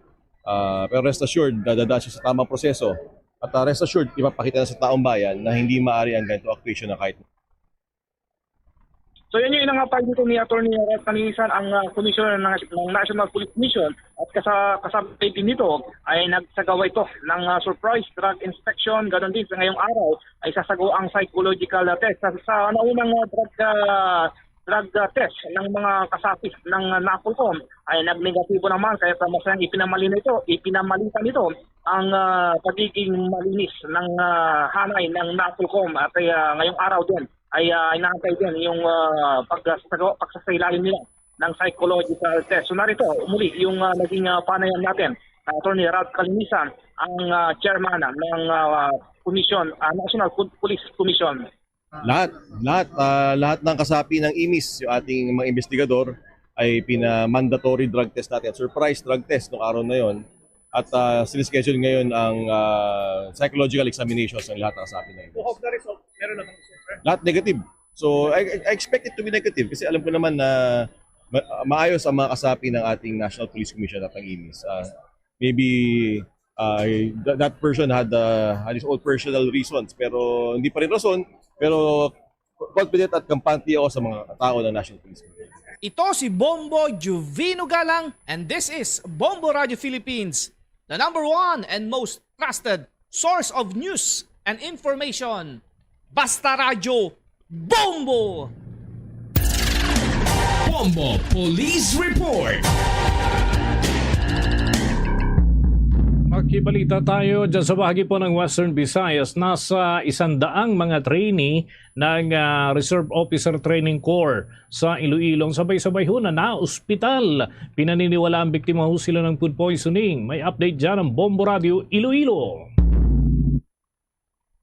Uh, pero rest assured, dadadaan siya sa tamang proseso. At uh, rest assured, ipapakita na sa taong bayan na hindi maaari ang ganito actuation na kahit So yan yung inangapay dito ni Attorney Ralph Kalinisan, ang uh, Commissioner ng, ng National Police Commission, at kasa, kasabay din nito ay nagsagawa ito ng uh, surprise drug inspection. Ganon din sa ngayong araw ay sasagawa ang psychological uh, test. Sa, sa naunang uh, drug uh, drug uh, test ng mga kasapi ng uh, NAPOLCOM ay nagnegatibo naman, kaya sa masayang ipinamali na ito, ipinamalitan nito ang uh, pagiging malinis ng uh, hanay ng NAPOLCOM at uh, ngayong araw din ay uh, inaantay din yung uh, pagsasagawa, pagsasailalim nila ng psychological test. So narito muli yung uh, naging uh, panayam natin, uh, Attorney Ralph Kalinisan, ang uh, chairman ng uh, Commission, uh, National Police Commission. Lahat, lahat, uh, lahat ng kasapi ng imis, yung ating mga investigador, ay pina-mandatory drug test natin, surprise drug test nung araw na yon. At uh, sinischedule ngayon ang uh, psychological examinations ng lahat ng kasapi ng imis. Of the result, meron naman sir. Lahat negative. So I, I expect it to be negative kasi alam ko naman na ma- maayos ang mga kasapi ng ating National Police Commission at ng imis. Uh, maybe uh, that, that person had uh, had his own personal reasons pero hindi pa rin rason pero confident at kampante ako sa mga tao ng National Police Commission. Ito si Bombo Juvino Galang and this is Bombo Radio Philippines, the number one and most trusted source of news and information. Basta Radyo, Bombo! Bombo Police Report. Makibalita tayo dyan sa bahagi po ng Western Visayas. Nasa isang daang mga trainee ng, ah, Reserve Officer Training Corps sa Iloilo ang sabay-sabay ho na naospital. Pinaniniwala ang biktima ho sila ng food poisoning. May update dyan ang Bombo Radio Iloilo.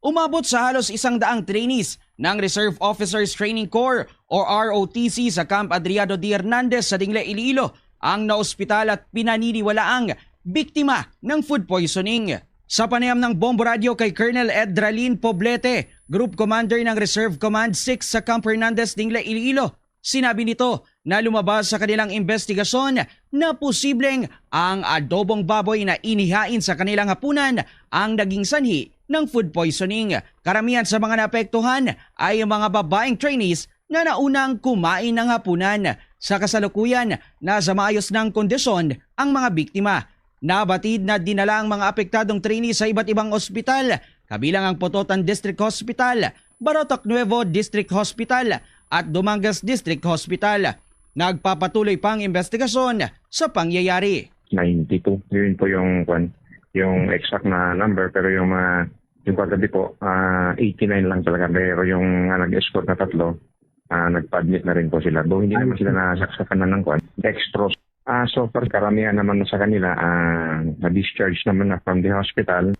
Umabot sa halos isang daang trainees ng Reserve Officers Training Corps o R O T C sa Camp Adriano D. Hernandez sa Dingle, Iloilo ang naospital at pinaniniwalaang biktima ng food poisoning. Sa panayam ng Bombo Radio kay Colonel Edralin Poblete, Group Commander ng Reserve Command six sa Camp Hernandez, Dingle, Iloilo, sinabi nito na lumabas sa kanilang investigasyon na posibleng ang adobong baboy na inihain sa kanilang hapunan ang naging sanhi ng food poisoning. Karamihan sa mga naapektuhan ay mga babaeng trainees na naunang kumain ng hapunan. Sa kasalukuyan, nasa maayos nang kondisyon ang mga biktima. Nabatid na dinala ang mga apektadong trainee sa iba't ibang ospital, kabilang ang Pototan District Hospital, Barotac Nuevo District Hospital, at Dumangas District Hospital. Nagpapatuloy pa ang investigasyon sa pangyayari. Ninety-two. Yun po yung, kwan, yung exact na number, pero yung mga, yung kagabi po, ah, eighty-nine lang talaga. Pero yung, ah, nag-escort na tatlo, ah, nagpa-admit na rin po sila. Though hindi naman sila nasaksakan na ng, kwan, dextrose. Ah, so far, karamihan naman na sa kanila, ah, na-discharge naman na from the hospital.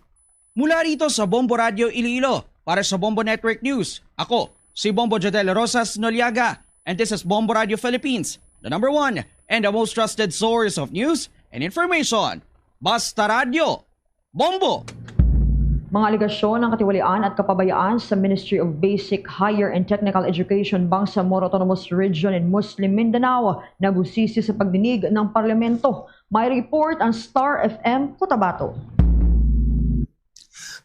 Mula rito sa Bombo Radio Iloilo, para sa Bombo Network News, ako si Bombo Jodel Rosas Noliaga, and this is Bombo Radio Philippines, the number one and the most trusted source of news and information. Basta Radyo, Bombo! Mga alegasyon ng katiwalian at kapabayaan sa Ministry of Basic, Higher and Technical Education, Bangsamoro Autonomous Region in Muslim Mindanao nabusisi sa pagdinig ng Parlamento. May report ang Star F M Cotabato.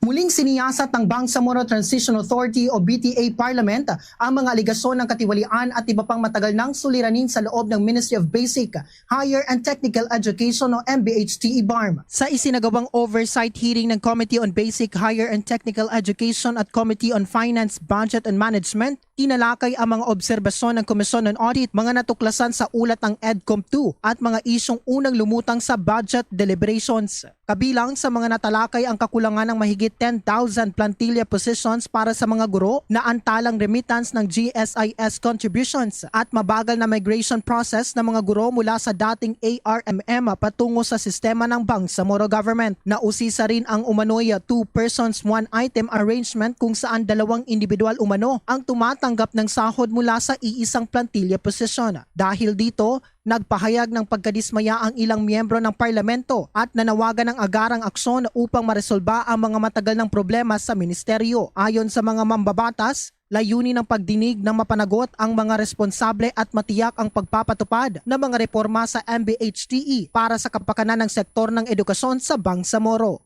Muling siniyasat ng Bangsamoro Transition Authority o B T A Parliament ang mga alegasyon ng katiwalian at iba pang matagal nang suliranin sa loob ng Ministry of Basic, Higher and Technical Education o M B H T E BARM. Sa isinagawang oversight hearing ng Committee on Basic, Higher and Technical Education at Committee on Finance, Budget and Management, tinalakay ang mga obserbasyon ng Commission on Audit, mga natuklasan sa ulat ng EDCOM two at mga isyung unang lumutang sa budget deliberations. Kabilang sa mga natalakay ang kakulangan ng mahigit ten thousand plantilla positions para sa mga guro, naantalang remittance ng G S I S contributions at mabagal na migration process ng mga guro mula sa dating A R M M patungo sa sistema ng Bangsamoro government. Nausisa rin ang umano'y two persons, one item arrangement kung saan dalawang individual umano ang tumatanggap ng sahod mula sa iisang plantilla posisyon. Dahil dito, nagpahayag ng pagkadismaya ang ilang miyembro ng parlamento at nanawagan ng agarang aksyon upang maresolba ang mga matagal ng problema sa ministeryo. Ayon sa mga mambabatas, layunin ng pagdinig ng mapanagot ang mga responsable at matiyak ang pagpapatupad ng mga reforma sa M B H T E para sa kapakanan ng sektor ng edukasyon sa Bangsamoro.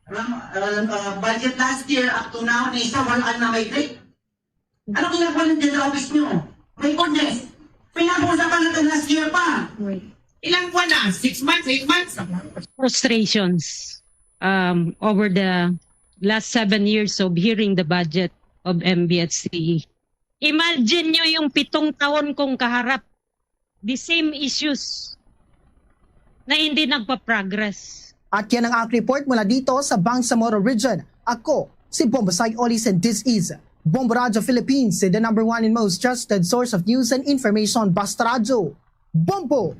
From, uh, uh, budget last year up to now, na isa, wala na may break. Ano ginagawa ng General Office nyo? My goodness! Pinag-uusapan natin last year pa. Ilang buwan na? Six months? Eight months? Frustrations, um, over the last seven years of hearing the budget of M B H C E. Imagine nyo yung pitong taon kong kaharap, the same issues na hindi nagpa-progress. At yan ang aking report mula dito sa Bangsamoro Region. Ako si Bombo Sai Olis, and this is Bombo Radyo Philippines, the number one and most trusted source of news and information. Basta Radyo, Bombo!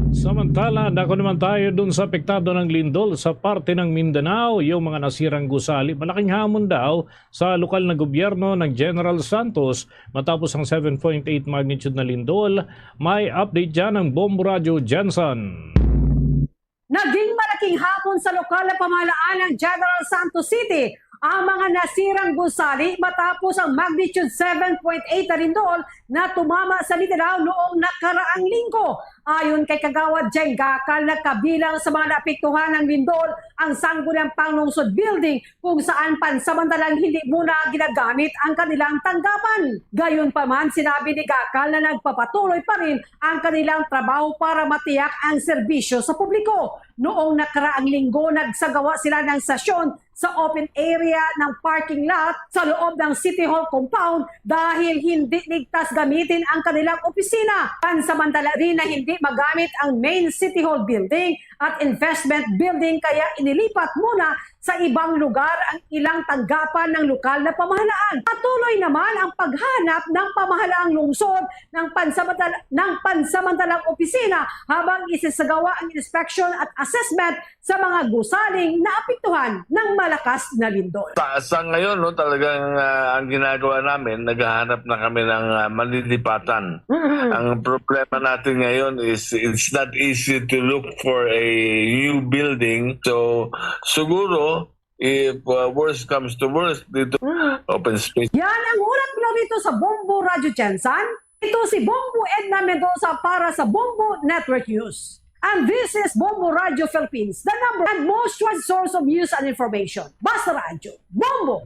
Samantala, dako naman tayo dun sa apektado ng lindol sa parte ng Mindanao, yung mga nasirang gusali. Malaking hamon daw sa lokal na gobyerno ng General Santos matapos ang seven point eight magnitude na lindol. May update dyan ang Bombo Radyo Jensen. Naging malaking hamon sa lokal na pamahalaan ng General Santos City ang mga nasirang gusali matapos ang magnitude seven point eight na lindol na tumama sa Mindanao noong nakaraang linggo. Ayon kay Kagawad Jeng Gacal, nagkabilang sa mga naapektuhan ng lindol ang Sangguniang Panlungsod Building, kung saan pansamantalang hindi muna ginagamit ang kanilang tanggapan. Gayunpaman, sinabi ni Gacal na nagpapatuloy pa rin ang kanilang trabaho para matiyak ang serbisyo sa publiko. Noong nakaraang linggo, nagsagawa sila ng sesyon sa open area ng parking lot sa loob ng City Hall compound dahil hindi ligtas gamitin ang kanilang opisina. Pansamantala rin na hindi magamit ang main City Hall building at investment building, kaya inilipat muna sa ibang lugar ang ilang tanggapan ng lokal na pamahalaan. Patuloy naman ang paghanap ng pamahalaang lungsod ng pansamantala-, ng pansamantalang opisina habang isasagawa ang inspection at assessment sa mga gusaling naapektuhan ng malakas na lindol. Sa, sa ngayon, no, talagang, ah, ang ginagawa namin, naghahanap na kami ng, ah, malilipatan. Mhm. Ang problema natin ngayon is it's not easy to look for a new building. So, siguro, if, uh, worst comes to worst, dito, Mhm. open space. Yan ang ulat mula rito sa Bombo Radyo Gensan. Ito si Bombo Edna Mendoza para sa Bombo Network News. And this is Bombo Radyo Philippines, the number and most trusted source of news and information. Basta Radyo, Bombo!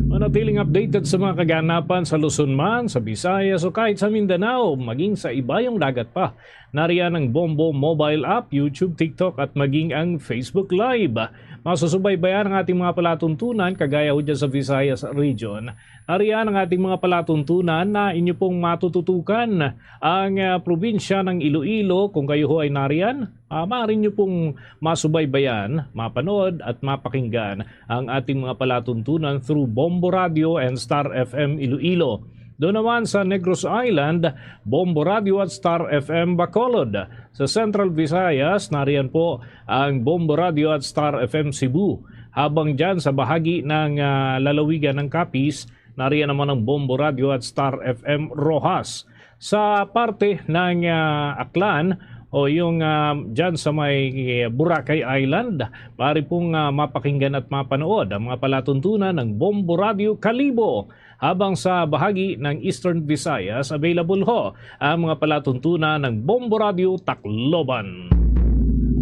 Manatiling updated sa mga kaganapan sa Luzon man, sa Visayas o kahit sa Mindanao, maging sa ibayong dagat pa. Nariyan ang Bombo mobile app, YouTube, TikTok at maging ang Facebook Live. Masusubaybayan ang ating mga palatuntunan kagaya ho dyan sa Visayas region. Nariyan ang ating mga palatuntunan na inyo pong matututukan. Ang, ah, probinsya ng Iloilo, kung kayo ho ay nariyan, ah, maaari nyo pong masubaybayan, mapanood at mapakinggan ang ating mga palatuntunan through Bombo Radio and Star F M Iloilo. Doon naman sa Negros Island, Bombo Radio at Star F M Bacolod. Sa Central Visayas, nariyan po ang Bombo Radio at Star F M Cebu. Habang dyan sa bahagi ng, ah, lalawigan ng Capiz, nariyan naman ang Bombo Radio at Star F M Roxas. Sa parte ng, ah, Aklan o yung, ah, dyan sa may, eh, Boracay Island, maaari pong, ah, mapakinggan at mapanood ang mga palatuntunan ng Bombo Radio Kalibo. Habang sa bahagi ng Eastern Visayas, available ho ang mga palatuntunan ng Bombo Radio Tacloban.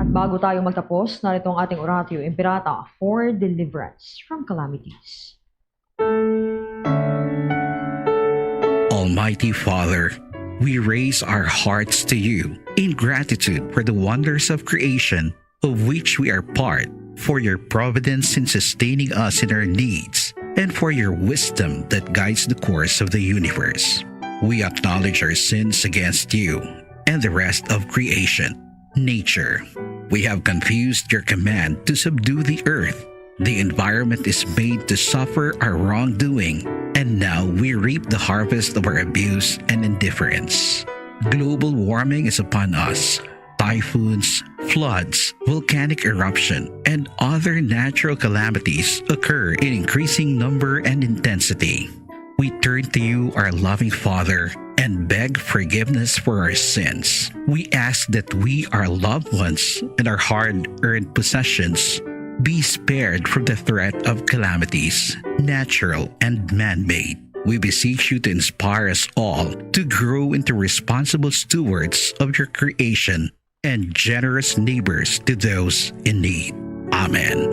At bago tayo magtapos, narito ang ating oratio imperata for deliverance from calamities. Almighty Father, we raise our hearts to you in gratitude for the wonders of creation of which we are part, for your providence in sustaining us in our needs, and for your wisdom that guides the course of the universe. We acknowledge our sins against you and the rest of creation, nature. We have confused your command to subdue the earth. The environment is made to suffer our wrongdoing, and now we reap the harvest of our abuse and indifference. Global warming is upon us. Typhoons, floods, volcanic eruption, and other natural calamities occur in increasing number and intensity. We turn to you, our loving Father, and beg forgiveness for our sins. We ask that we, our loved ones, and our hard-earned possessions be spared from the threat of calamities, natural and man-made. We beseech you to inspire us all to grow into responsible stewards of your creation and generous neighbors to those in need. Amen.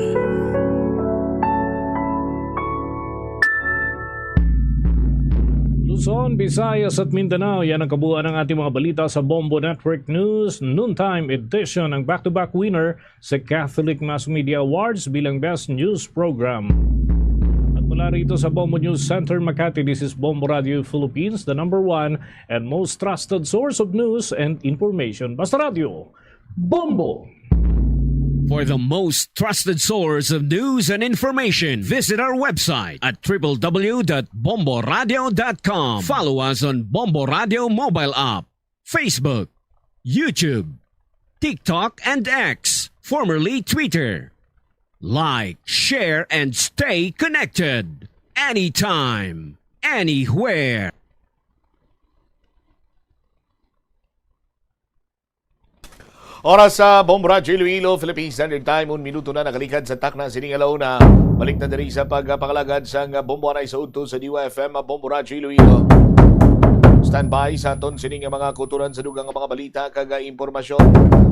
Luzon, Visayas at Mindanao, yan ang kabuuan ng ating mga balita sa Bombo Network News Noontime Edition, ang back-to-back winner sa Catholic Mass Media Awards bilang Best News Program. At mula rito sa Bombo News Center, Makati, this is Bombo Radio Philippines, the number one and most trusted source of news and information. Basta Radio, Bombo! For the most trusted source of news and information, visit our website at triple w dot bomboradio dot com. Follow us on Bombo Radio mobile app, Facebook, YouTube, TikTok, and X, formerly Twitter. Like, share, and stay connected anytime, anywhere. Oras sa Bombo Radyo Iloilo, Philippine Standard Time, un minuto na nakalikad sa takna sining alauna. Balik na diri sa pagpangalagad sang Bombo Anay sa udto sa D Y F M, Bombo Radyo Iloilo. Standby sa aton sining mga kutoran sa dugang nga mga balita kag impormasyon.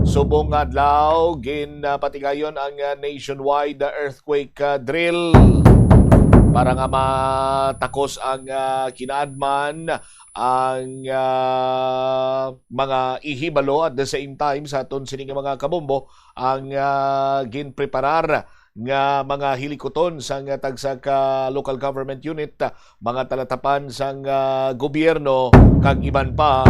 Subong nga adlaw, ginpatigayon ang, ah, nationwide earthquake, ah, drill para nga matakos ang, ah, kinaadman ang, ah, mga ihibalo. At the same time, sa aton sini nga mga kabombo, ang, ah, ginpreparar nga mga hilikuton sang tagsa ka local government unit, mga talatapan sang, ah, gobyerno, kag iban pa,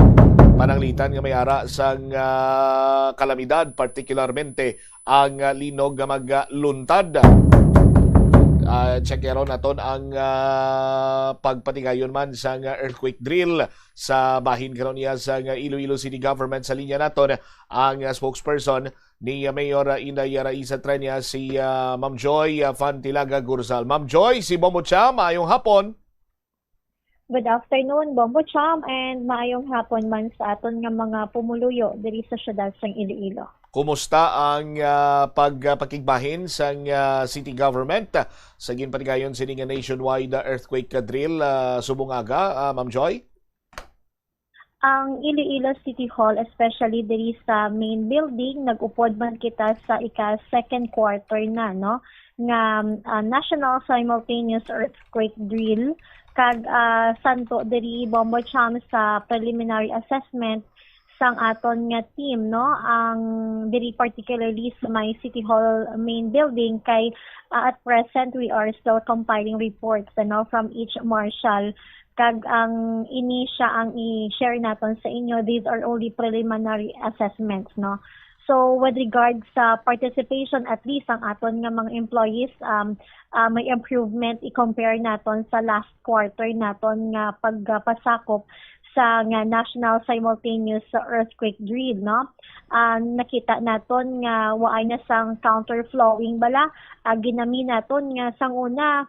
pananglitan nga may ara sang, ah, kalamidad, partikularmente ang, ah, linog nga magluntad. Ah, check naton ang, ah, pagpatigayon man sang earthquake drill sa bahin karon niya sang Iloilo City Government. Sa linya naton ang, ah, spokesperson ni, ah, Mayor, ah, Inday, ah, Raisa Treñas, si, ah, Ma'am Joy, ah, Fantilaga Gurzal. Ma'am Joy, si Bombo Cha, maayong hapon. Good afternoon, Bombo Cham, and maayong hapon man sa aton nga mga pumuluyo diri sa siyudad sang Iloilo. Kumusta ang, ah, pag-, ah, pakigbahin sang, ah, city government, ah, sa ginpatigayon sini nga nationwide, ah, earthquake, ah, drill, ah, subong aga, ah, Ma'am Joy? Ang Iloilo City Hall, especially diri sa main building, nag-upod man kita sa ika second quarter na, no, nga, ah, National Simultaneous Earthquake Drill, kag, ah, santo diri, Bombo Cham, sa preliminary assessment sang aton nga team, no, ang diri particularly sa may City Hall main building, kay, ah, at present we are still compiling reports, ano, from each marshal, kag ang ini siya ang i-share naton sa inyo. These are only preliminary assessments, no? So, with regards sa participation, at least ang aton nga mga employees, um, ah, may improvement i-compare naton sa last quarter naton nga pagpasakop sa nga National Simultaneous Earthquake Drill, no? Ah, nakita naton nga waay na sang counterflowing bala. Ah, ginami naton nga sang una,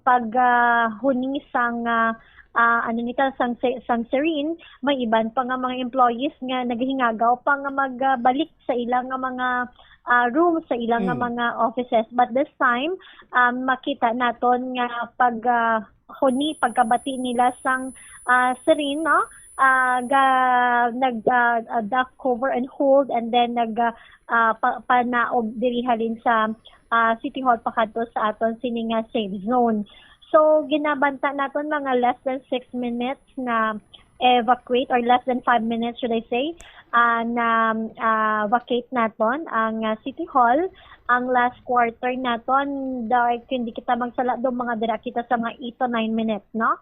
pag, ah, huni sang, ah, ah, ano nito, sang si-, sang siren, may iban pa nga mga employees nga naghingagaw pa nga magbalik sa ilang nga mga, ah, room, sa ilang nga Mm. mga offices. But this time, um, makita naton nga pag, ah, huni, pagkabati nila sang, ah, siren, no? Ah, ga-, nag, ah, ah, duck cover and hold, and then nag, ah, ah, pa-, panaog diri halin sa, ah, City Hall pakadto sa aton sini nga safe zone. So, ginabanta naton mga less than six minutes na evacuate, or less than five minutes, should I say, ah, na, ah, vacate naton ang, ah, City Hall. Ang last quarter naton, dahil kung di kita magsala, do mga dira kita sa mga eight to nine minutes, no?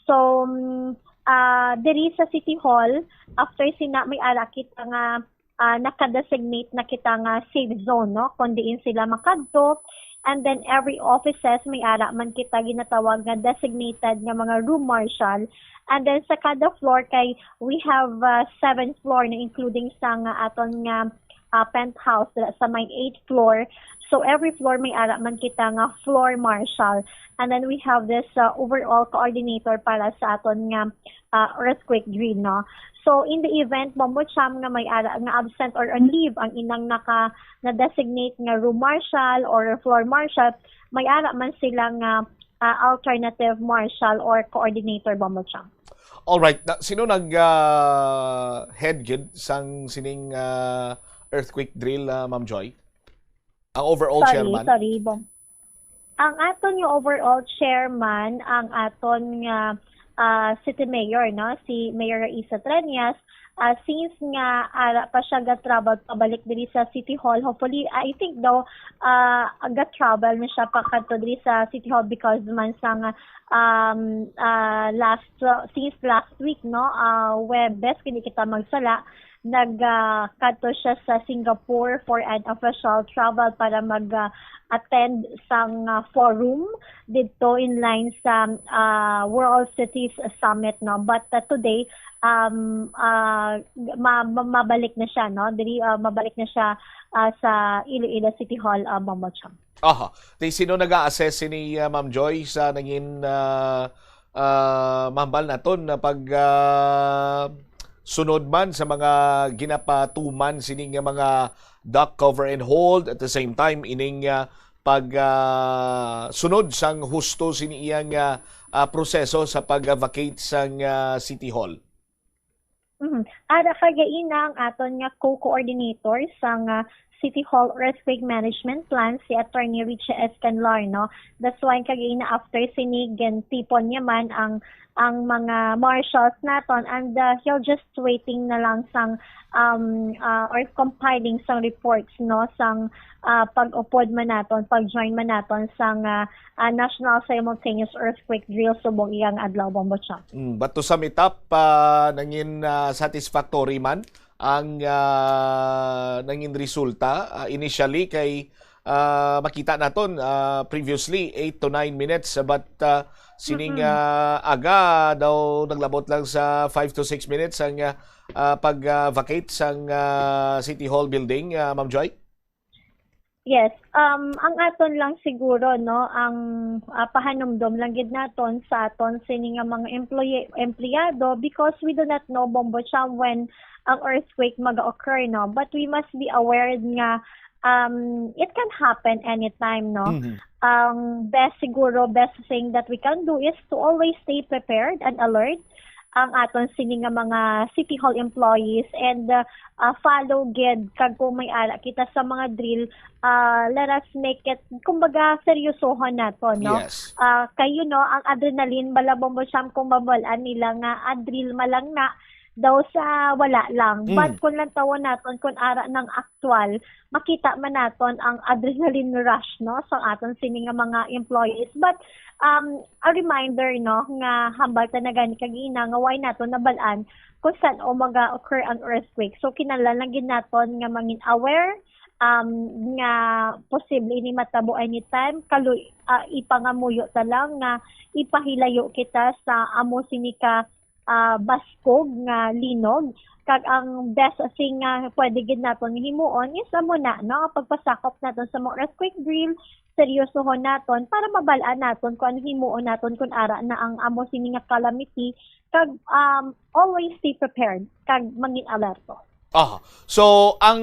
So, mm, ah, diri sa City Hall, after sina, may ara kita nga, ah, naka-designate na kita nga safe zone, no? Kung diin sila makadto. And then every offices, may ara man kita ginatawag nga designated nga mga room marshal. And then sa kada floor kay we have, ah, seven floor na, including sa nga aton nga, ah, penthouse dira sa may eighth floor. So every floor may ara man kita nga floor marshal. And then we have this, ah, overall coordinator para sa aton nga, ah, earthquake drill, no? So in the event, Bombo Cham, nga may ara nga absent or on leave ang inang naka na-designate nga room marshal or floor marshal, may ara man sila nga, ah, alternative marshal or coordinator, Bombo Cham. Alright. Na, sino nag, ah, head gid sang sining, ah, earthquake drill, ah, Ma'am Joy? Ang overall Sorry, chairman? Sorry, Bong. Ang aton nga overall chairman, ang aton nga, ah, city mayor, no, si Mayor Raisa Treñas. Ah, since nga ara pa siya ga-travel pabalik diri sa City Hall, hopefully, I think daw, ah, ga-travel na siya pa kadto diri sa City Hall because man sa nga, um, ah, last, since last week, no, ah, Huwebes, kini kita magsala, nag, ah, kadto siya sa Singapore for an official travel para mag, ah, attend sang, ah, forum didto in line sa, ah, World Cities Summit, no? But, ah, today, um, ah, ma-, ma-, mabalik na siya, no? Diri, ah, mabalik na siya, ah, sa Iloilo City Hall, ah, Bombo Cham. Aha. Di sino nag-a-assess sini, ah, Ma'am Joy, sa nangin, ah, ah, mahambal naton na pag, ah, sunod man sa mga ginapatuman sini nga mga duck cover and hold, at the same time ining, ah, pag, ah, sunod sang husto sini iyang, ah, ah, proseso sa pag-vacate sang, ah, City Hall? Mhm. Ara ka gaina ang aton nga co-coordinator sang, ah, City Hall Earthquake Management Plan, si Attorney Richie Escanlar, no? That's why kagina after sini, gintipon niya man ang, ang mga marshals naton, and, uh, he'll just waiting na lang sang, um, uh, or compiling sang reports, no, sang, uh, pag-upod man naton, pag-join man naton sang, uh, uh, National Simultaneous Earthquake Drill subong iyang adlaw, Bombo Cham. Mm, but to sum it up, uh, nangin uh, satisfactory man ang uh, nangin resulta. Uh, initially kay uh, makita naton uh, previously eight to nine minutes, but uh, sining uh, aga daw naglabot lang sa five to six minutes ang uh, uh, pag-vacate sang uh, City Hall building, uh, Ma'am Joy? Yes, um ang aton lang siguro, no, ang uh, pahanumdom lang gid naton sa aton sini nga mga employee empleyado, because we do not know, Bombo Cham, when ang earthquake mag-occur, no, but we must be aware nga um it can happen anytime, no. Mm-hmm. Ang best siguro, best thing that we can do is to always stay prepared and alert ang aton sini nga mga City Hall employees, and uh, uh, follow gid, kag kung may ara kita sa mga drill, uh, let us make it, kumbaga, seryosohon nato, no? Yes. Uh, kayo, no, ang adrenaline bala, Bombo Cham, kung mabalaan nila nga ah, drill malang na daw sa wala lang. Mm. But kung lantawon naton kung ara nang aktual, makita man naton ang adrenaline rush, no, sa aton sini nga mga employees. But um a reminder, no, nga hambal ta na gani kagina nga why naton nabal-an kung san-o maga-occur ang earthquake. So kinahanglan lang gid naton nga mangin aware, um, nga posible ini matabo anytime. Kaluy, ah, ipangamuyo ta lang nga ipahilayo kita sa amo sini ka ah, baskog nga linog. Kag ang best thing nga pwede gid naton himuon is amo na, no, pagpasakop naton sa mga earthquake drill, seryosohon naton para mabal-an naton kung ano himuon naton kung ara na ang amo sini nga calamity. Kag um, always stay prepared kag mangin alerto. Ah, so ang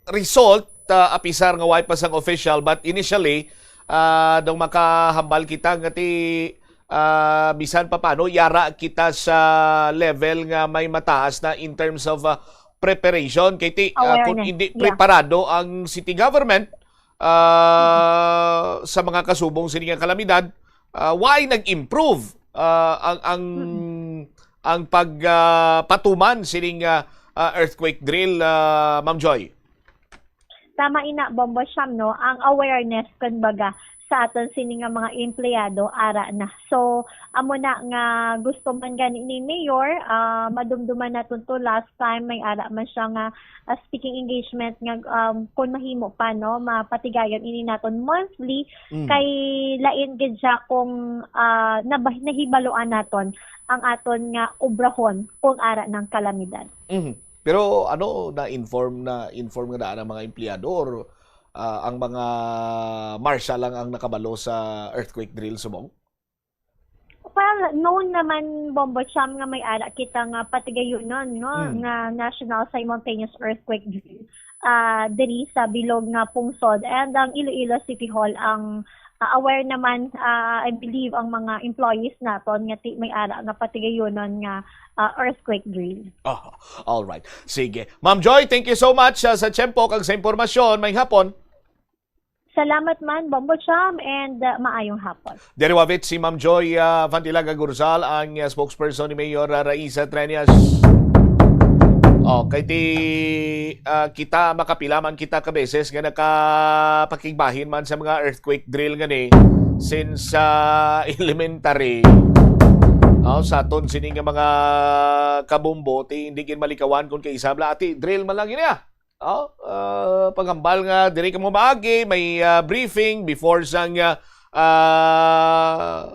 result, ah, apisar nga way pa sang official, but initially, ah, daw makahambal kita nga ti, ah, bisan pa paano, yara kita sa level nga may mataas na in terms of, ah, preparation. Kay ti, ah, kung Awareness. Hindi Yeah. Preparado ang city government, ah, sa mga kasubong sini nga kalamidad, ah, why nag-improve, ah, ang, ang, ang pag, ah, patuman sining, ah, ah, earthquake drill, ah, Ma'am Joy? Tama ina, Bombo Siam, no? Ang awareness, kumbaga, sa aton sini nga mga empleyado, ara na. So, amo na nga gusto man gani ni Mayor, ah, madumduman naton to last time, may ara man siya nga, ah, speaking engagement nga, um, kung mahimo pa, no, mapatigayon ini naton monthly, Mm. kay lain gid siya kung, ah, nabah-, nahibaluan naton ang aton nga obrahon kung ara ng kalamidad. Mhm. Pero ano, na-inform, na-inform nga daan ang mga empleyado or, ah, ang mga marshal lang ang nakabalo sa earthquake drill subong? Well, known naman, Bombo Siam, nga may ara kita nga patigayunon, no, Mm. nga National Simultaneous Earthquake Drill, ah, diri sa bilog nga pungsod. And ang Iloilo City Hall ang, ah, aware naman, ah, I believe, ang mga employees naton nga ti-, may ara nga patigayunon nga, ah, earthquake drill. Oh, all right. Sige. Ma'am Joy, thank you so much, ah, sa tiyempo kag sa impormasyon. Maayong hapon. Salamat man, Bombo Siam, and, uh, maayong hapon. Diri wavit si Ma'am Joy, uh, Fantilaga Gurzal, ang, uh, spokesperson ni Mayor, uh, Raisa Treñas. Oh, kay ti, uh, kita makapila man kita ka beses nga nakapakigbahin man sa mga earthquake drill nga ni since, uh, elementary. Oh, sa aton sini nga mga kabombo, ti hindi gid malikawan kung kay isabla, ati drill man lang yun, ah. Oh, ah, paghambal nga diri kamo maagi, may, ah, briefing before sang, ah, ah,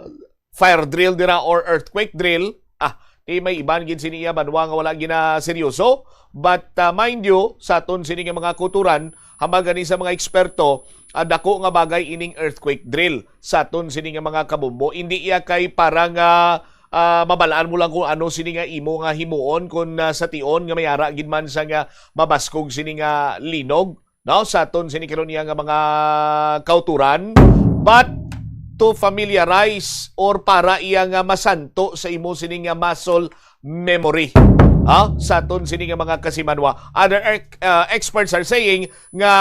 fire drill dira or earthquake drill. Ah, di may iban gid sini iya banwa nga wala ginaseryoso. But, ah, mind you, sa aton sini nga mga kauturan, hambal gani sa mga eksperto, ah, dako nga bagay ining earthquake drill sa aton sini nga mga kabombo. Hindi iya kay para nga ah, mabalaan mo lang kung ano sini nga imo nga himuon kung, ah, sa tion nga may ara gid man sa nga mabaskog sini nga linog, no? Sa aton sini karon iya nga mga kauturan, but to familiarize or para iya nga masanto sa imo sini nga muscle memory. ha, sa aton sini nga mga kasimanwa. Other ex- uh, experts are saying nga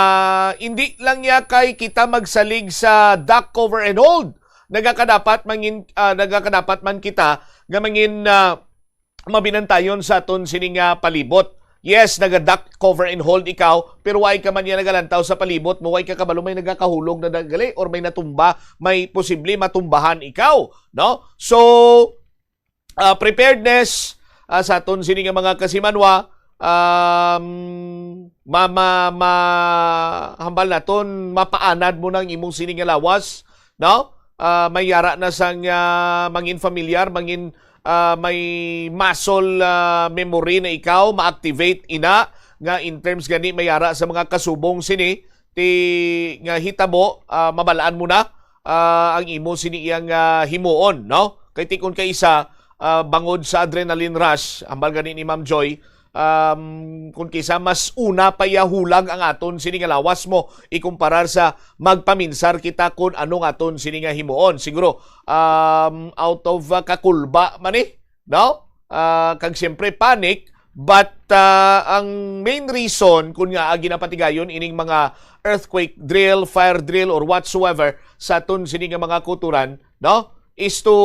hindi lang niya kay kita magsalig sa dock cover and hold. Nagakadapat mangin uh, nagakadapat man kita nga mangin uh, mabinantayon sa aton sini nga palibot. Yes, naga-dock cover and hold ikaw, pero why ka man niya nagalantaw sa palibot mo, why ka kabalo may nagakahulog na dagali or may natumba, may posible matumbahan ikaw, no? So, uh, preparedness uh, sa aton sini nga mga kasimanwa, um, ma, ma, ma, hambal naton mapaanad mo nang imong sini nga lawas, no? Uh, may yara na sang uh, mangin familiar, mangin uh, may muscle uh, memory na ikaw ma-activate ina nga in terms gani may yara sa mga kasubong sini ti nga hitabo uh, mabalaan mo na uh, ang imo sini iyang uh, himuon, no? Kay tikon kay isa uh, bangod sa adrenaline rush, ambal gani ni Ma'am Joy, um, kung kisa mas una pa yahulag ang aton sini nga lawas mo ikumparar sa magpaminsar kita kung anong aton sini nga himuon. Siguro um, out of uh, kakulba man eh, no? Uh, kag siyempre panic, but uh, ang main reason kun nga ginapatigayon ining mga earthquake drill, fire drill or whatsoever sa aton sini nga mga kuturan, no, is to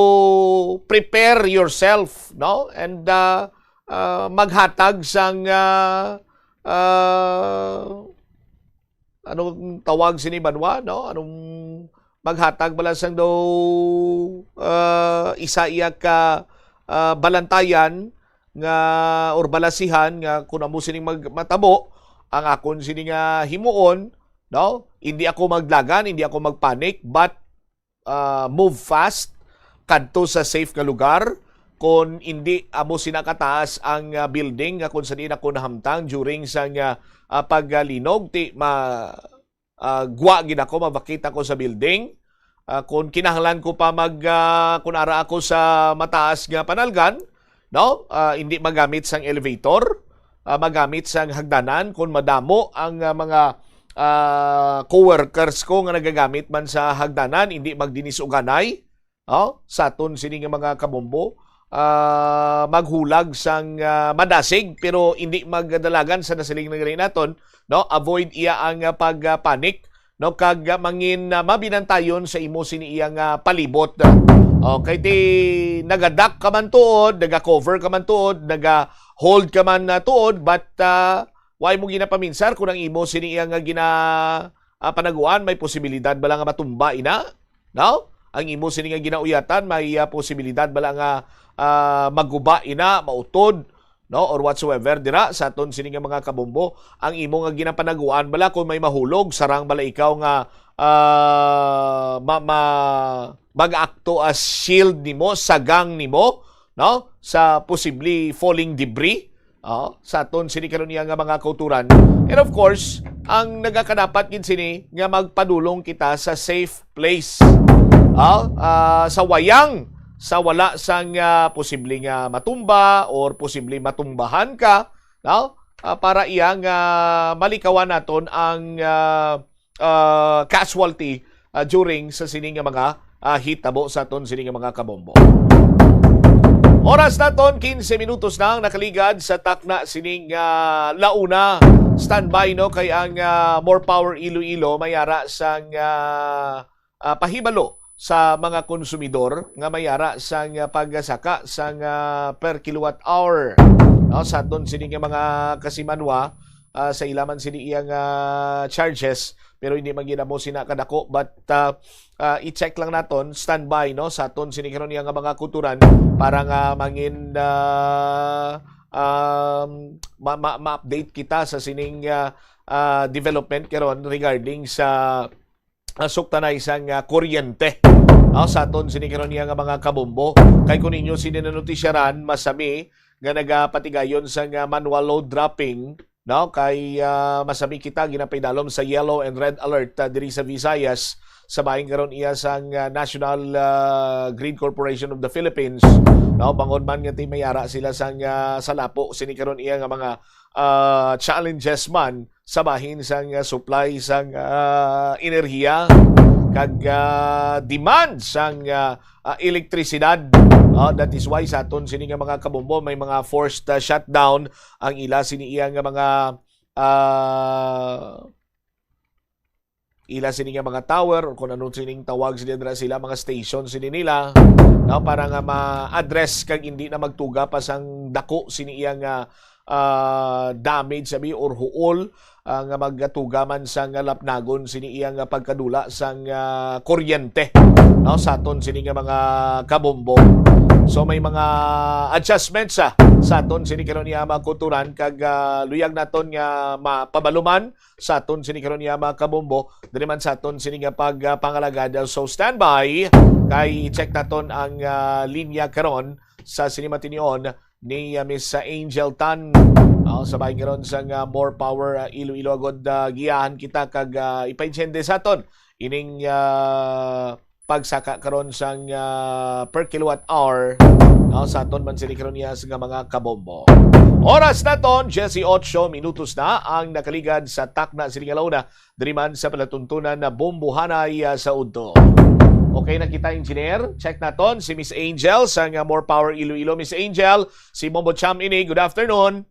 prepare yourself, no, and uh, uh, maghatag sang uh, uh, anong tawag sini banwa, no? Anong maghatag bala sang daw uh, isa iya ka uh, balantayan nga or balasihan nga kung amo sining mag matabo ang akon sini nga himuon, no? Hindi ako maglagan, hindi ako magpanic, but uh, move fast kadto sa safe nga lugar. Kung hindi amo sina kataas ang uh, building nga kung sa diin ako nahamtang during sa nga uh, paglinog, ti ma uh, gwa gid ako, mabakit ako sa building. Uh, kung kinahanglan ko pa mag uh, kung ara ako sa mataas nga panalgan, no? Uh, hindi magamit sang elevator, uh, magamit sang hagdanan kung madamo ang uh, mga uh, co-workers ko nga nagagamit man sa hagdanan, hindi magdinis uganay, oh, sa aton sini nga mga kabombo, uh, maghulag sang uh, madasig pero hindi magdalagan sa nasiling na gani naton, no? Avoid iya ang uh, pagpanic, no, kag uh, mangin uh, mabinantayon sa imo sini iya nga palibot. Okay, ti nagadak ka man tuod, naga-cover ka man tuod, naga-hold ka man uh, tuod, but uh, why mo ginapaminsar kung ang imo sini iya nga gina uh, panaguan may posibilidad bala nga matumba ina? No? Ang imo sini nga ginauyatan may uh, posibilidad bala nga uh, maguba ina, mautod, no, or whatsoever dira sa aton sini nga mga kabombo. Ang imo nga ginapanaguan bala kung may mahulog, sarang bala ikaw nga uh, ma, ma, mag-akto as shield nimo, sagang nimo, no, sa posible falling debris, oh, sa aton sini karon iya nga mga kauturan. And of course, ang nagakadapat gid sini nga magpadulong kita sa safe place, oh, uh, sa wayang sa wala sang uh, posible nga matumba or posible matumbahan ka, no? Uh, para iya nga malikawan naton ang uh, uh, casualty uh, during sa sini nga mga uh, hitabo sa aton sini nga mga kabombo. Oras naton, quince minutos na ang nakaligad sa takna sining uh, launa. Standby, no, kay ang uh, More Power Iloilo may ara sang uh, uh, pahibalo sa mga konsumidor nga may ara sang uh, pagsaka sang uh, per kilowatt hour, no, sa aton sini nga mga kasimanwa, uh, sa ila man sini iyang uh, charges, pero hindi man gid amo sina kadako, but uh, uh, i-check lang naton, standby, no, sa aton sini karon iya nga mga kuturan para nga mangin uh, um, ma- ma- ma-update kita sa sining uh, uh, development karon regarding sa uh, suktanay sang uh, kuryente, no, sa aton sini karon iya nga mga kabombo. Kay kung ninyo sini nanutisyaran, masami nga nagapatigayon sang uh, manual load dropping, no, kay uh, masami kita ginapaidalom sa yellow and red alert uh, diri sa Visayas sa bahin karon iya sang uh, National uh, Grid Corporation of the Philippines, no, bangod man nga ti may ara sila sang uh, salapo sini karon iya nga mga uh, challenges man sa bahin sang uh, supply sang uh, enerhiya kag uh, demand sang uh, uh, elektrisidad. Ah, that is why sa aton sini nga mga kabombo, may mga forced, ah, shutdown ang ila sini iya nga mga, ah, ila sini nga mga tower, or kung ano sining tawag sila dira, sila mga station sini nila, no, para nga ma-address kag hindi na magtuga pa sang dako sini iya nga, ah, damage sabi or huol, ah, nga magatuga man sang lapnagon sini iya nga pagkadula sang, ah, kuryente, no, sa aton sini nga mga kabombo. So may mga adjustments, ah, sa aton sini karon niya mga kulturan kag, ah, luyag naton nga mapabaluman sa aton sini karon niya mga kabombo, diri man sa aton sini nga pag, ah, pangalagad. So standby kay check naton ang, ah, linya karon sa sini matinion ni, ah, Miss Angel Tan. Oh, sa bahin karon sang, ah, More Power, ah, Iloilo agod, ah, giyahan kita kag, ah, ipaintiende sa aton ining, ah, pagsaka karon sang, ah, per kilowatt hour, no, sa aton man sini karon niya nga mga kabombo. Oras naton, diyesyocho minutos na ang nakaligad sa takna sini nga launa, diri man sa palatuntunan na Bombohanay, ah, sa udto. Okay na kita, engineer. Check naton si Miss Angel sa nga More Power Iloilo. Miss Angel, si Bombo Cham ini. Good afternoon.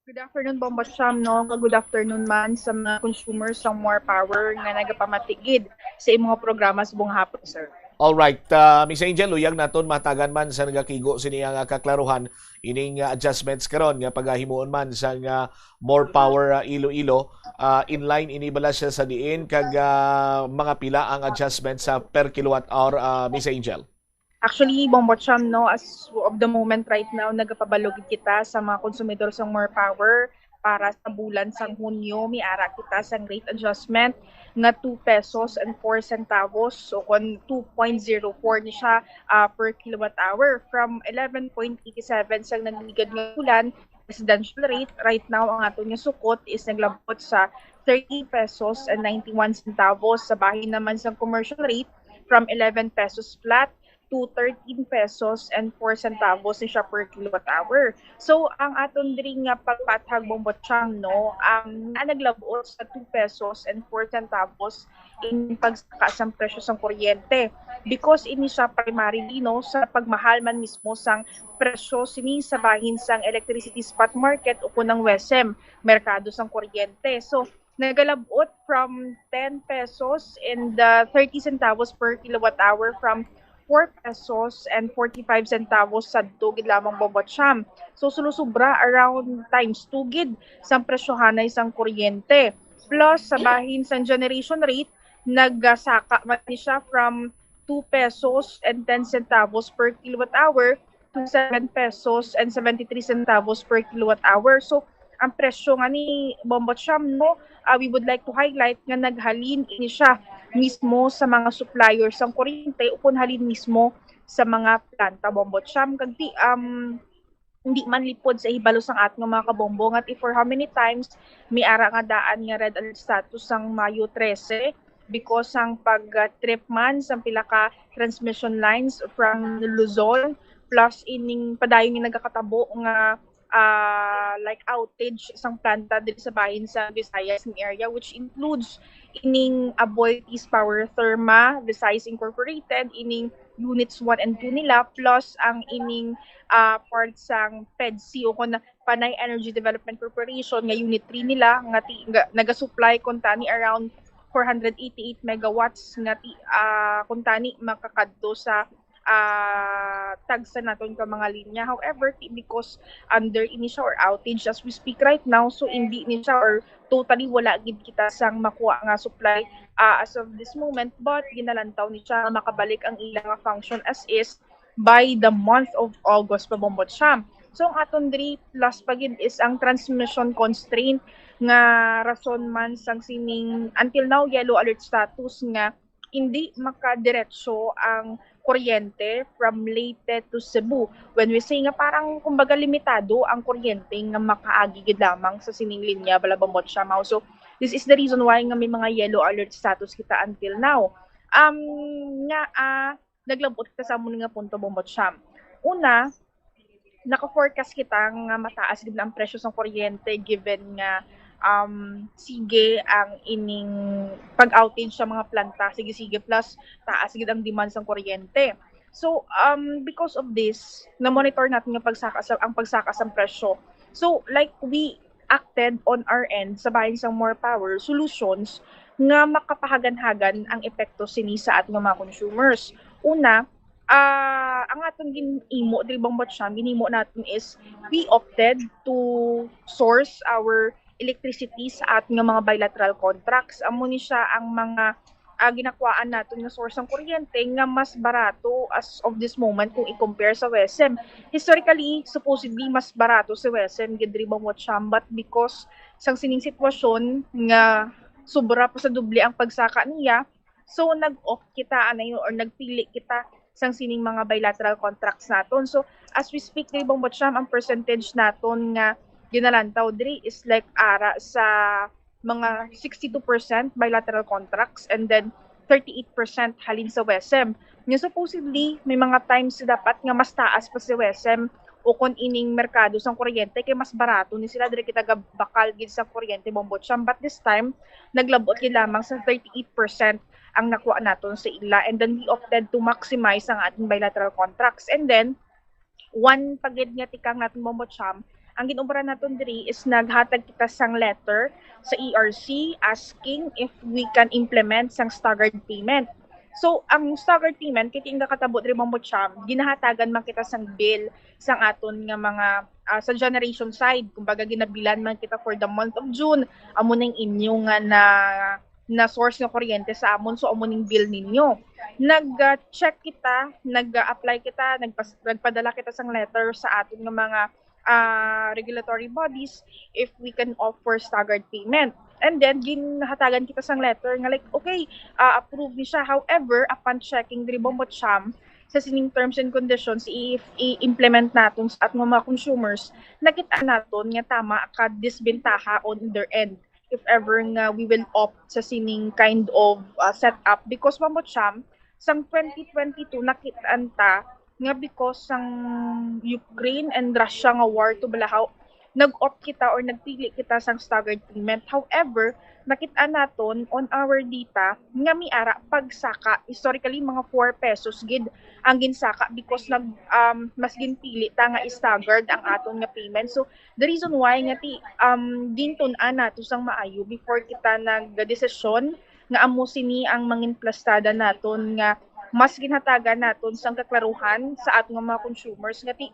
Good afternoon, Bombo Cham, no? Kag good afternoon man sa mga consumers sang More Power nga nagapamatigid sa imong programa subong hapon, sir. All right, ah, Miss Angel, luyag naton matagan man sa nagakigo sini nga kaklaruhan ining, ah, adjustments karon nga pagahimuon man sa nga More Power, ah, Iloilo. Ah, in line ini bala siya sa diin kag, ah, mga pila ang adjustment sa per kilowatt hour, ah, Miss Angel? Actually, Bombo Cham, no, as of the moment right now, nagapabalo gid kita sa mga konsumidor sang More Power para sa bulan sang Hunyo, may ara kita sang rate adjustment nga two pesos and four centavos. So, kung two point zero four ni siya, ah, per kilowatt hour, from eleven point eighty seven sang nagligad nga bulan, residential rate, right now, ang aton nga sukot is naglabot sa thirty pesos and ninety-one centavos. Sa bahin naman sang commercial rate, from eleven pesos flat to thirteen pesos and four centavos ni siya per kilowatt hour. So, ang aton diri nga pagpathag, Bombo Cham, no, ang na naglabot sa two pesos and four centavos in pagsaka sang presyo sang kuryente. Because ini siya primarily, no, sa pagmahal man mismo sang presyo sini sa bahin sang electricity spot market o kunang WESM, merkado sang kuryente. So, nagalabot from ten pesos and, uh, thirty centavos per kilowatt hour from four pesos and forty-five centavos sadto gid lamang, Bombo Cham. So, sulusubra around times two gid sang presyohanay sang kuryente. Plus, sa bahin sang generation rate, nagasaka man ni siya from two pesos and ten centavos per kilowatt hour to seven pesos and seventy-three centavos per kilowatt hour. So, ang presyo nga ni, Bombo Cham, no, ah, we would like to highlight nga naghalin ini siya mismo sa mga suppliers sang kuryente ukon halin mismo sa mga planta, Bombo Cham. Kag di, um, hindi man lipod sa hibalo sang aton nga mga kabombo nga ti for how many times may ara nga daan nga red alert status sang Mayo trese because sang pag-trip man sang pila ka transmission lines from Luzon, plus ining padayon nga nagakatabo nga, ah, like, outage sang planta diri sa bahin sa Visayas nga area, which includes ining Aboitiz Power Therma, Visayas Incorporated, ining Units one and two nila, plus ang ining, ah, part sang PEDC o kon Panay Energy Development Corporation nga Unit three nila nga ti-, nga nagasupply kuntani around four hundred eighty-eight megawatts nga ti-, ah, kuntani makakadto sa, ah, tagsa naton ka mga linya. However, ti-, because under ini siya or outage as we speak right now, so hindi ni siya or totally wala gid kita sang makuha nga supply, ah, as of this moment, but ginalantaw ni siya nga makabalik ang ila nga function as is by the month of August, pa, Bombo Cham. So, ang aton diri plus pa gid is ang transmission constraint nga rason man sang sining until now yellow alert status nga hindi makadiretso ang kuryente from Leyte to Cebu. When we say nga parang, kumbaga, limitado ang kuryente nga makaagi gid lamang sa sining linya, bala, Bombo Cham. So, this is the reason why nga may mga yellow alert status kita until now. Um, nga, ah, naglabot ka sa amo ni nga punto, Bombo Cham. Una, naka-forecast kita nga mataas gid na ang presyo sang kuryente given nga, um, sige ang ining pag-outage sa mga planta, sige-sige, plus taas gid ang demand sang kuryente. So, um, because of this, na-monitor naton nga pagsaka sa, ang pagsaka sang presyo. So, like, we acted on our end sa bahin sang More Power Solutions nga makapahagan-hagan ang epekto sini sa aton nga mga consumers. Una, ah, ang aton gin-imo diri, Bombo Cham, ginhimo naton is we opted to source our electricity sa aton nga mga bilateral contracts. Amo ni siya ang mga, ah, ginakuhaan naton nga source sang kuryente nga mas barato as of this moment kung i-compare sa WESM. Historically, supposedly, mas barato si WESM gid diri, Bombo Cham, but because sang sining sitwasyon nga sobra pa sa doble ang pagsaka niya, so nag-opt kita, anay, or nagpili kita sang sining mga bilateral contracts naton. So, as we speak diri, Bombo Cham, ang percentage naton nga ginalantaw diri is, like, ara sa mga sixty-two percent bilateral contracts and then thirty-eight percent halin sa WESM. Nga supposedly, may mga times dapat nga mas taas pa si WESM o kon ining merkado sang kuryente kay mas barato ni sila, diri kita gabakal gid sa kuryente, Bombo Cham. But this time, naglabot gid lamang sa thirty-eight percent ang nakuha naton sa ila, and then we opted to maximize ang ating bilateral contracts. And then, one pa gid nga tikang naton, Bombo Cham, ang gin-obra naton diri is naghatag kita sang letter sa E R C asking if we can implement sang staggered payment. So, ang staggered payment, kay ti ang nakatabo diri, Bombo Cham, ginahatagan man kita sang bill sang aton nga mga, ah, sa generation side. Kumbaga, ginabilan man kita for the month of June, amo ning inyo nga na, na source nga kuryente sa amon, so amo ning bill ninyo. Nag, ah, check kita, nag-apply kita, nagpas-, nagpadala kita sang letter sa aton nga mga, ah, regulatory bodies if we can offer staggered payment. And then, ginhatagan kita sang letter nga, like, okay, ah, approve ni siya. However, upon checking diri, Bombo Cham, sa sining terms and conditions, i-, i-implement naton sa aton mga consumers, nakita naton nga tama ka disbentaha on their end if ever nga we will opt sa sining kind of, ah, setup. Because, Bombo Cham, sang twenty twenty-two, nakit-an ta nga because sang Ukraine and Russia nga war to balahaw, nag-opt kita or nagpili kita sang staggered payment. However, nakit-an naton on our data nga may ara pagsaka. Historically, mga four pesos gid ang ginsaka because nag, um, mas ginpili ta nga staggered ang aton nga payment. So, the reason why nga ti, um, gintun-an nato sang maayo before kita nagdesisyon nga amo sini ang manginplastada naton nga mas ginhatagan naton sang kaklaruhan sa aton nga mga consumers nga ti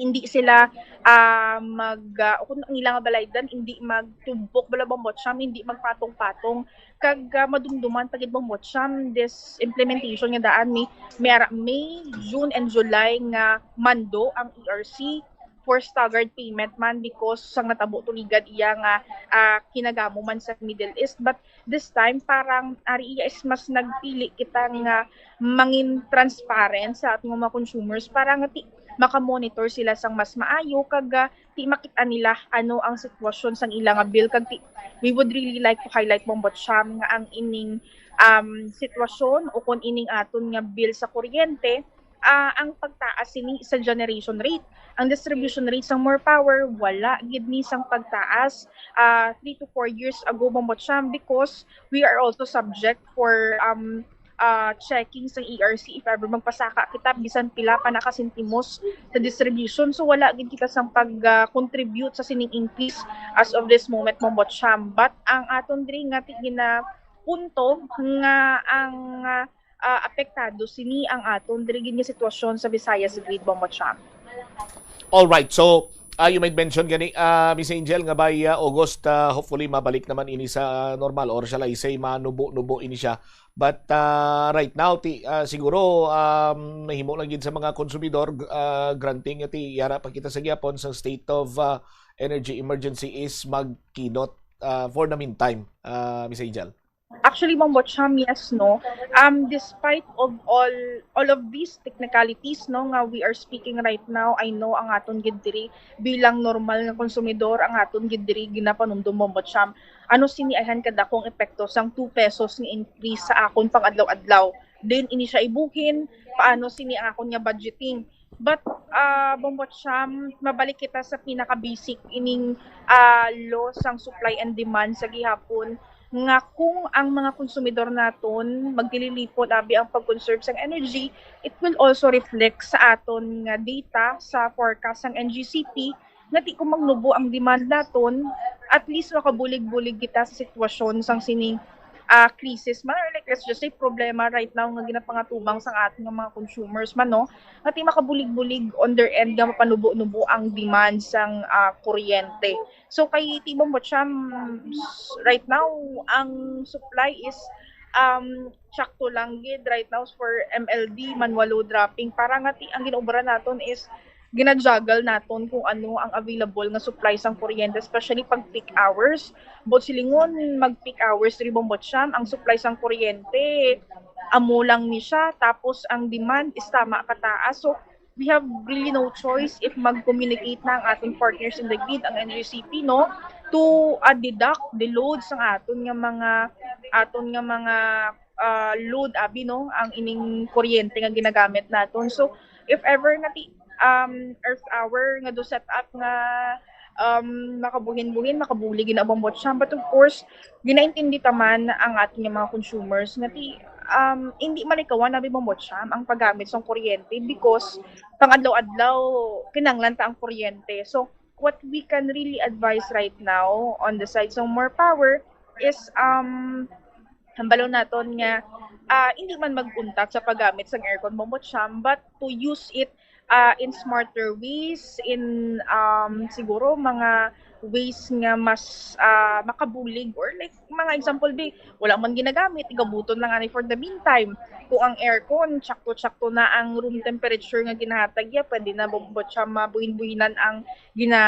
hindi sila, ah, mag, ah, kung ang ila nga balaydan, hindi magtubok bala, Bombo Cham, hindi magpatong-patong. Kag, ah, madumduman pa gid, Bombo Cham, this implementation nga daan ni, may ara-, May, June, and July nga mando ang E R C for staggered payment man because sang natabo tuligad iya nga, ah, kinagamo man sa Middle East. But this time, parang ari iya is mas nagpili kita nga mangin transparent sa aton mga consumers para nga ti-, maka-monitor sila sang mas maayo kag, ah, ti makita nila ano ang sitwasyon sang ila nga bill kag ti-, we would really like to highlight, Bombo Cham, nga ang ining, um, sitwasyon o kon ining aton nga bill sa kuryente, ah, ang pagtaas sini sa generation rate. Ang distribution rate sang More Power, wala gid ni sang pagtaas, ah, three to four years ago, Bombo Cham, because we are also subject for, um, ah, checking sang E R C if ever magpasaka kita, bisan pila pa na ka sentimos sa distribution. So, wala gid kita sang pag, ah, contribute sa sining increase as of this moment, Bombo Cham. But ang aton diri nga ti-, gina-, punto nga ang, ah, ah, apektado sini ang aton diri gid nga sitwasyon sa Visayas Grid, Bombo Cham. All right. So, ah, you might mention gani, ah, Miss Angel, nga by, ah, August, ah, hopefully mabalik naman ini sa normal, or shall I say, manubo-nubo ini siya. But, ah, right now, ti, ah, siguro, um, nahimo lang gid sa mga konsumidor, g-, ah, granting nga ti yara pa kita sa gihapon sa state of, ah, energy emergency is magkinot, ah, for the meantime, ah, Miss Angel. Actually, Bombo Cham, yes, no. Um, despite of all all of these technicalities, no, nga we are speaking right now, I know ang aton gid diri bilang normal nga konsumidor, ang aton gid diri ginapanumdom, Bombo Cham, ano sini ayhan kadakong epekto sang two pesos nga increase sa akon pang-adlaw-adlaw. Then, ini siya ibuhin, paano sini ang akon nga budgeting? But, ah, Bombo Cham, mabalik kita sa pinaka-basic ining, ah, law sang supply and demand sa gihapon. nga kung ang mga konsumidor naton magtililipon abi ang pag-conserve sang energy, it will also reflect sa aton nga data sa forecast sang N G C P, nga di kung magnubo ang demand naton, at least makabulig-bulig kita sa sitwasyon sang sining ah, crisis man, or like, let's just say, problema right now nga ginapangatubang sang aton nga mga consumers man, no? Nga ti makabulig-bulig on their end nga mapanubo-nubo ang demand sang ah, kuryente. So kay Tibong Bocham, s- right now, ang supply is um sakto lang gid right now for M L D, manual load dropping, para nga ti ang ginaubra naton is gina-juggle naton kung ano ang available nga supply sang kuryente, especially pag peak hours. But silingon, mag peak hours diri Bombo Cham, ang supply sang kuryente amo lang ni siya, tapos ang demand is tama kataas. So we have really no choice if mag-communicate na ang aton partners in the grid, ang N G C P, no, to uh, deduct the load sang aton nga mga aton nga mga uh, load abi, no, ang ining kuryente nga ginagamit naton. So if ever nga ti um, earth hour nga do set up nga um, makabuhin-buhin, makabulig gina Bombo Cham. But of course, ginaintindi ta man ang aton nga mga consumers nga ti um, hindi malikawan abi Bombo Cham ang paggamit sang kuryente, because pang-adlaw-adlaw kinanglan ta ang kuryente. So what we can really advise right now on the side sang More Power is um hambalon naton nga ah, hindi man mag-untat sa paggamit sang aircon Bombo Cham, but to use it ah, in smarter ways, in um, siguro mga ways nga mas ah, makabulig, or like mga example di, wala man ginagamit, igabuton lang ani for the meantime. Kung ang aircon, tsakto-tsakto na ang room temperature nga ginahatag ya, pwede na Bombo Cham mabuhin-buhinan ang gina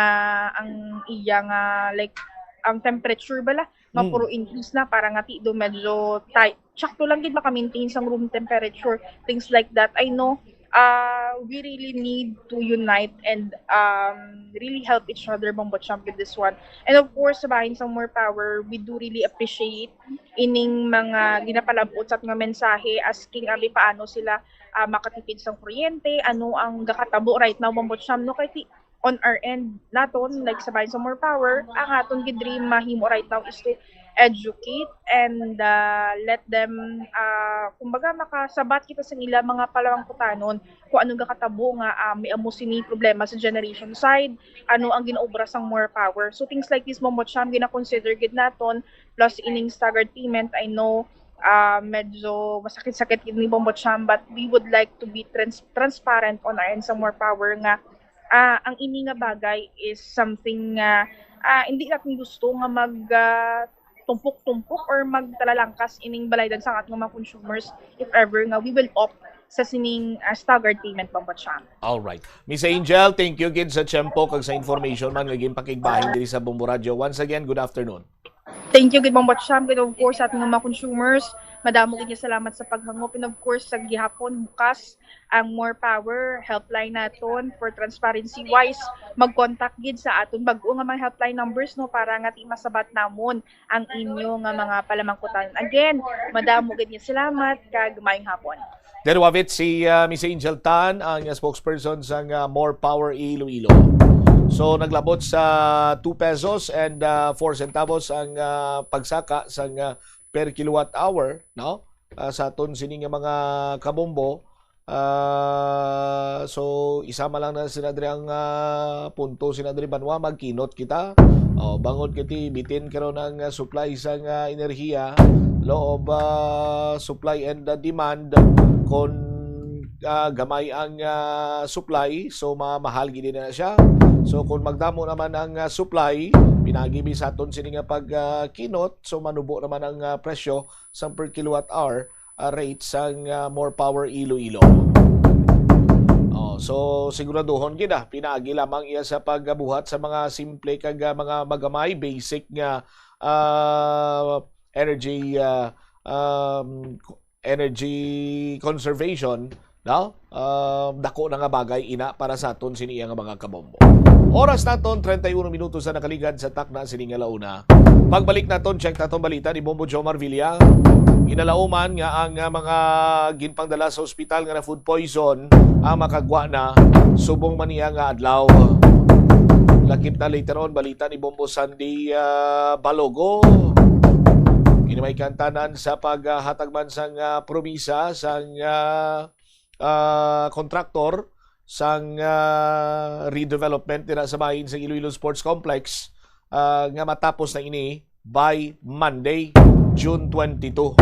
ang iya nga, like, ang temperature bala, mapuro increase na, para nga ti do medyo tight, sakto lang gid maka-maintain sang room temperature, things like that. I know uh, we really need to unite and um, really help each other, Bombo Cham, with this one. And of course, sa bahin sang More Power, we do really appreciate ining mga ginapalabot sa nga mensahe, asking abi paano sila uh, makatipid sang kuryente, ano ang gakatabo right now, Bombo Cham, no? Kay ti on our end naton, like sa Bayan sa More Power, ang aton gid dream mahimo right now is to educate and uh, let them uh, kumbaga makasabat kita sa ila mga palawangkutanon kung anong gakatabo nga uh, may amo sini problema sa generation side, ano ang ginaobra sang More Power. So things like this, Bombo Cham, gina-consider gid naton, plus ining staggered payment, I know uh, medyo masakit-sakit gid ni Bombo Cham, but we would like to be trans- transparent on our end sa More Power nga ah, ang ini nga bagay is something nga ah, hindi natin gusto nga mag ah, tumpok-tumpok or magtalalangkas ining balaydan sa aton mga consumers if ever nga we will opt sa sining ah, staggered payment, Bombo Cham. All right. Miss Angel, thank you gid sa tiyempo kag sa information man nga ginpakigbahin diri sa Bombo Radio. Once again, good afternoon. Thank you gid, Bombo Cham, gid of course sa ating mga consumers. Madamo gid nga salamat sa paghangop, and of course sa gihapon bukas ang More Power helpline naton for transparency wise. Mag-contact gid sa aton bag-o nga mga helpline numbers, no, para nga ti masabat namon ang inyo nga mga palamangkutan. Again, madamo gid nga salamat kag maayong hapon. There you have it, si uh, Miss Angel Tan, ang uh, spokesperson sa uh, More Power Iloilo. So naglabot sa two pesos and uh, four centavos ang uh, pagsaka sa uh, per kilowatt hour, no? Uh, sa aton sini nga mga kabombo. Uh, so isama lang na sina diri ang uh, punto, sina diri banwa, magkinot kita. Oh, bangod kiti bitin karon ang uh, supply sa uh, enerhiya, law of uh, supply and uh, demand. Kon uh, gamay ang uh, supply, so mamahal gid na siya. So kung magdamo naman ang uh, supply, pinagi mi sa aton sini nga pag uh, kinot, so manubo naman ang uh, presyo sa per kilowatt hour uh, rate sang uh, More Power Iloilo. Oh, so siguraduhon gid ah, pinaagi lamang iya sa pagbuhat sa mga simple kag uh, mga magamay, basic nga uh, energy uh, um, energy conservation, no? Uh, dako na nga bagay ina para sa aton sini nga mga kabombo. Oras naton treinta y uno minutos na nakaligad sa takna sini nga launa. Pagbalik naton, check naton balita ni Bombo Jomar Villa. Ginalauman nga ang uh, mga ginpangdala sa ospital nga na food poison ang makagwa na subong man niya nga adlaw. Lakip na later on balita ni Bombo Sandy uh, Balogo. Ini may kantanan sa paghatag man sang, ah, promisa sang, ah, ah, kontraktor sang, ah, redevelopment dira sa bahin sa Iloilo Sports Complex, ah, nga matapos na ini by Monday, June twenty-two.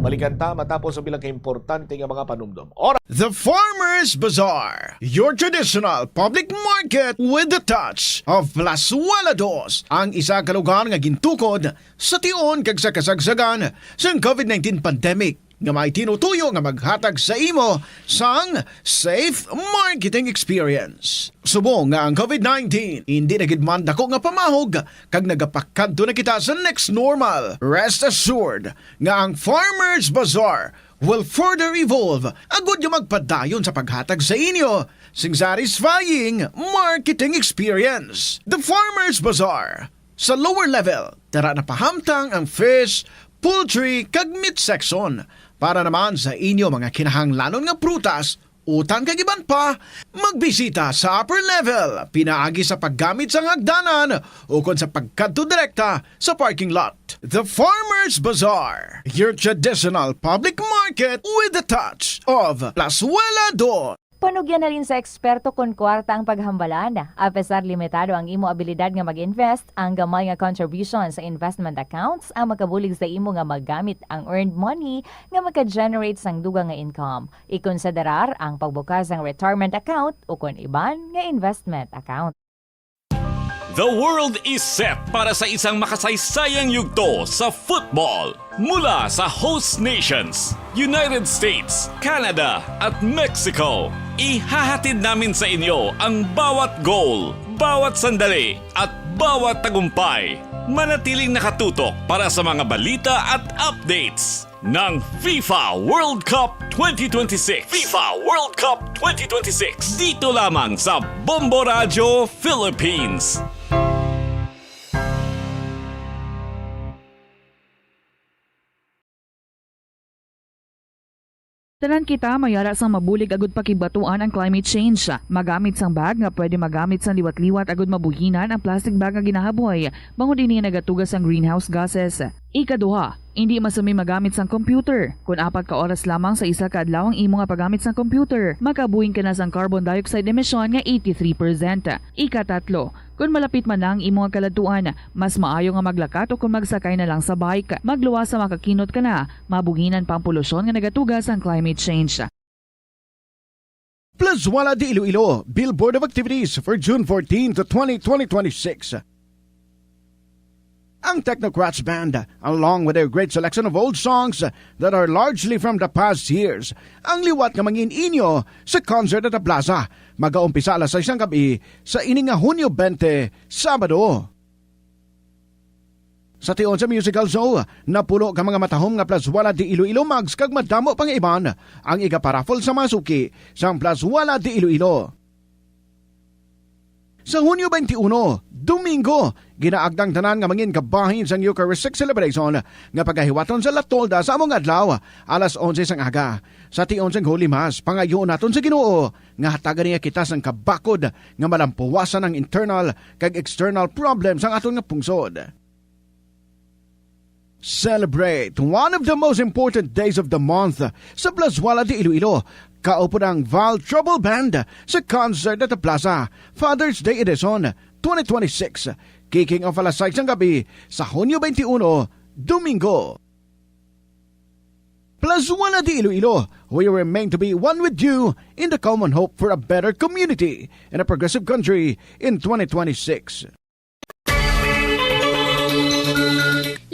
Balikan ta matapos ang bilang kaimportante nga mga panumdom. Ora The Farmers Bazaar, your traditional public market with the touch of Plazuela Dos, ang isa ka lugar nga gintukod sa tion kag sa kasagsagan sang covid nineteen pandemic, nga may tinutuyo nga maghatag sa imo sang safe marketing experience. Subong nga ang covid nineteen hindi na gid man dako nga pamahog kag nagapakadto na kita sa next normal, rest assured nga ang Farmers Bazaar will further evolve agud nga magpadayon sa paghatag sa inyo sing satisfying marketing experience. The Farmers Bazaar, sa lower level, tara na pahamtang ang fish, poultry, kag meat section. Para naman sa inyo mga kinahanglanon nga prutas, utan kag iban pa, magbisita sa upper level pinaagi sa paggamit sang hagdanan ukon sa pagkadto direkta sa parking lot. The Farmers Bazaar, your traditional public market with the touch of Plazuela Dos. Panugyan halin sa eksperto kon kwarta ang paghambalan. Apesar limitado ang imo abilidad nga mag-invest, ang gamay nga contribution sa investment accounts ang makabulig sa imo nga magamit ang earned money nga maka-generate sang dugang nga income. Ikonsiderar ang pagbukas sang retirement account ukon iban nga investment account. The world is set para sa isang makasaysayang yugto sa football. Mula sa host nations, United States, Canada, at Mexico, ihahatid namin sa inyo ang bawat goal, bawat sandali, at bawat tagumpay. Manatiling nakatutok para sa mga balita at updates ng FIFA World Cup twenty twenty-six. FIFA World Cup twenty twenty-six. Dito lamang sa Bombo Radyo Philippines. Tanan kita may ara sang mabulig agud pakigbatuan ang climate change. Magamit sang bag nga pwede magamit sang liwat-liwat agud mabuhinan ang plastic bag nga ginahaboy, bangod ini nagatuga sang greenhouse gases. Ikaduha, indi masami magamit sang computer. Kon apat ka oras lamang sa isa ka adlaw ang imo nga paggamit sang computer, makabuhin ka na sang carbon dioxide emission nga eighty-three percent. Ikatatlo, kon malapit man na ang imo nga kaladtuan, mas maayo nga maglakat o kon magsakay na lang sa bike. Magluwas sa makakinot ka na, mabuhinan pa ang polusyon nga nagatuga sang climate change. Plazuela de Iloilo, Billboard of Activities for June fourteen to twenty, twenty twenty-six. Ang Technocrats Band, along with their great selection of old songs that are largely from the past years, ang liwat nga mangin-inyo sa concert at the plaza, magaumpisa alas sais sang gab-i sa ini nga Hunyo twenty, Sabado. Sa tion sa musical show, napulo ka mga matahom nga Plazuela de Iloilo mugs kag madamo pa nga iban ang igaparaffle sa mga suki sang Plazuela de Iloilo. Sa Hunyo twenty-one, Domingo, ginaagda ang tanan nga mangin kabahin sang Eucharistic Celebration nga pagahiwaton sa La Tolda sa amo nga adlaw, alas onse sang aga. Sa tion sang Holy Mass, pangayoon naton sa Ginoo nga hatagan niya kita sang kabakod nga malampuwasan ang internal kag external problems sang aton nga pungsod. Celebrate one of the most important days of the month sa Plazuela de Iloilo. Kaupod ang Val Trouble Band sa concert at the Plaza, Father's Day Edition twenty twenty-six, kicking off alas sais sang gab-i sa Hunyo twenty-one, Domingo. Plazuela de Iloilo, we remain to be one with you in the common hope for a better community and a progressive country in twenty twenty-six.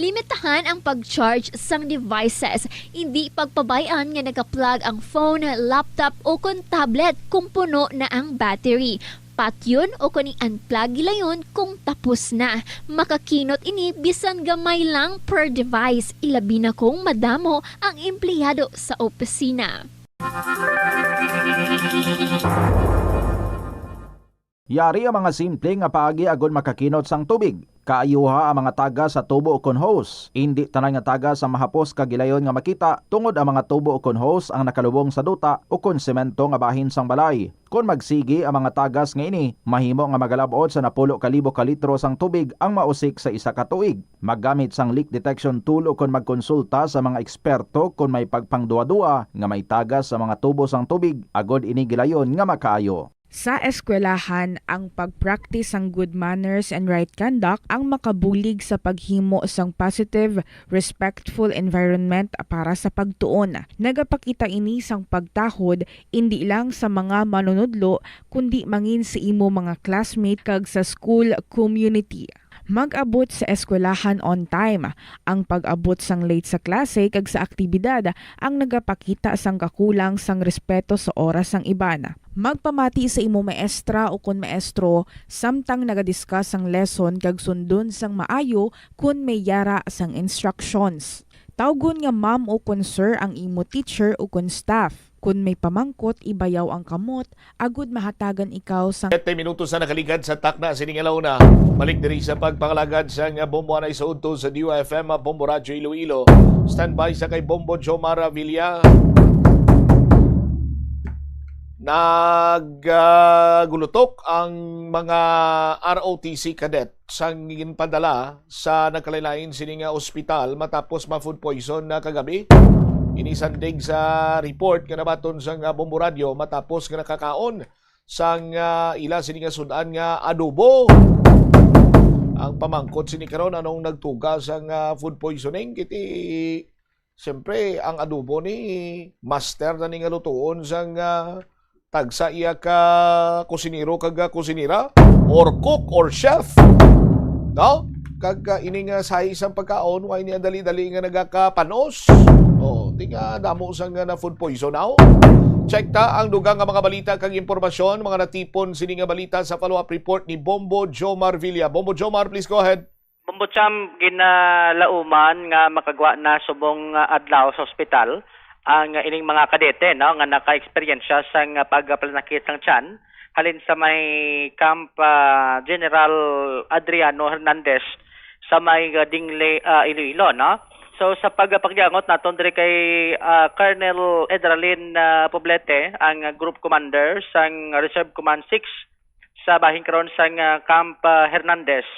Limitahan ang pag-charge sang devices. Indi pagpabay-an nga naka-plug ang phone, laptop, o kon tablet kung puno na ang battery. Patyon o kon i-unplug gilayon kung tapos na. Makakinot ini bisan gamay lang per device, ilabi na kung madamo ang empleyado sa opisina. Yari ang mga simple nga paagi agod makakinot sang tubig. Kaayuha ang mga tagas sa tubo ukon hose. Indi tanan nga tagas ang mahapos kag gilayon nga makita, tungod ang mga tubo ukon hose ang nakalubong sa duta ukon semento nga bahin sang balay. Kon magsigi ang mga tagas nga ini, mahimo nga magalab-ot sa napulo ka libo ka litro sang tubig ang mausik sa isa ka tuig. Maggamit sang leak detection tool ukon magkonsulta sa mga eksperto kon may pagpangduwa-duwa nga may tagas sa mga tubo sang tubig, agod ini gilayon nga makaayo. Sa eskwelahan, ang pag-practice sang good manners and right conduct ang makabulig sa paghimo sang positive, respectful environment para sa pagtuon. Nagapakita ini sang pagtahod indi lang sa mga manunudlo, kundi mangin sa imo mga classmate kag sa school community. Mag-abot sa eskwelahan on time. Ang pag-abot sang late sa klase kag sa aktibidad ang nagapakita sang kakulang sang respeto sa oras sang iban. Magpamati sa imo maestra ukon maestro samtang naga-discuss sang lesson kag sundon sang maayo kon may yara sang instructions. Tawgon nga ma'am ukon sir ang imo teacher ukon staff. Kon may pamangkot, ibayaw ang kamot agud mahatagan ikaw sang Siyete minutos na nakaligad sa takna sining alawna. Balik diri sa pagpangalagad sang Bombo anay sa udto sa D U F M, Bombo Radyo Iloilo. Standby sa kay Bombo Jomar Avila. Nagagulutok ang mga R O T C cadet sang ginpadala sa nagkalain-lain sini nga ospital matapos ma-food poison na kagabi. Ini sandig sa report nga nabaton sang, ah, Bombo Radyo matapos nga nakakaon sang, ah, ila sini nga sud-an nga adobo. Ang pamangkot sini karon, anong nagtuga sang, ah, food poisoning? Kiti, siyempre, ang adobo ni master na ni nga lutuon sang, ah, tagsa iya ka kusinero kag, ah, kusinera, or cook, or chef. No? Kag, ah, ini nga size sang pagkaon, wa ini ang dali-dali nga nagakapanos. Oh, di nga damo sang, ah, na food poison now. Check ta ang dugang nga mga balita kag impormasyon, mga natipon sini nga balita sa follow-up report ni Bombo Jomar Villa. Bombo Jomar, please go ahead. Bombo Cham, ginalauman nga makagwa na subong, ah, adlaw sa ospital ang, ah, ining mga kadete, no, nga naka-eksperyensya sang, ah, pagpanakit sang tiyan halin sa may Camp, ah, General Adriano Hernandez sa may, ah, Dingle, ah, Iloilo, no. So, sa pagpakigyangot naton diri kay, ah, Colonel Edralin, ah, Poblete, ang, ah, Group Commander sang Reserve Command six, sa bahin karon sang, ah, Camp, ah, Hernandez.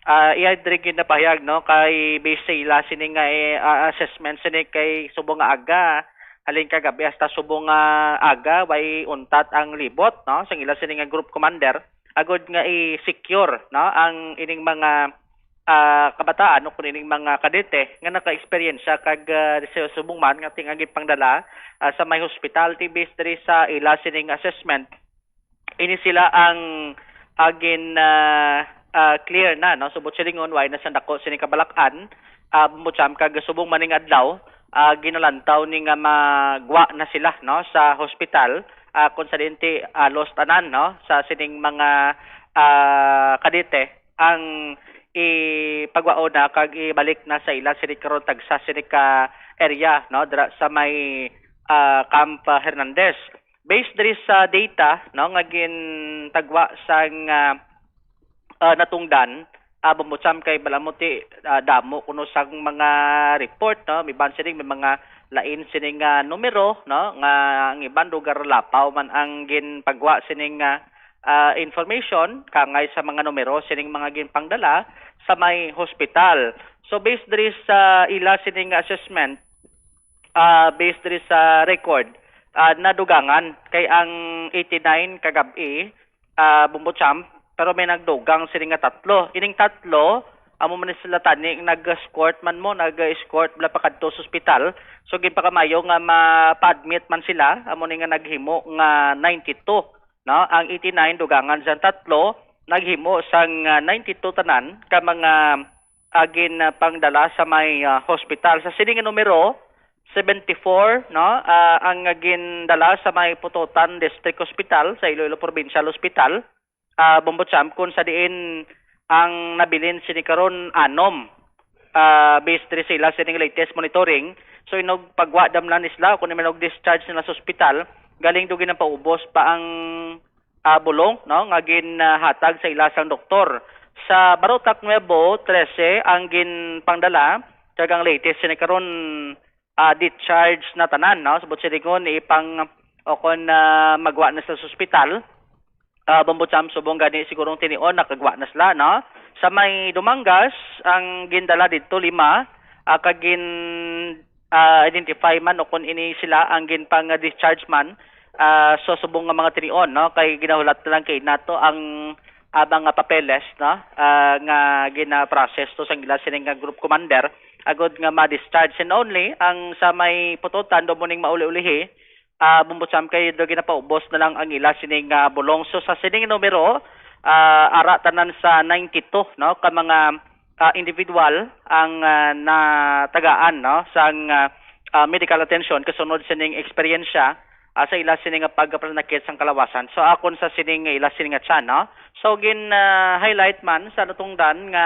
Ah, iya diri ginapahayag, no, kay base sa ila sini nga, eh, ah, assessment sini kay subong nga aga, halin kagabi hasta subong nga aga, way untat ang libot, no, sang ila sini nga group commander, agud nga i-secure, no, ang ining mga, ah, kabataan o kun ining mga kadete nga naka-eksperyensya kag, ah, sa subong man nga tingali pangdala, ah, sa may hospital, ti base diri sa ila sining assessment. Ini sila ang, ah, gin, ah, ah, clear na, no? Subot silingon, way na sang dako sini kabalak-an, ah, Bombo Cham, kag subong maning adlaw, ah, ginalantaw ni nga magwa na sila, no, sa hospital, ah, kung sa dinti, ah, halos tanan, no, sa sining mga, ah, kadete ang ipagwaon na kag ibalik na sa ila sini karon tagsa sini ka area, no, dira sa may, ah, Camp Hernandez. Based diri sa data, no, nga gintagwa sang, ah, ah, natungdan, ah, Bombo Cham, kay bala mo ti, ah, damo kuno sang mga report, no, may iban sining may mga lain sining, ah, numero, no, nga ang iban lugar lapaw man ang ginpagwa sining, ah, ah, information kangay sa mga numero sining mga ginpangdala sa may hospital. So, based diri sa ila sining assessment, ah, based diri sa record, ah, nadugangan kay ang eighty-nine kagab-i, ah, Bombo Cham, pero may nagdugang sini nga tatlo. Ining tatlo, amo man ni sila tani nag-escort man mo, nag-escort bala pakadto sa ospital. So, ginpakamayo nga mapa-admit man sila, amo ni nga naghimo nga ninety-two, no? Ang eighty-nine dugangan sang tatlo, naghimo sang, ah, ninety-two tanan ka mga, ah, gin, ah, pangdala sa may, ah, hospital. Sa sini nga numero, seventy-four, no, ah, ang gindala sa may Pototan District Hospital, sa Iloilo Provincial Hospital, ah, Bombo Cham, kung sa diin ang nabilin sini karon anom, ah, based diri sa ila sining latest monitoring. So, inog pagwa dam lang ni sila, kung imanog discharge nila sa ospital, galing do ginpaubos pa ang ah, bulong, no, nga ginhatag sa ila sang doktor. Sa Barotac Nuevo, trese ang ginpangdala, kag ang latest sini karon, ah, discharge na tanan, no? Subot silingon, ipang, o kon, ah, magwa na sa ospital, ah, Bombo Champ, subong gani sigurong tinion, nakagwa na sila, no? Sa may Dumangas, ang gindala didto, lima, ah, kag gin, ah, identify man o kung ini sila ang ginpang-discharge man, ah, so subong nga mga tinion, no? Kay ginahulat na lang kay nato ang, ah, mga papeles, no? Ah, nga gina-process to sang ila sini nga group commander, agod nga ma-discharge. And only ang sa may Pututan, do muning mauli-ulihi, ah, Bombo Champ, kay do ginapaubos na lang ang ila sining, ah, bulong. So, sa sining numero, ah, ara tanan sa ninety-two, no, ka mga, ah, individual ang, ah, natagaan, no, sang, ah, ah, medical attention kasunod sining eksperyensya, ah, sa ila sini nga pagpanakit sang kalawasan. So, akon sa sining ila sini nga tiyan, no. So, gin, ah, highlight man sa natungdan nga,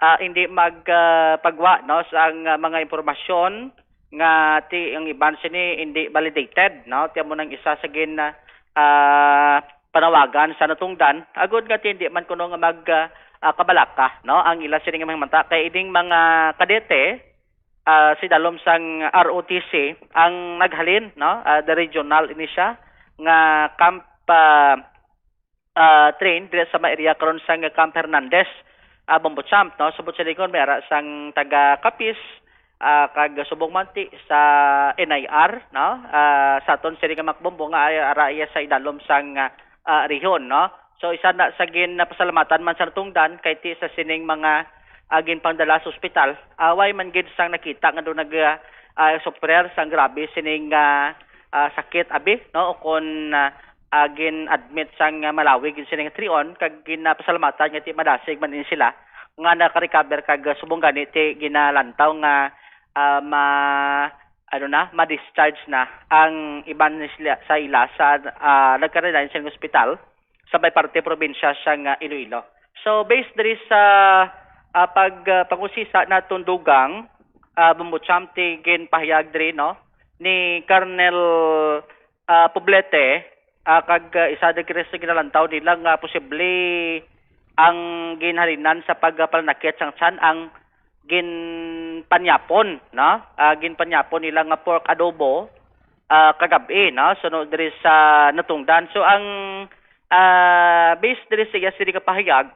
ah, hindi mag, ah, pagwa, no, sang, ah, mga impormasyon nga ti ang iban sini hindi validated, no? Ti amo nang isa sa gin, ah, panawagan sa natungdan, agod nga ti hindi man kuno nga mag, ah, ah, kabalaka, no? Ang ila sini nga mga mata kay ining mga kadete, ah, sa idalom sang R O T C ang naghalin, no? Ah, the regional ini siya nga camp, ah, ah, train diri sa may area karon sang Camp Hernandez, ah, Bombo Champ, no? Subot silingon, may ara sang taga Capiz, ah, kag subong man ti sa N I R, no? Ah, sa aton sini nga Makbombo nga ay ara iya sa idalom sang, ah, ah, rehyon, no? So, isa na sa gin-, napasalamatan man sa natungdan kay ti sa sining mga, ah, ginpangdala sa ospital, ah, way man gid sang nakita nga do nag, ah, ah, suffer sang grabe sining, ah, ah, sakit abi, no? O kon, ah, ah, gin-admit sang, ah, Malawi gid sini nga tinion, kag ginapasalamatan nga ti madasig man ini sila nga naka-recover, kag, ah, subong gani ti ginalantaw nga, ah, ma-, ano na, ma-discharge na ang iban ni sila, sa ila sa, ah, nagka-resign sa ospital sa may parte probinsya sang, ah, Iloilo. So, based diri sa, ah, pag, ah, pangusisa naton dugang, ah, Bombo Champ, ti ginpahayag diri, no, ni Colonel, ah, Poblete, ah, kag, ah, isa diri sa ginalantaw nila nga posible ang ginhalinan sa pagpanakit sang tiyan ang ginpanyapon, no? Ah, ginpanyapon nila nga pork adobo, ah, kagab-i, no? Suno diri sa natungdan. So, ang, ah, based diri sa iya sini nga pahayag,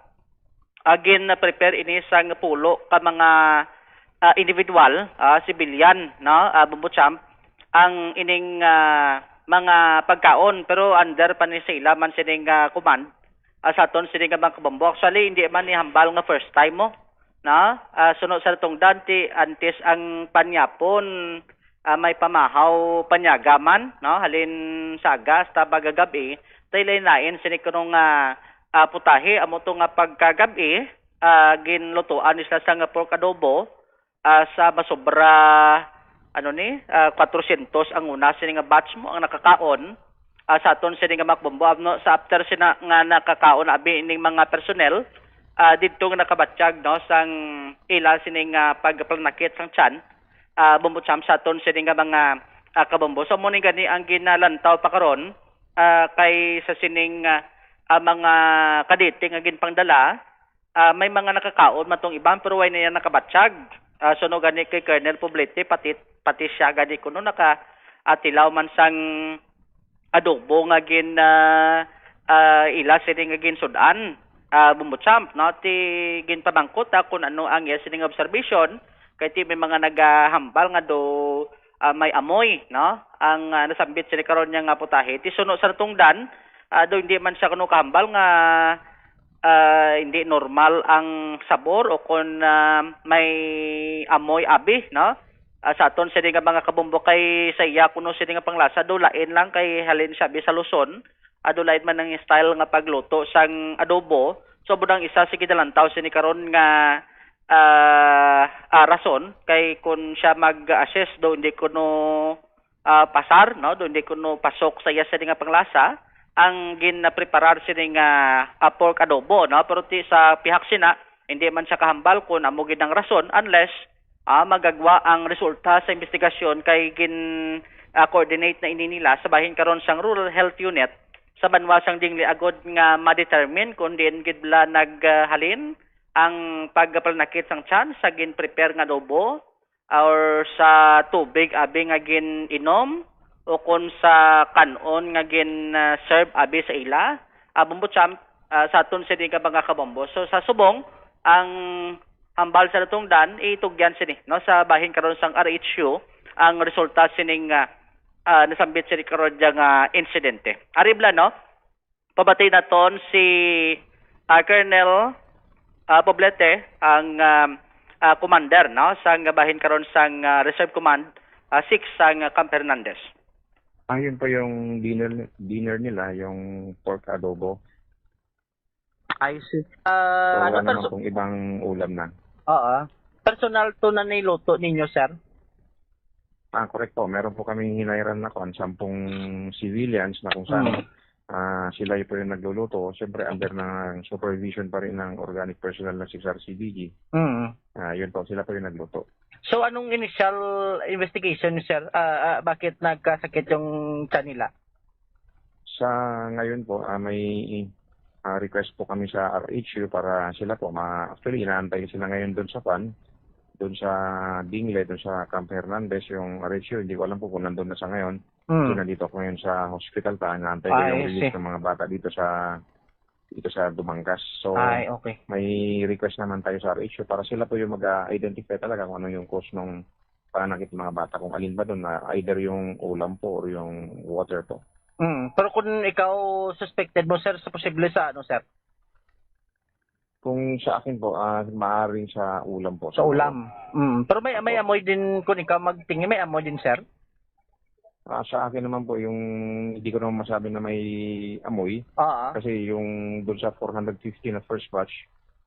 ah, gin-prepare ini sang pulo ka mga, ah, individual, ah, civilian, no, ah, Bombo Champ, ang ining, ah, mga pagkaon, pero under pa ni sa ila man sining, ah, command, ah, sa aton sini nga mga kabombo. Actually, hindi man ni hambal nga first time mo, no? Ah, suno sa natungdan ti antes ang panyapon, ah, may pamahaw panyaga man, no? Halin sa aga hasta pagkagab-i, tay lain-lain sini kuno nga, ah, putahe, amo to nga pagkagab-i, ah, ginlutuan ni sila sa nga pork adobo, ah, sa masobra, ano ni, ah, kwatrosyentos ang una sini nga batch mo ang nakakaon, ah, sa aton sini nga Makbombo, no, sa after sina nga nakakaon abi ning mga personnel, ah, didto nga nakabatyag, no, sang ila sini nga pagpanakit sang tiyan, ah, Bombo Champ, sa aton sini nga mga, ah, kabombo. So, mo ni gani ang ginalantaw pa karon, ah, kay sa sining, ah, ah, mga kadete nga ginpangdala, ah, may mga nakakaon man tong iban, pero way na yan nakabatyag. Ah, suno gani kay Colonel Poblete, pati, pati siya gani kuno naka, ah, tilaw man sang adobo nga gin, ah, ah, ila sini nga ginsud-an, ah, Bombo Champ, no? Ti ginpamangkot, ah, kung ano ang iya sining observation, kay ti may mga nagahambal nga do, ah, may amoy, no? Ang, ah, nasambit sini karon niya nga putahe. Ti suno sa natungdan, ah, do hindi man siya kuno kahambal nga, ah, hindi normal ang sabor o kung, ah, may amoy abi, no? Ah, sa aton sini nga mga kabombo kay sa iya kuno sini nga panglasa do lain lang kay halin siya bi sa Luzon, ah, do lain man ang style nga pagluto sang adobo. So, budang isa sa ginalantaw sini karon nga, ah, ah, rason kay kun siya mag-assess do hindi kuno, ah, pasar, no, do hindi kuno pasok sa iya sini nga panglasa ang ginapreparar sini nga, ah, pork adobo, no, pero ti sa pihak sina hindi man siya kahambal kung amo gid ang rason unless, ah, magagwa ang resulta sa investigasyon kay gin, ah, coordinate na ini nila sa bahin karon sang Rural Health Unit sa banwa sang Dingle agod nga ma-determine kung diin gid bala naghalin ang pagpanakit sang tiyan sa gin-prepare nga adobo or sa tubig abi nga gin-inom o kon sa kan-on nga gin-serve abi sa ila. Ah, Bombo Champ, ah, sa aton sini nga mga kabombo. So, sa subong, ang hambal sa natungdan, itugyan sini, no, sa bahin karon sang R H U ang resulta sining, ah, ah, nasambit sini karon dya nga insidente. Ari bala, no? Pabati naton si, ah, Colonel, ah, Poblete, ang, ah, ah, commander, no, sang bahin karon sang, ah, Reserve Command, ah, six sang, ah, Camp Hernandez. Ah, yun po yung dinner, dinner nila, yung pork adobo. I see. So, Ah, ano wala naman perso- pong ibang ulam na. Oo. Personal to na niluto ninyo, sir? Ah, correct po. Meron po kaming hinayran na kuwan, sampung civilians na kung saan, Mm. ah, sila po yung nagluluto. Siyempre, under ng supervision pa rin ng organic personnel na six R C D G. Mm. Ah, yun po, sila po yung nagluto. So, anong initial investigation, sir? Ah, ah, bakit nagkasakit yung tiyan nila? Sa ngayon po, ah, may, ah, request po kami sa R H U para sila po ma-, actually, inaantay sila ngayon dun sa kwan, dun sa Dingle, dun sa Camp Hernandez, yung R H U, hindi ko alam po kung nandun na sa ngayon. Mm. So, nandito ako ngayon sa hospital pa, inaantay ko Ah, yung I release see. ng mga bata dito sa, dito sa Dumangas. So, Ay, okay. may request naman tayo sa R H U para sila po yung mag-identify talaga kung ano yung cause ng pananakit ng mga bata, kung alin ba dun, na either yung ulam po or yung water po. Mm. Pero kung ikaw suspected mo, sir, sa posible sa ano, sir? Kung sa akin po, ah, maaaring sa ulam po, Sa sa ulam. Mm. Pero may, may Opo. amoy din, kung ikaw magtingin, may amoy din, sir? Ah, sa akin naman po, yung hindi ko naman masabi na may amoy. Oo. Kasi yung dun sa four hundred fifty na first batch,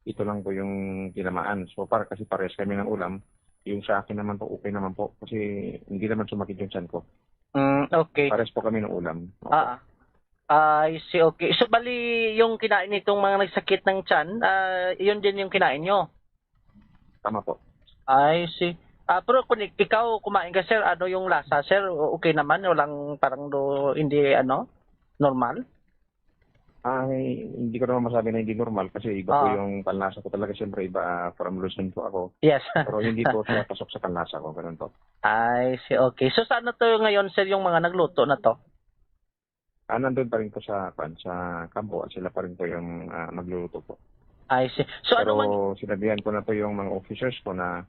ito lang po yung tinamaan. So, par-, kasi parehas kami ng ulam. Yung sa akin naman po, okay naman po. Kasi hindi naman sumakit yung tiyan ko. Mm, okay. Parehas po kami ng ulam. Opo. Ah, ah. I see, okay. So, bali, yung kinain nitong mga nagsakit ng tiyan, ah, yun din yung kinain nyo? Tama po. I see. Ah, pero kung ik-, ikaw kumain ka, sir, ano yung lasa, sir? O-, okay naman? Walang parang do, hindi, ano, normal? Ay, hindi ko naman masabi na hindi normal kasi iba po Ah. yung panlasa ko talaga. Siyempre, iba, ah, from Luzon po ako. Yes. Pero hindi po siya pasok sa panlasa ko, ganun po. I see, okay. So, saan na to ngayon, sir, yung mga nagluto na to? Ah, nandun pa rin po sa, kwan, sa kampo at sila pa rin po yung, ah, magluluto po. I see. So, ano Pero man sinabihan ko na po yung mga officers ko na,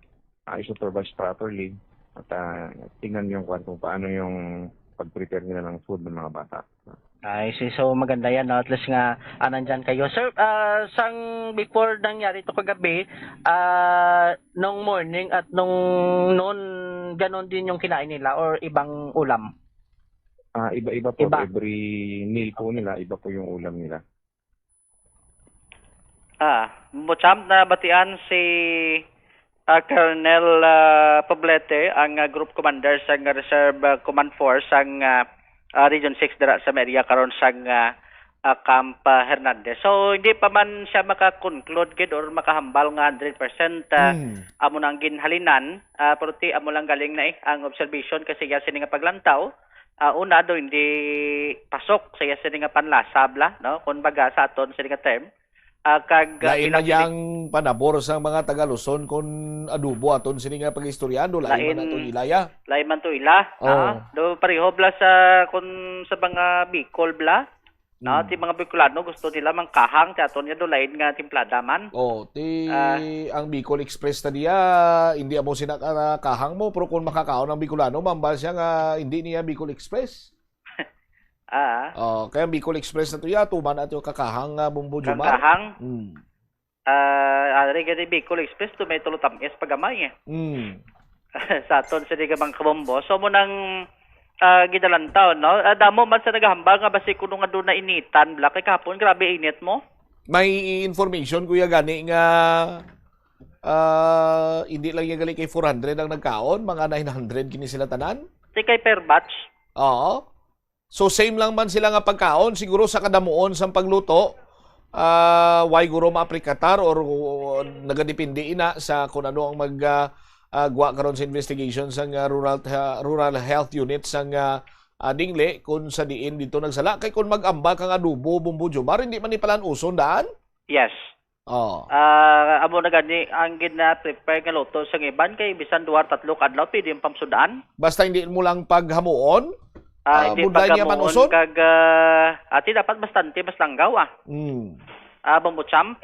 ah, i-supervise properly at, ah, tingnan yung, kwan, kung paano yung pag-prepare nila ng food ng mga bata. I see. So, maganda yan, no? At least nga, ah, nandyan kayo. Sir, ah, sang before nangyari to kagabi, ah, nung morning at nung noon, ganon din yung kinain nila or ibang ulam? Ah, iba-iba po. Iba. Every meal po nila, iba po yung ulam nila. Ah, Mucham, nabatian si, ah, Colonel, ah, Poblete, ang, ah, group commander sang Reserve, ah, Command Force sang, ah, ah, Region six dira sa may area karon sang, ah, ah, Camp, ah, Hernandez. So, hindi pa man siya maka-conclude gid or makahambal nga hundred percent, ah, Hmm. amo nang ginhalinan, ah, pero ti amo lang galing na eh ang observation kasi iya sini nga paglantaw. Ah, una do, hindi pasok sa iya sini nga panlasa bala, no? Kung baga sa aton sini nga term. Ah, kag, ah, Lain bilang man sini yang panabor sang mga taga Luzon kun adobo aton sini nga pag-istoryahan, do lain man Lain, aton ilaya. lain man to ila. Oh. Ah, do pareho bala sa kun sa mga Bicol bala. No, Hmm. ti mga Bicolano gusto nila mangkahang ti aton nga do lain nga timplada man. Oh, ti Ah. ang Bicol Express ta diya, hindi amo sina ka-, kahang mo, pero kung makakaon ang Bicolano, mambal siya nga hindi niya Bicol Express. Ah. Oh, kaya Bicol Express na to ya, tuman ato kakahang nga Bombo Jumar. Kangkahang? Hmm. Ah, ari gani Bicol Express, to may tulo tam-is pagamay eh. Hmm. Sa aton sa di ka mga kabombo. So, mo nang, ah, ginalantaw, no? Ah, damo man sa nagahambal nga basi kuno nga doon na initan, bala, kay kahapon, grabe init mo. May information, kuya, gani nga, ah, hindi lang yung gali kay four hundred ang nagkaon, mga nine hundred kini sila tanan. Di kay per batch? Oo. So, same lang man sila nga pagkaon, siguro sa kadamuon sang pagluto, ah, way guro maaprikatar or, uh, nagadepende ina sa kung ano ang mag, ah, ah, gwa karon sa investigation sang, ah, rural, ah, rural health unit sang, ah, Ah, dingli, kung sa diin dito nagsala. Kay kung mag-ambal kang adobo, Bombo Jomar, hindi man ni palan-uson daan? Yes. Oh. Ah, amo na gani ang gina-prepare nga luto sa iban kay bisan duha tatlo ka adlaw pwede ang pamsudaan. Basta hindi mo lang paghamuon? Ah, ah, hindi budlay niya man paghamuon uson? Kag ah, ati dapat bastante mas langgaw ah. Mm. Ah, bambucham.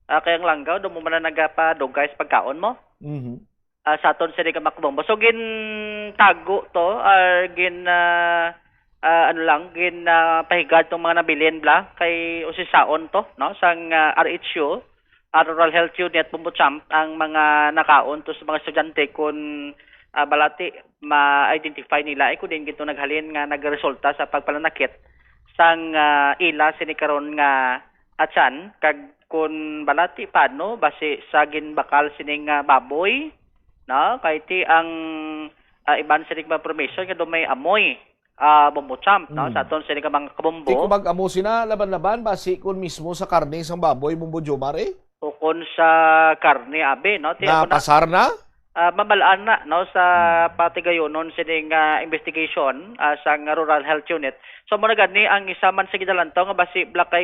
Ah, kay ang langgaw do mo man na nagapadugay sa pagkaon mo. Mhm. Ah, sa aton sini ka makbong. So gintago to or gin ah, ah, ano lang, gin ah, pahigad tong mga nabilin bla kay usisaon to, no, sang ah, R H U, ah, Rural Health Unit, Bombo Champ, ang mga nakaon to sa mga estudyante kun ah, balati ma-identify nila ay kung diin gito naghalin nga nagresulta sa pagpalanakit sang ah, ila sini karon nga atyan kag kun balati pano basi sa ginbakal sining ah, baboy, no? Kay ti ang ah, iban sining mga information nga do may amoy ah, Bombo Champ, no? Mm. Sa aton sining mga kabombo. Ti kubag amo sina laban-laban basi kun mismo sa karne sang baboy, Bombo Jomar, eh? Ukon sa karne abi, no? Ti Nga ako na, pasar na? Ah, mabalaan na, no, sa Hmm. patigayonon sining ah, investigation ah, sang Rural Health Unit. So mao na gani ang isa man sa gidalantaw nga basi bla kay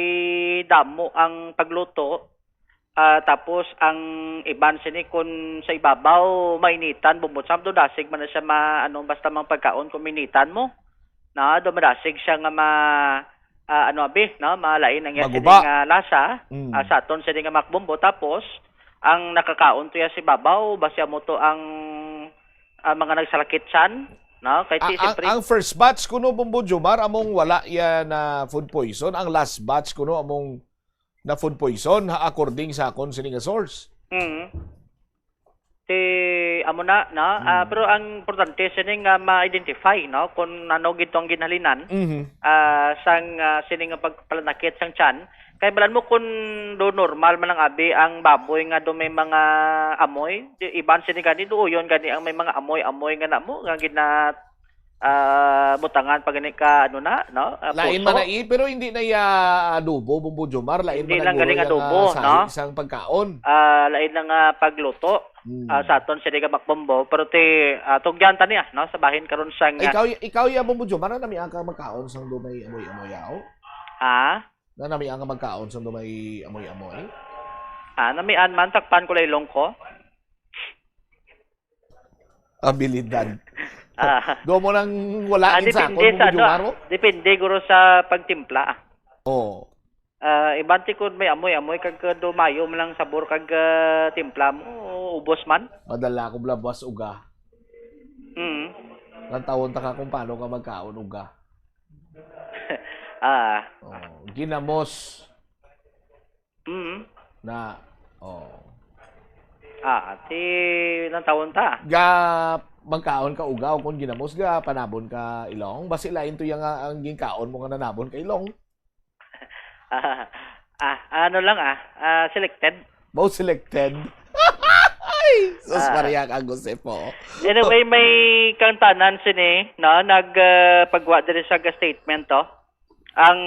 damo ang pagluto. Ah, tapos ang iban sini kun sa ibabaw mainitan, bumot sa do dasig man na siya ma ano basta mang pagkaon kung mainitan mo. Na do madasig siya nga ma ah, ano abi, no, malain ang iya Maguba. sining ah, lasa Mm. ah, sa aton sini nga makbombo. Tapos ang nakakaon to iya si babaw, basi amo to ang ah, mga nagsalakit san, no? Kay A- ti ang, siyempre ang first batch kuno, Bombo Jomar, among wala iya na food poison. Ang last batch kuno among na food poison, ha, according sa akon sini nga source. Mm. Ti amo na, no? Ah, Hmm. pero ang importante sini nga ma-identify, no, kung ano gid ang ginhalinan Mhm. ah, sang ah, sini nga pagpalanakit sang tiyan. Kay balan mo kung do normal man ang abi ang baboy nga do may mga amoy, di, iban sini gani duuyon gani ang may mga amoy-amoy nga namo nga gina ah, butangan pa gani ka ano na, no? Ah, Lain puso. man na i, pero hindi na iya adobo, Bombo Jomar, lain Hindi man lang gani nga adobo, ah, sahi no? sang pagkaon. Ah, lain lang nga pagluto. Hmm. Ah, sa aton sini ka makbombo, pero ti ah, tugyan ta niya, no? Sa bahin karon sang Ikaw, ikaw ya, Bombo Jomar, na nami ang kang magkaon sang do may amoy-amoy, yaw? Ha? Na nami ang magkaon sang do may amoy-amoy? Ah, namian man takpan ko laylong ko. Abilidad. Ah. Do mo nang wala Ah, in sa depende akon, sa ano, Jomar, oh. Depende guro sa pagtimpla. Oh. Ah, iban ti kun may amoy-amoy kag, ah, dumayo man lang sabor kag, ah, timpla mo, ubos man. Madala ko bla buwas uga. Mm. Lantawon ta ka kung paano ka magkaon uga. Ah. Oh, ginamos. Mm. Na, oh. Ah, ti lantawon ta. Ga magkaon ka uga o kung ginamos ga panabon ka ilong. Basi lain to yang ang ginkaon mo nga nanabon ka ilong. Ah, ah, ano lang ah, ah, selected. Mo selected. Ay, sus, Ah. Maria ka, Joseph, oh. Anyway, may kang tanan sini, no, nag ah, pagwa diri sa ga statement to. Ang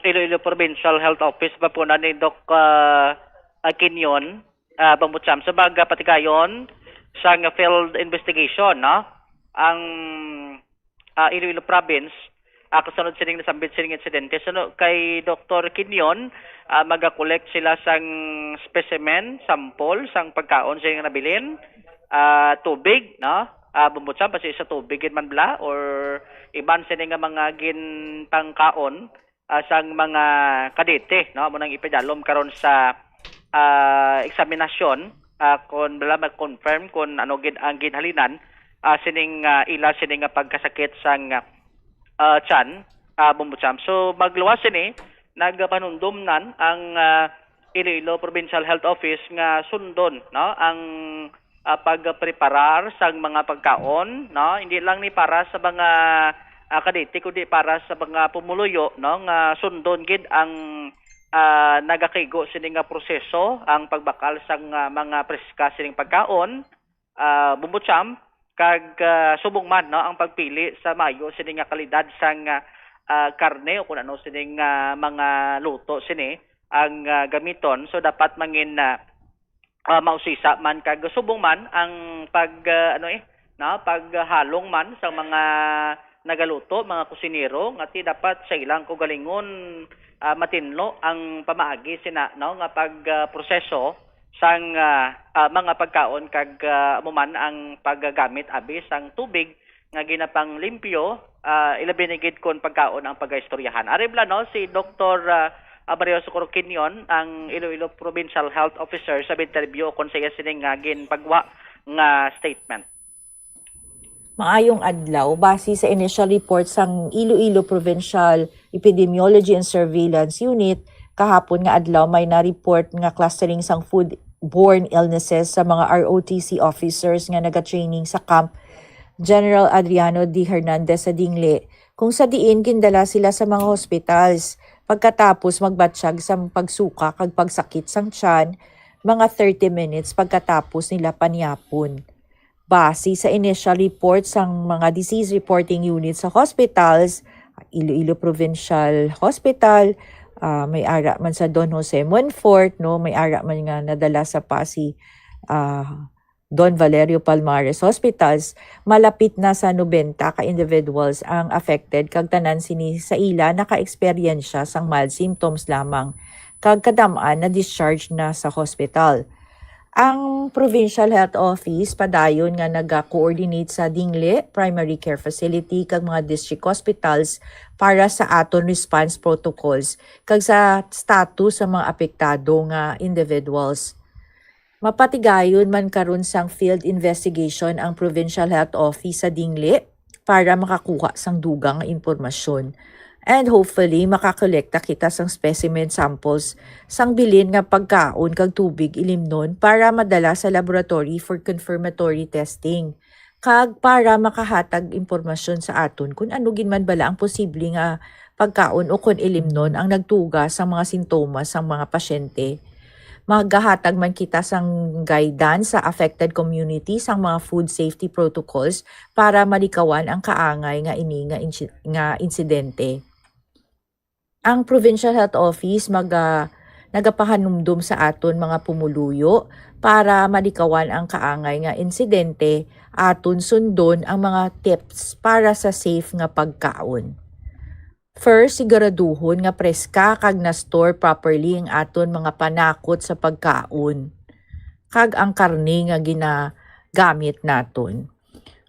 Iloilo Provincial Health Office ba po na ni Doc ah, Aquinyon, ah, Bambucham, sa mga patigayon sa nga field investigation, no? Ang ah, Iloilo Province, ah, kasunod sining nasambit sining insidente. Suno kay Doktor Quinion, ah, magakolek sila sang specimen, sample sang pagkaon sining nabilin, ah, tubig, no? Ah, bumutsan pa sa tubig gid man bla or iban sini nga mga ginpangkaon ah, sang mga Kadete, no? Amo nang ipadalom karon sa ah, eksaminasyon, ah, kon bala mag-confirm kon ano gid ang ginhalinan ah, sining ah, ila sini nga pagkasakit sang ah, tiyan, ah, bumbutsam. So magluwas sini, nagpanumdumnan ang ah, Iloilo Provincial Health Office nga sundon, no, ang ah, pagpreparar sang mga pagkaon, no? Hindi lang ni para sa mga ah, Kadete, kundi para sa mga pumuluyo, no, nga sundon gid ang ah, nagakigo sini nga proseso, ang pagbakal sang ah, mga preska sining pagkaon, ah, bumbutsam, kag ah, subong man, no, ang pagpili sa mayo sini nga kalidad sang ah, ah, karne o kung ano sining ah, mga luto sini ang ah, gamiton. So dapat mangin ah, ah, mausisa man kag subong man ang pag ah, ano eh, no, paghalong man sa mga nagaluto, mga kusinero, nga ti dapat sa ilang kaugalingon, ah, matinlo ang pamaagi sina, no, nga pag, ah, proseso sang, ah, ah, mga pagkaon kag, ah, amo man ang paggamit abi sang tubig nga ginapanglimpyo, ah, ilabi na gid kon pagkaon ang pagaistoryahan. Ari bala, no, si Doktor, ah, ah, Mario Socorro Quinion, ang Iloilo Provincial Health Officer, sa interview kon sa iya sini nga ginpagwa nga statement. Maayong adlaw. Base sa initial report sang Iloilo Provincial Epidemiology and Surveillance Unit, kahapon nga adlaw may na-report nga clustering sang foodborne illnesses sa mga R O T C officers nga nagatraining sa Camp General Adriano D. Hernandez sa Dingle, kung sa diin gindala sila sa mga hospitals pagkatapos magbatyag sang pagsuka kag pagsakit sang tiyan mga thirty minutes pagkatapos nila panyapon. Base sa initial report sang mga disease reporting unit sa hospitals, Iloilo Provincial Hospital, ah, may ara man sa Don Jose Monfort, no, may ara man nga nadala sa Passi, ah, Don Valerio Palmares Hospitals, malapit na sa nobenta ka individuals ang affected kag tanan sini sa ila naka-eksperyensya sang mild symptoms lamang kag kadam-an na-discharge na sa hospital. Ang Provincial Health Office padayon nga naga-coordinate sa Dingle Primary Care Facility kag mga district hospitals para sa aton response protocols kag sa status sa mga apektado nga individuals. Mapatigayon man karon sang field investigation ang Provincial Health Office sa Dingle para makakuha sang dugang nga impormasyon. And hopefully, makakolekta kita sang specimen samples sang bilin nga pagkaon kag tubig ilimnon para madala sa laboratory for confirmatory testing kag para makahatag impormasyon sa aton kung ano gid man bala ang posible nga pagkaon o kon ilimnon ang nagtuga sang mga sintomas sang mga pasyente. Magahatag man kita sang guidance sa affected community sang mga food safety protocols para malikawan ang kaangay nga ini nga insi-, nga insidente. Ang Provincial Health Office maga-, nagapahanumdom sa aton mga pumuluyo para malikawan ang kaangay nga insidente, aton sundon ang mga tips para sa safe nga pagkaon. First, siguraduhon nga preska kag na-store properly ang aton mga panakot sa pagkaon kag ang karne nga ginagamit naton.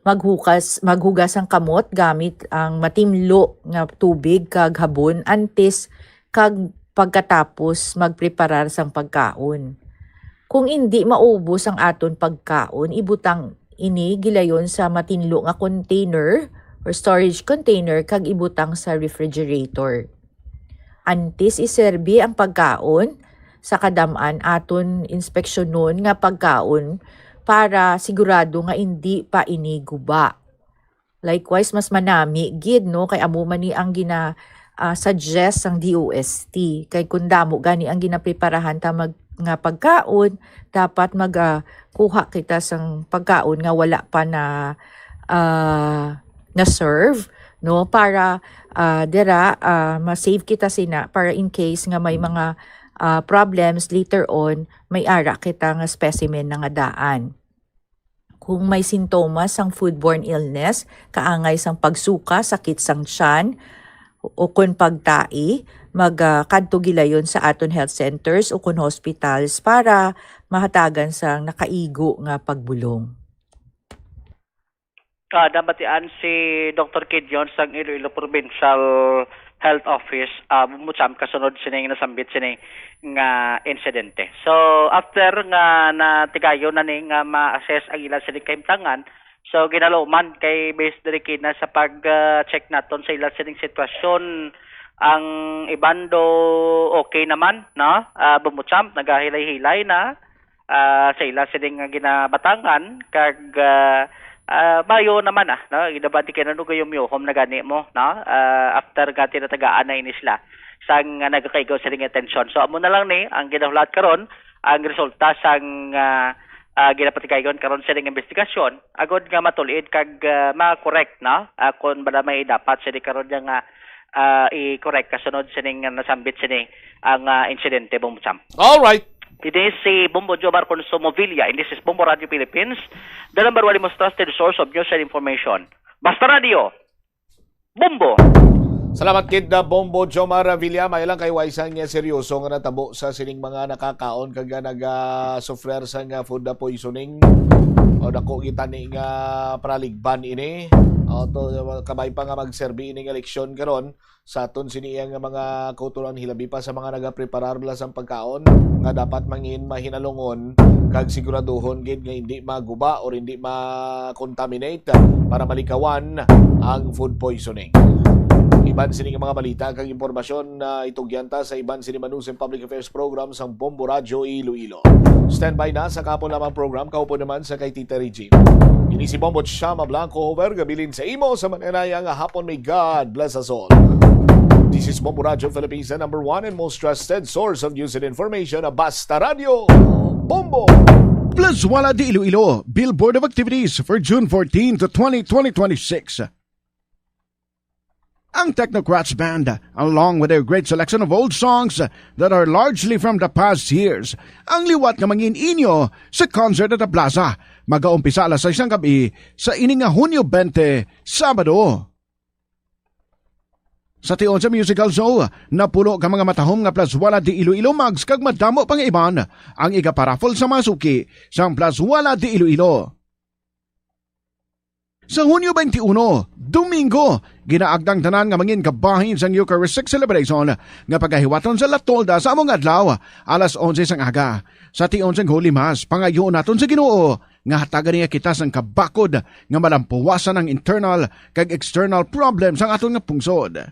Maghugas, maghugas ang kamot gamit ang matimlo nga tubig kag habon antes kag pagkatapos magpreparar sang pagkaon. Kung indi maubos ang aton pagkaon, ibutang ini gilayon sa matinlo nga container or storage container kag ibutang sa refrigerator. Antes iserbi ang pagkaon, sa kadam-an aton inspeksyonon nga pagkaon para sigurado nga indi pa ini guba. Likewise, mas manami gid, no, kay amo man ni ang gina, ah, suggest sang D O S T. Kay kung damo gani ang ginapreparahan ta mag-, nga pagkaon, dapat mag, ah, kuha kita sang pagkaon nga wala pa na, ah, na-serve, no, para, ah, dira, ah, ma-save kita sina para in case nga may mga, ah, problems later on, may ara kita nga specimen na nga daan. Kung may sintomas sang foodborne illness, kaangay sang pagsuka, sakit sang tiyan, o kon pagtai, mag, ah, kadto gilayon sa aton health centers o kon hospitals para mahatagan sang nakaigo nga pagbulong. Ah, nabatian si Doktor Kidion sang Iloilo Provincial Health Office, ah, Bumbocham, kasunod sini nga nasambit sini nga insidente. So, after nga natigayon na ni nga ma-assess ang ila sining kahimtangan, so, ginaluman kay based diri kina sa pag, ah, check naton sa ila sining sitwasyon, ang iban do okay naman, no? Ah, Bumbocham, nagahilay-hilay na, ah, sa ila sining nga ginabatangan, kag, ah, ah, mayo naman, ah, no? Ginabanti kay nanugayom-yuhom na gani mo, no? Ah, after nga tinatagaan na ini sila sang, ah, nagakaigo sining atensyon. So, amo na lang ni ang ginahulat karon, ang resulta sang, ah, ah, ginapatigayon karon sining investigasyon, agod nga matul-id kag, ah, ma-correct, no? Ah, kung bala may dapat sini karon nga, ah, i-correct kasunod sining nasambit sini ang, ah, insidente, Bumbocham. All right. This is si Bombo Jomar Consumo Villa, and this is Bombo Radio Philippines, the number one most trusted source of news and information. Basta Radio! Bombo. Salamat kid, uh, Bombo Jomar Villa. May lang kay waisan nga seryoso nga natabo sa sining mga nakakaon kag, uh, nagasufrer sa nga food, uh, poisoning o dako gitani nga praligban ini. O, to, kabay pa nga magserbi ining eleksyon karon sa aton sini nga mga kauturan, hilabi pa sa mga nagapreparar bala sang pagkaon nga dapat mangin mahinalungon kag siguraduhon gid nga hindi maguba or hindi ma-contaminate para malikawan ang food poisoning. Iban sini nga mga balita kag impormasyon na itugyan ta sa iban sini manusin public affairs program sang Bombo Radyo Iloilo. Standby na sa kapon lamang program, kaupod naman sa kay Tita Regine. Ini si Bombo Chama Blanco Hover, gabilin sa imo sa mananaya nga hapon. May God bless us all. This is Bombo Radyo Philippines, the number one and most trusted source of news and information, Basta Radyo Bombo. Plazuela de Iloilo, Billboard of Activities for June fourteen to twenty, twenty twenty-six. Ang Technocrats Band, along with their great selection of old songs that are largely from the past years, ang liwat nga mangin inyo sa concert at the plaza. Magaumpisa alas sais sang gabi sa ini nga Hunyo twenty, Sabado. Sa tion sa musical show, napulo ka mga matahom nga Plazuela de Iloilo mugs kag madamo pa nga iban ang igaparaffle sa mga suki sang Plazuela de Iloilo. Sa Hunyo twenty-one, Domingo, ginaagda ang tanan nga mangin kabahin sang Eucharistic celebration nga pagahiwaton sa La Tolda sa among adlaw, alas onse sang aga. Sa tion sang Holy Mass, pangayoon naton sa Ginoo nga hatagan niya kita sang kabakod nga malampuwasan ang internal kag external problems sang aton nga pungsod.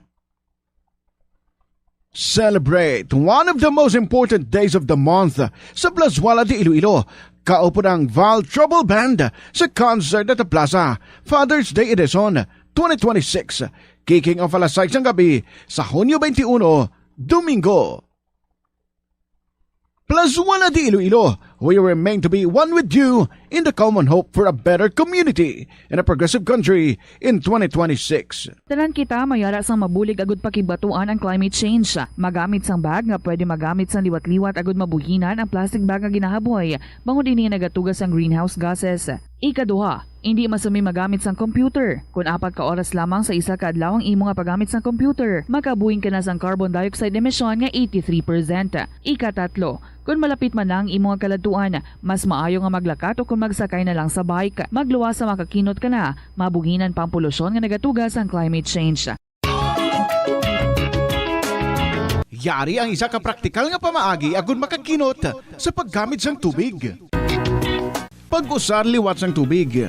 Celebrate one of the most important days of the month sa Plazuela de Iloilo. Kaupod ang Val Trouble Band sa concert at the Plaza, Father's Day Edition twenty twenty-six, kicking off alas sais sang gabi sa Hunyo twenty-one, Domingo. Plazuela de Iloilo, we remain to be one with you in the common hope for a better community and a progressive country in twenty twenty-six. Tanan kita mayara sang mabulig agud pakigbatuan ang climate change. Magamit sang bag nga pwede magamit sang liwat-liwat agud mabuhinan ang plastic bag nga ginahaboy, bangod ini nagatuga sang greenhouse gases. Ikaduha, indi masumi magamit sang computer kon apat ka oras lamang sa isa ka adlaw ang imo nga paggamit sang computer. Makabuhin ka na sang carbon dioxide emission nga eighty-three percent. Ikatatlo, kon malapit man na ang imo nga kaladtuan, mas maayo nga maglakat o kon magsakay na lang sa bike. Magluwas sa makakinot ka na, mabuhinan pa ang polusyon nga nagatuga sang climate change. Yari ang isa ka praktikal nga pamaagi agud makakinot sa paggamit sang tubig. Pag-usar liwat sang tubig.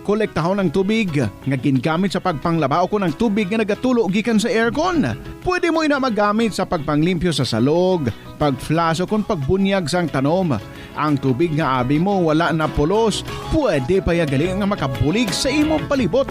Kolektahon ang tubig nga gingamit sa pagpanglaba ukon ang tubig nga nagatulo gikan sa aircon. Pwede mo ina magamit sa pagpanglimpyo sa salog, pag-flush, ukon pagbunyag sang tanom. Ang tubig nga abi mo wala napulos, pwede pa ya gali nga makabulig sa imo palibot.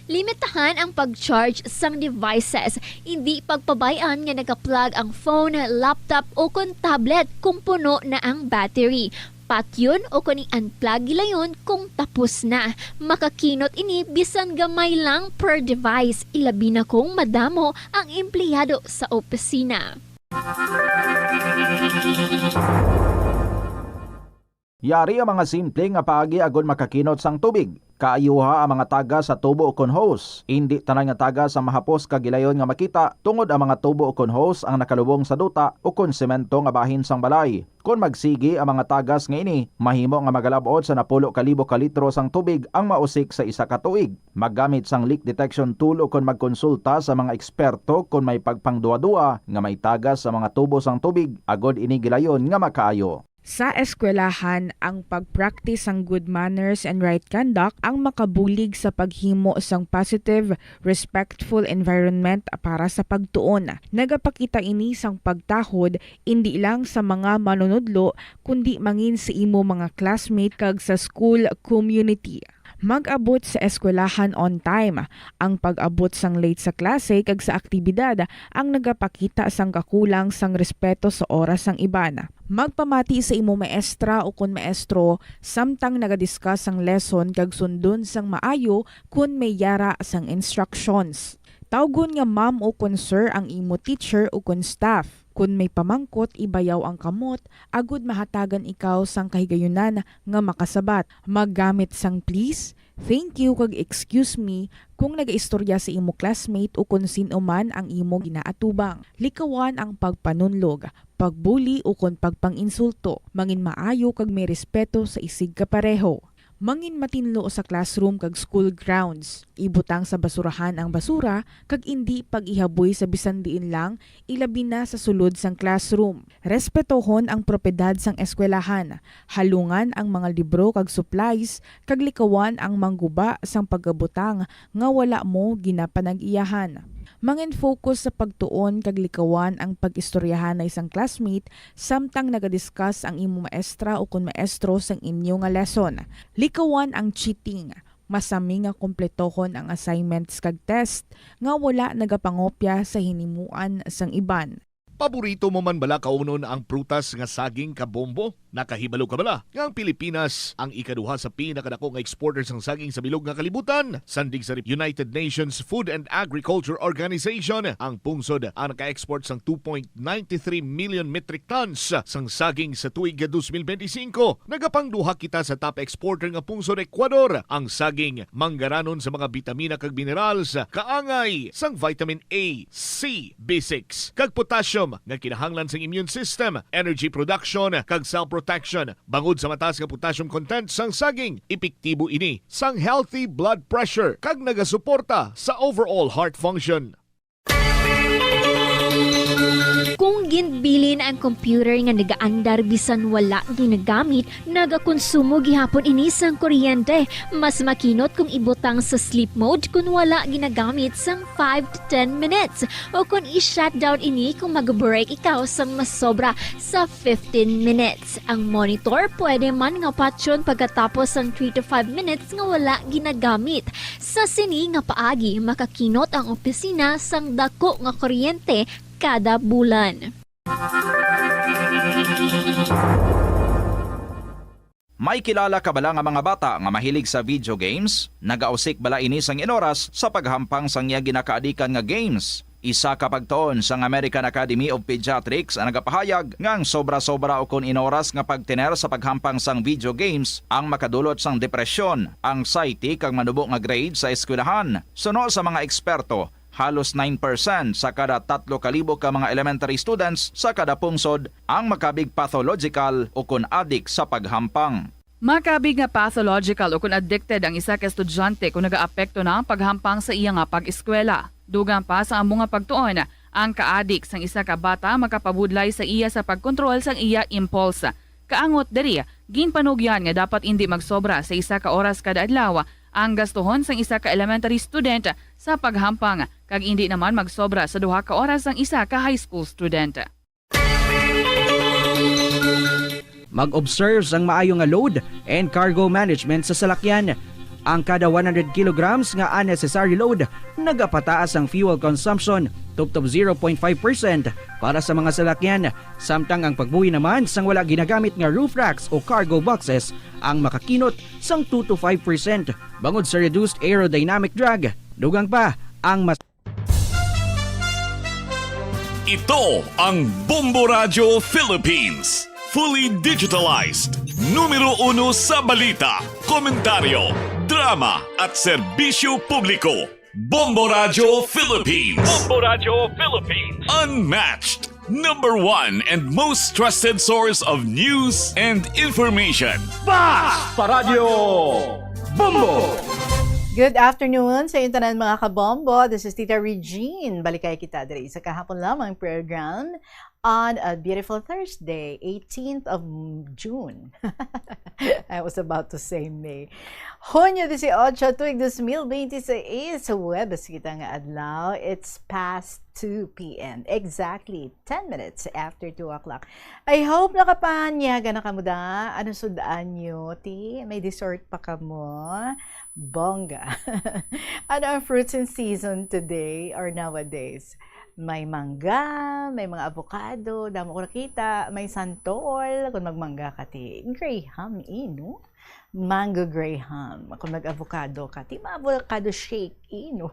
Limitahan ang pag-charge sang devices. Indi pagpabay-an nga naka-plug ang phone, laptop, o kon tablet kung puno na ang battery. Patyon o kon i-unplug gilayon kung tapos na. Makakinot ini bisan gamay lang per device, ilabi na kung madamo ang empleyado sa opisina. Yari ang mga simple nga paagi agod makakinot sang tubig. Kaayuha ang mga tagas sa tubo ukon hose. Indi tanan nga tagas ang mahapos kag gilayon nga makita, tungod ang mga tubo ukon hose ang nakalubong sa duta ukon semento nga bahin sang balay. Kon magsigi ang mga tagas nga ini, mahimo nga magalab-ot sa napulo ka libo ka litro sang tubig ang mausik sa isa ka tuig. Maggamit sang leak detection tool ukon magkonsulta sa mga eksperto kon may pagpangduwa-duwa nga may tagas sa mga tubo sang tubig, agod ini gilayon nga makaayo. Sa eskwelahan, ang pag-practice sang good manners and right conduct ang makabulig sa paghimo sang positive, respectful environment para sa pagtuon. Nagapakita ini sang pagtahod indi lang sa mga manunudlo, kundi mangin sa imo mga classmate kag sa school community. Mag-abot sa eskwelahan on time. Ang pag-abot sang late sa klase kag sa aktibidad ang nagapakita sang kakulang sang respeto sa oras sang iban. Magpamati sa imo maestra ukon maestro samtang naga-discuss sang lesson kag sundon sang maayo kon may yara sang instructions. Tawgon nga ma'am ukon sir ang imo teacher ukon staff. Kon may pamangkot, ibayaw ang kamot agod mahatagan ikaw sang kahigayunan nga makasabat. Maggamit sang please, thank you, kag excuse me kung nagaistorya sa imo classmate ukon sin-o man ang imo ginaatubang. Likawan ang pagpanunlog, pagbuli, ukon pagpang-insulto. Mangin maayo kag may respeto sa isigkapareho. Mangin matinlo sa classroom kag school grounds. Ibutang sa basurahan ang basura kag indi pag-ihaboy sa bisan diin lang, ilabi na sa sulod sang classroom. Respetohon ang propiedad sang eskwelahan. Halungan ang mga libro kag supplies kag likawan ang mangguba sang pagabutang nga wala mo ginapanag-iyahan. Mangin-focus sa pagtuon kag likawan ang pag-istoryahanay sang classmate samtang nagadiscuss ang imo maestra ukon maestro sang inyo nga lesson. Likawan ang cheating. Masami nga kompletohon ang assignments kag test nga wala nagapangopya sa hinimuan sang iban. Paborito mo man bala kaunon ang prutas nga saging, kabombo? Nakahibalo ka bala nga ang Pilipinas ang ikaduha sa pinakadako nga exporter sang saging sa bilog nga kalibutan? Sandig sa United Nations Food and Agriculture Organization, ang pungsod ang naka-export sang two point nine three million metric tons sang saging sa tuig nga twenty twenty-five. Nagapangduha kita sa top exporter nga pungsod, Ecuador. Ang saging manggaranon sa mga bitamina kag minerals, kaangay sang vitamin A, C, B six, kag potassium nga kinahanglan sang immune system, energy production, kag cell protection. Bangod sa mataas nga potassium content sang saging, epektibo ini sang healthy blood pressure kag nagasuporta sa overall heart function. Kung ginbilin ang computer nga nagaandar bisan wala ginagamit, nagakonsumo gihapon ini sang kuryente. Mas makinot kung ibutang sa sleep mode kon wala ginagamit sang five to ten minutes, o kon i-shutdown ini kung mag-break ikaw sang masobra sa fifteen minutes. Ang monitor pwede man nga patyon pagkatapos sang three to five minutes nga wala ginagamit. Sa sini nga paagi, makakinot ang opisina sang dako nga kuryente kada bulan. May kilala ka bala nga mga bata nga mahilig sa video games? Nagausik bala ini sang inoras sa paghampang sang iya ginakaadikan nga games? Isa ka pagtuon sang American Academy of Pediatrics ang nagapahayag nga ang sobra-sobra ukon inoras nga pagtener sa paghampang sang video games ang makadulot sang depresyon, anxiety, kag manubo nga grade sa eskwelahan. Suno sa mga eksperto, halos nine percent sa kada tatlo ka libo ka mga elementary students sa kada pungsod ang makabig pathological ukon adik sa paghampang. Makabig nga pathological ukon addicted ang isa ka estudyante kon nagaapekto na ang paghampang sa iya nga pag-eskwela. Dugang pa sa amo nga pagtuon, ang kaadik sang isa ka bata makapabudlay sa iya sa pagkontrol sang iya impulse. Kaangot diri, ginpanugyan nga dapat indi magsobra sa isa ka oras kada adlaw ang gastuhon sang isa ka elementary student sa paghampang, kag indi naman magsobra sa duha ka oras sang isa ka high school student. Mag-observe sang maayo nga load and cargo management sa salakyan. Ang kada one hundred kilograms nga unnecessary load nagapataas ang fuel consumption tubtob zero point five percent para sa mga salakyan, samtang ang pagbuhi naman sang wala ginagamit nga roof racks o cargo boxes ang makakinot sang two to five percent bangod sa reduced aerodynamic drag. Dugang pa, ang mas Ito ang Bombo Radyo Philippines. Fully digitalized. Numero uno sa balita, komentaryo, drama at serbisyo publiko. Bombo Radyo Philippines. Bombo Radyo Philippines. Unmatched. Number one and most trusted source of news and information. Basta Radyo Bombo! Good afternoon sa inyo tanan, mga kabombo. This is Tita Regine. Balikay kita diri sa kahapon lamang program on a beautiful Thursday, eighteenth of June. I was about to say May. Hunyo dieciocho, tuig dos mil bente seis, Huwebes kita nga adlaw. It's past two p.m. Exactly ten minutes after two o'clock. I hope nakapanyaga na kamo da. Ano sud-an nyo, ti? May dessert pa kamo? Bongga. Ano ang fruits in season today or nowadays? May mangga, may mga avocado, damo ko nakita, may santol, kung magmangga ka ti Graham, ino? Mango Graham. Kung mag-avocado ka, ti ma-avocado shake, ino?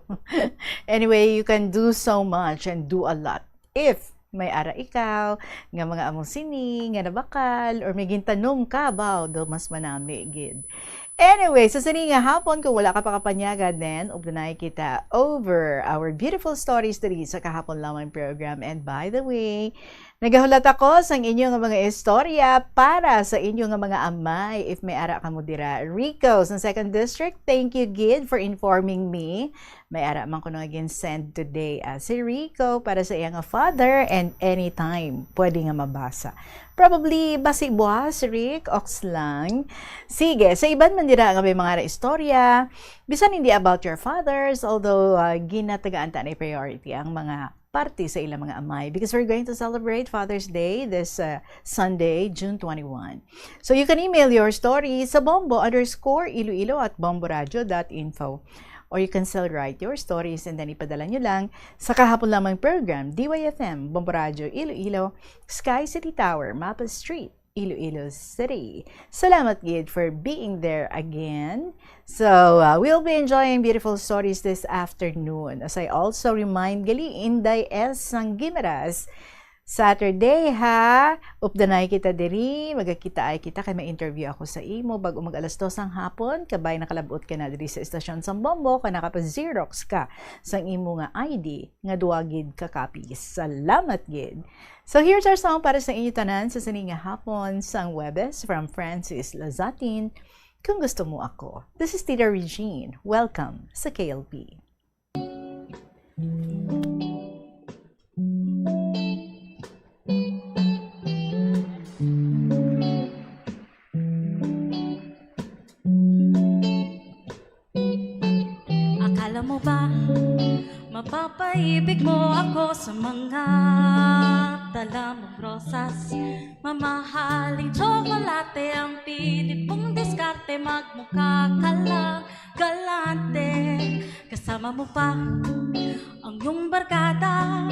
Anyway, you can do so much and do a lot if may ara ikaw nga mga amo sini nga nabakal or may gintanom ka, baw, do mas manami gid. Anyway, sa sini nga hapon, kung wala ka pa kapanyaga, then ubdanay kita over our beautiful stories diri sa kahapon lamang program. And by the way, nagahulat ako sang inyo nga mga istorya para sa inyo nga mga amay. If may ara kamo dira, Rico sa Second District, thank you gid for informing me. May ara man kuno nga gin-send today, ah, si Rico para sa iya nga father, and anytime pwede nga mabasa. Probably basi buwas, Rick, oks lang. Sige, sa iban man dira nga may mga istorya, bisan hindi about your fathers, although, ah, ginatagaan ta ni priority ang mga parte sa ilang mga amay because we're going to celebrate Father's Day this, uh, Sunday, June twenty-one. So you can email your story sa bombo underscore iloilo at bomboradio dot info. Or you can still write your stories and then ipadala nyo lang sa kahapon lamang program, D Y F M, Bombo Radio Iloilo, Sky City Tower, Mapa Street, Iloilo City. Salamat gid for being there again. So, uh, we'll be enjoying beautiful stories this afternoon. As I also remind, gali Inday S. Sangimeras, Saturday, ha? Updanay kita diri, magakitaay kita kay may interview ako sa imo bag-o mag alas dos ang hapon, kabay nakalab-ot ka na diri sa estasyon sang Bombo, kay nakapa-Xerox ka sang imo nga I D nga duwa gid ka copy. Salamat gid. So here's our song para sa inyo tanan sa sini nga hapon sang Huwebes from Francis Lazatin, Kung Gusto Mo Ako. This is Tita Regine. Welcome sa K L P. Akala mo ba mapapaibig mo ako sa mga dala mong rosas? Mamahaling tsokolate ang pilit mong diskarte, magmukha ka lang galante. Kasama mo pa ang iyong barkada,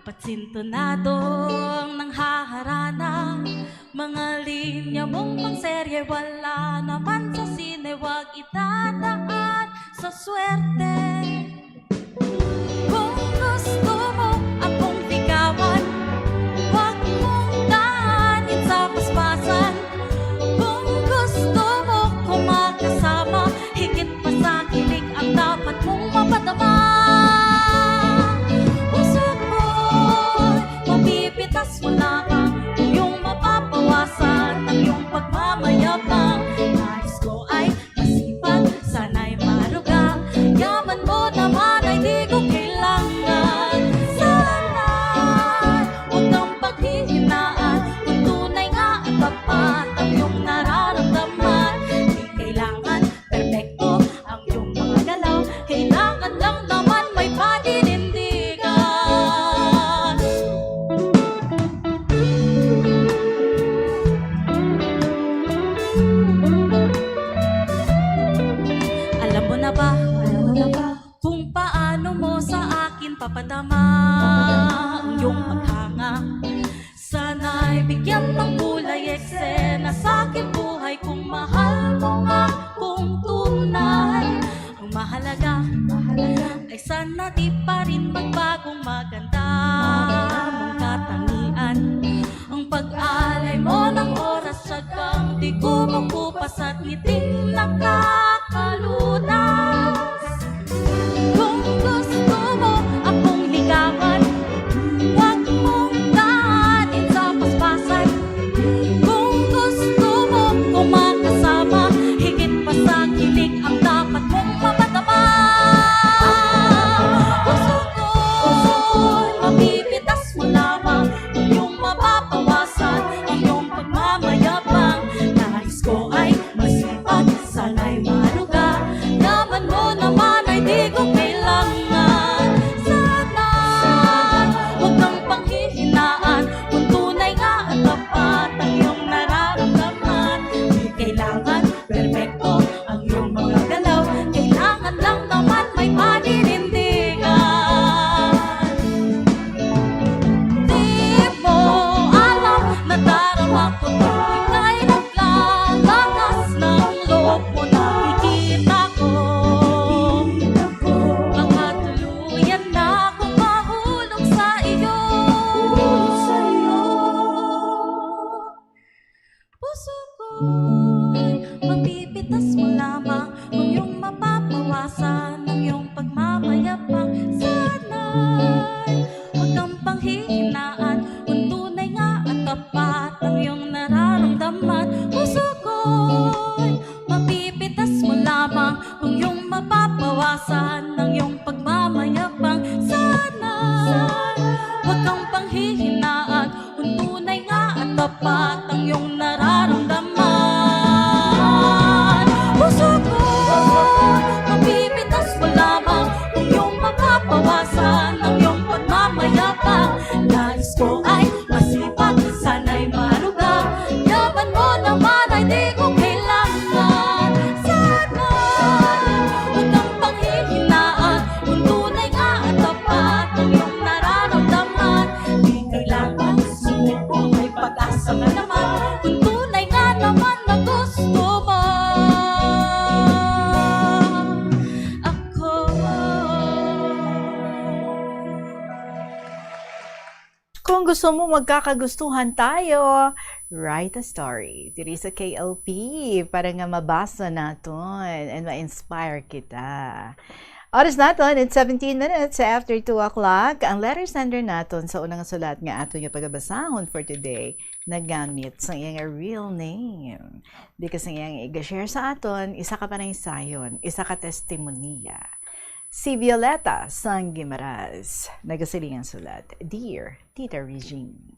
patsintonadong nanghaharana. Mga linya mong pangserye, wala naman sa sine, wag idadaan sa swerte. Kung gusto mo akong ligawan, wag mong daanin sa paspasan. Kung gusto mo ko makasama, higit pa sa kilig ang dapat mong mapadama. Puso ko'y mapipitas mo lamang, iyong mapapawasan ang iyong pagmamayabang. Nais ko ay masipag, sana'y maruga. Yaman mo naman ay di ko kailangan. Sana'y huwag kang paghihinaan. Kung tunay nga at tapat ang iyong nararamdaman, di kailangan perpekto ang iyong mga galaw. Kailangan lang naman may paninindigan. Alam mo na ba? Alam mo na ba? Kung paano mo sa akin papadama ang iyong paghanga? Sana'y bigyan ng kulay eksena sa aking buhay kung mahal mo nga kung tunay. Ang mahalaga, mahalaga ay sana di pa rin magbagong maganda mong katangian. Ang pag-alay mo ng oras, syagang di kumukupas at ngiting nakakalunas. Kung gusto mo akong ligawan, wag mong daanin sa paspasan. Kung gusto mo ko makasama, higit pa sa kilig ang dapat mong mapadama. Puso ko'y mapipitas mo lamang, iyong mapapawasan ang iyong pagmamayabang. Nais ko ay masipag, Hihinaan kung tunay nga at tapat ang iyong nararamdaman. Puso ko'y mapipitas mo lamang kung iyong mapapawasan ang iyong pagmamayabang. Sana huwag kang panghihinaan kung tunay nga at tapat ang iyong nararamdaman. Puso ko, mapipitas mo lamang kung iyong mapapawasan ang iyong pagmamayabang. Nais ko ay masipag, sana'y malugang. Yaman mo naman ay di ko kailangan. Sana huwag kang panghihinaan kung tunay nga at tapat ang iyong nararamdaman. Di kailangan sumuko, may pag-asa ka naman. Kung tunay nga naman na gusto mo ako. Kung gusto mo magkakagustuhan tayo, write a story diri sa K L P para nga mabasa naton and ma-inspire kita. Oras naton, it's seventeen minutes after two o'clock. Ang letter sender naton sa unang sulat nga aton nga pagabasahon for today, nagamit sang iyang real name. Because ang iyang iga-share sa aton, isa ka panaysayon, isa ka testimonya. Si Violeta sang Guimaras, nagasiling ang sulat, Dear Tita Regine.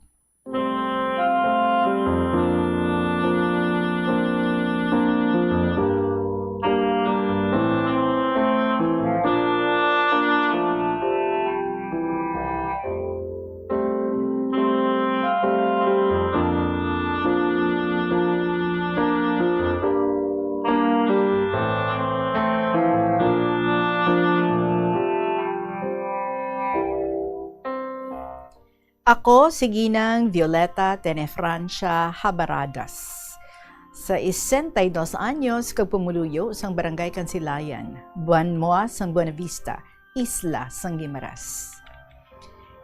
Ako si Ginang Violeta Tenefrancia Habaradas, sesenta y dos anyos, kag pumuluyo sang Barangay Kansilayan, Banwa sang Buenavista, Isla sang Guimaras.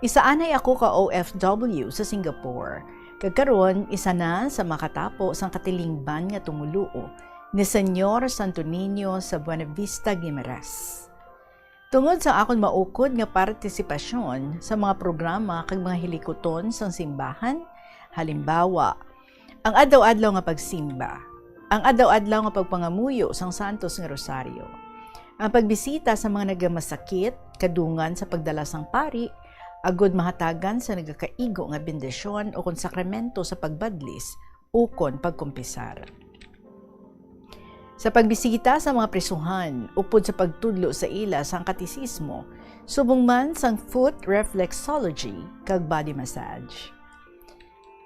Isa anay ako ka O F W sa Singapore, kag karon isa na sa makatapo sang katilingban nga tumuluo ni Señor Santo Niño sa Buenavista, Guimaras. Tungod sa akon maukod nga partisipasyon sa mga programa kag mga hilikuton sang simbahan, halimbawa, ang adlaw-adlaw nga pagsimba, ang adlaw-adlaw nga pagpangamuyo sang Santos nga Rosario, ang pagbisita sa mga nagamasakit, kadungan sa pagdala sang pari, agud mahatagan sa nagakaigo nga bendisyon ukon sakramento sa pagbadlis ukon pagkumpisar. Sa pagbisita sa mga prisuhan, upod sa pagtudlo sa ila sang katesismo, subong man sang foot reflexology kag body massage.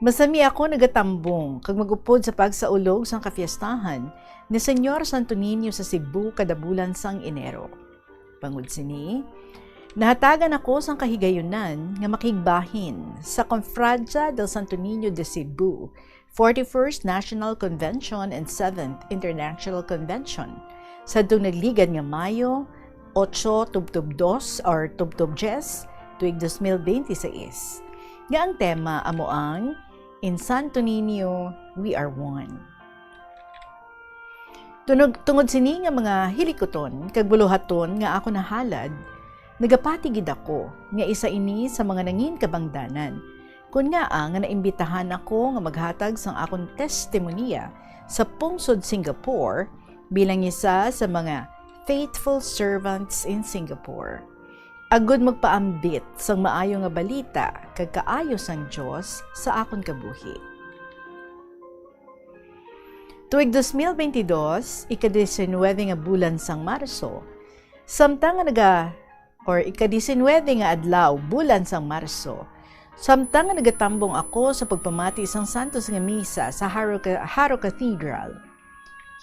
Masami ako nagatambong kag mag-upod sa pagsaulog sang kafiestahan ni Señor Santo Niño sa Cebu kada bulan sang Enero. Bangod sini, nahatagan ako sang kahigayunan nga makigbahin sa Cofradia del Santo Niño de Cebu, forty-first National Convention and seventh International Convention, sadtong nagligad nga Mayo ocho tubtob dos or tubtob diyes, tuig dos mil bente sais, nga ang tema amo ang In Santo Niño, We Are One. Tunog, tungod sini nga mga hilikuton kag buluhaton nga ako nahalad, nagapati gid ako nga isa ini sa mga nangin kabangdanan, kun ngaa nga naimbitahan ako nga maghatag sang akon testimonya sa pungsod Singapore bilang isa sa mga faithful servants in Singapore, agud magpaambit sang maayo nga balita kag kaayo sang Dios sa akon kabuhi. Tuig dos mil bente dos, ika-diecinuebe nga bulan sang Marso, samtang nga naga-, or ika-diecinuebe nga adlaw, bulan sang Marso, samtang nga nagatambong ako sa pagpamati sang Santos nga Misa sa Jaro Ca-, Jaro Cathedral,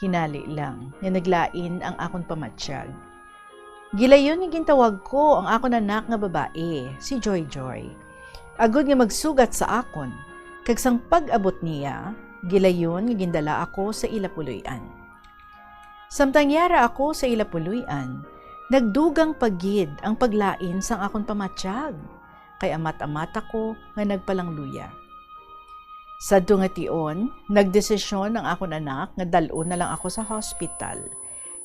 hinali lang nga naglain ang akon pamatyag. Gilayon nga gintawag ko ang akon anak nga babayi, si Joy Joy, agud nga magsugat sa akon, kag sang pag-abot niya, gilayon nga gindala ako sa ila puloy-an. Samtang yara ako sa ila puloy-an, nagdugang pa gid ang paglain sang akon pamatyag, kay amat-amat ako nga nagpalangluya. Sadto nga tion, nagdesisyon ang akon anak nga dal-on na lang ako sa hospital,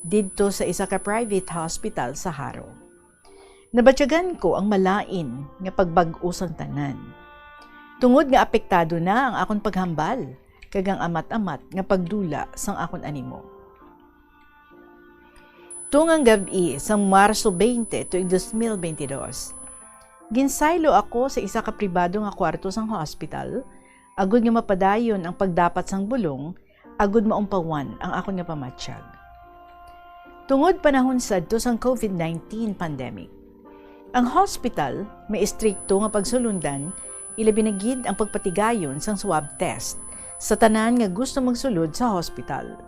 didto sa isa ka private hospital sa Jaro. Nabatyagan ko ang malain nga pagbag-o sang tanan, tungod nga apektado na ang akon paghambal kag ang amat-amat nga pagdula sang akon animo. Tungang gab-i sang Marso twenty tuig dos mil bentidós, ginsaylo ako sa isa ka pribado nga kwarto sang hospital agod nga mapadayon ang pagdapat sang bulong agud maumpawan ang akon nga pamatyag. Tungod panahon sadto sang COVID nineteen pandemic, ang hospital may estrikto nga pagsulundan, ilabi na gid ang pagpatigayon sang swab test sa tanan nga gusto magsulod sa hospital.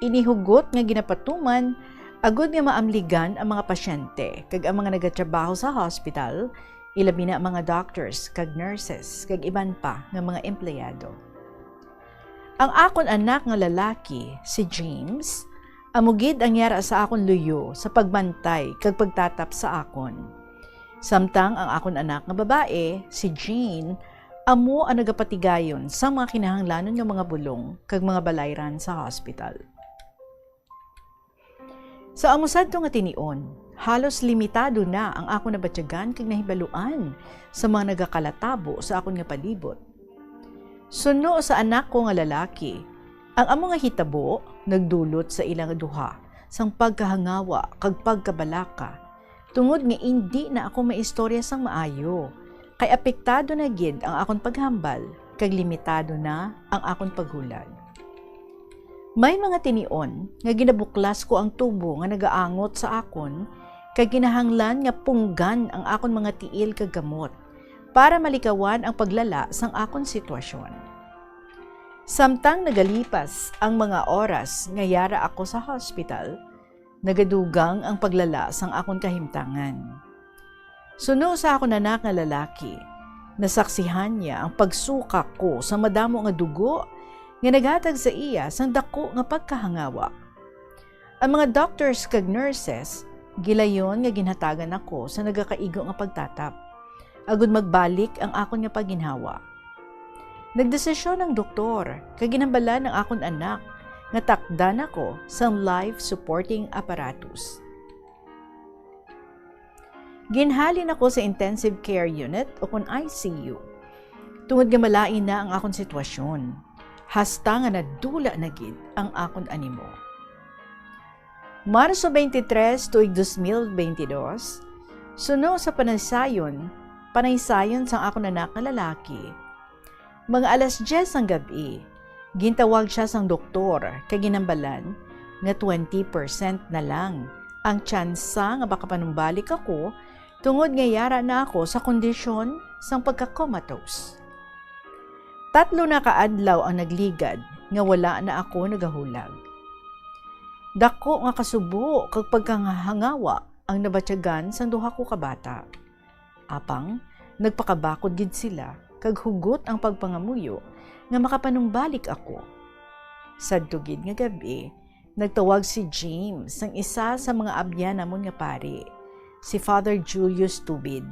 Ini hugot nga ginapatuman agud nga maamligan ang mga pasyente kag ang mga nagatrabaho sa hospital, ilabi na ang mga doctors kag nurses kag iban pa nga mga empleyado. Ang akon anak nga lalaki, si James, amo gid ang yara sa akon luyo sa pagbantay kag pagtatap sa akon. Samtang ang akon anak nga babayi, si Jean, amo ang nagapatigayon sa mga kinahanglanon nga mga bulong kag mga balayran sa hospital. Sa amo sadto nga tinion, halos limitado na ang akon nabatyagan kag nahibaluan sa mga nagakalatabo sa akon nga palibot. Suno sa anak ko nga lalaki, ang amo nga hitabo nagdulot sa ila nga duha sang pagkahangawa kag pagkabalaka, tungod nga indi na ako maistorya sang maayo, kay apektado na gid ang akon paghambal kag limitado na ang akon paghulag. May mga tinion nga ginabuklas ko ang tubo nga nagaangot sa akon, kag kinahanglan nga punggan ang akon mga tiil kag kamot para malikawan ang paglala sang akon sitwasyon. Samtang nagalipas ang mga oras nga yara ako sa hospital, nagadugang ang paglala sang akon kahimtangan. Suno sa akon anak nga lalaki, nasaksihan niya ang pagsuka ko sa madamo nga dugo nga naghatag sa iya sang daku nga pagkahangawa. Ang mga doctors kag nurses gilayon nga ginhatagan ako sa nagakaigo nga pagtatap, agud magbalik ang akon nga pagginhawa. Nagdesisyon ang doktor kag ginhambalan ang akon anak nga takdan ako sang life supporting apparatus. Ginhalin ako sa intensive care unit, o kon I C U, tungod nga malain na ang akon sitwasyon, hasta nga nadula na gid ang akon animo. Marso twenty-three, tuig dos mil bentidós, suno sa panaysayon, panaysayon sang akon anak nga lalaki, mga alas diyes sang gab-i, gintawag siya sang doktor kag ginhambalan nga twenty percent na lang ang tsansa nga makapanumbalik ako, tungod nga yara na ako sa kondisyon sang pagka-comatose. Tatlo na ka adlaw ang nagligad nga wala na ako nagahulag. Daku nga kasubo kag pagkahangawa ang nabatyagan sang duha ko ka bata. Apang nagpakabakod gid sila, kag hugot ang pagpangamuyo nga makapanumbalik ako. Sadto gid nga gab-i, nagtawag si James sang isa sa mga abyan namon nga pari, si Father Julius Tubid.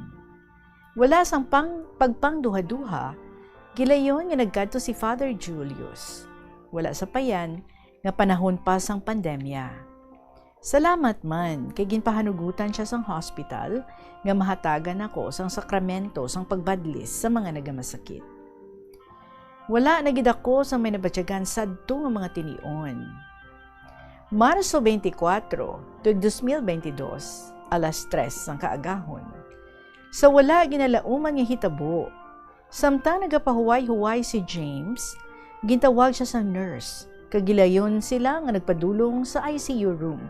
Wala sang pang-, pagpangduhaduha, gilayon nga nagkadto si Father Julius. Wala sa payan nga panahon pa sang pandemya. Salamat man kay ginpahanugutan sia sang hospital nga mahatagan ako sang sakramento sang pagbadlis sa mga nagamasakit. Wala na gid ako sang may nabatyagan sadto nga mga tinion. Marso twenty-four, tuig dos mil bentidós, alas tres sang kaagahon. Sa wala ginalauman nga hitabo, samtang nagapahuway-huway si James, gintawag sia sang nurse, kag gilayon sila nga nagpadulong sa I C U room,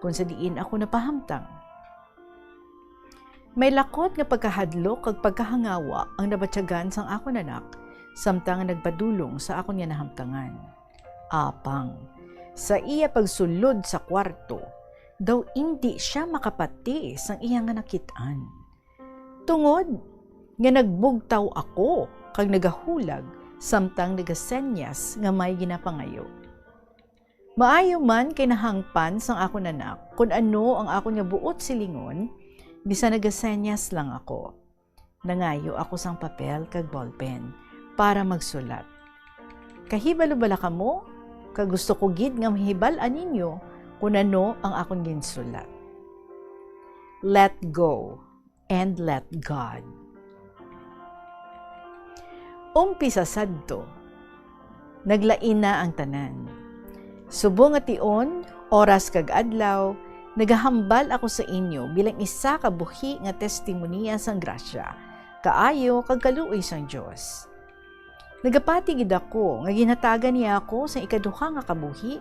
kon sa diin ako napahamtang. May lakot nga pagkahadlok kag pagkahangawa ang nabatyagan sang akon anak, samtang nagpadulong sa akon nga nahamtangan. Apang, sa iya pagsulod sa kwarto, daw indi sia makapati sang iya nga nakit-an. Tungod nga nagbugtaw ako kag nagahulag samtang nagasenyas nga may ginapangayo. Maayo man kay nahangpan sang akon anak kon ano ang akon nga buot silingon, bisan nagasenyas lang ako. Nangayo ako sang papel kag ballpen para magsulat. Kahibalo bala kamo? Kag gusto ko gid nga mahibal-an ninyo kon ano ang akon ginsulat. let go and let God. Umpisa sadto, naglain na ang tanan. Subong nga tion, oras kag adlaw, nagahambal ako sa inyo bilang isa ka buhi nga testimonya sang grasya, kaayo kag kaluoy sang Dios. Nagapati gid ako nga ginhatagan niya ako sang ikaduha nga kabuhi,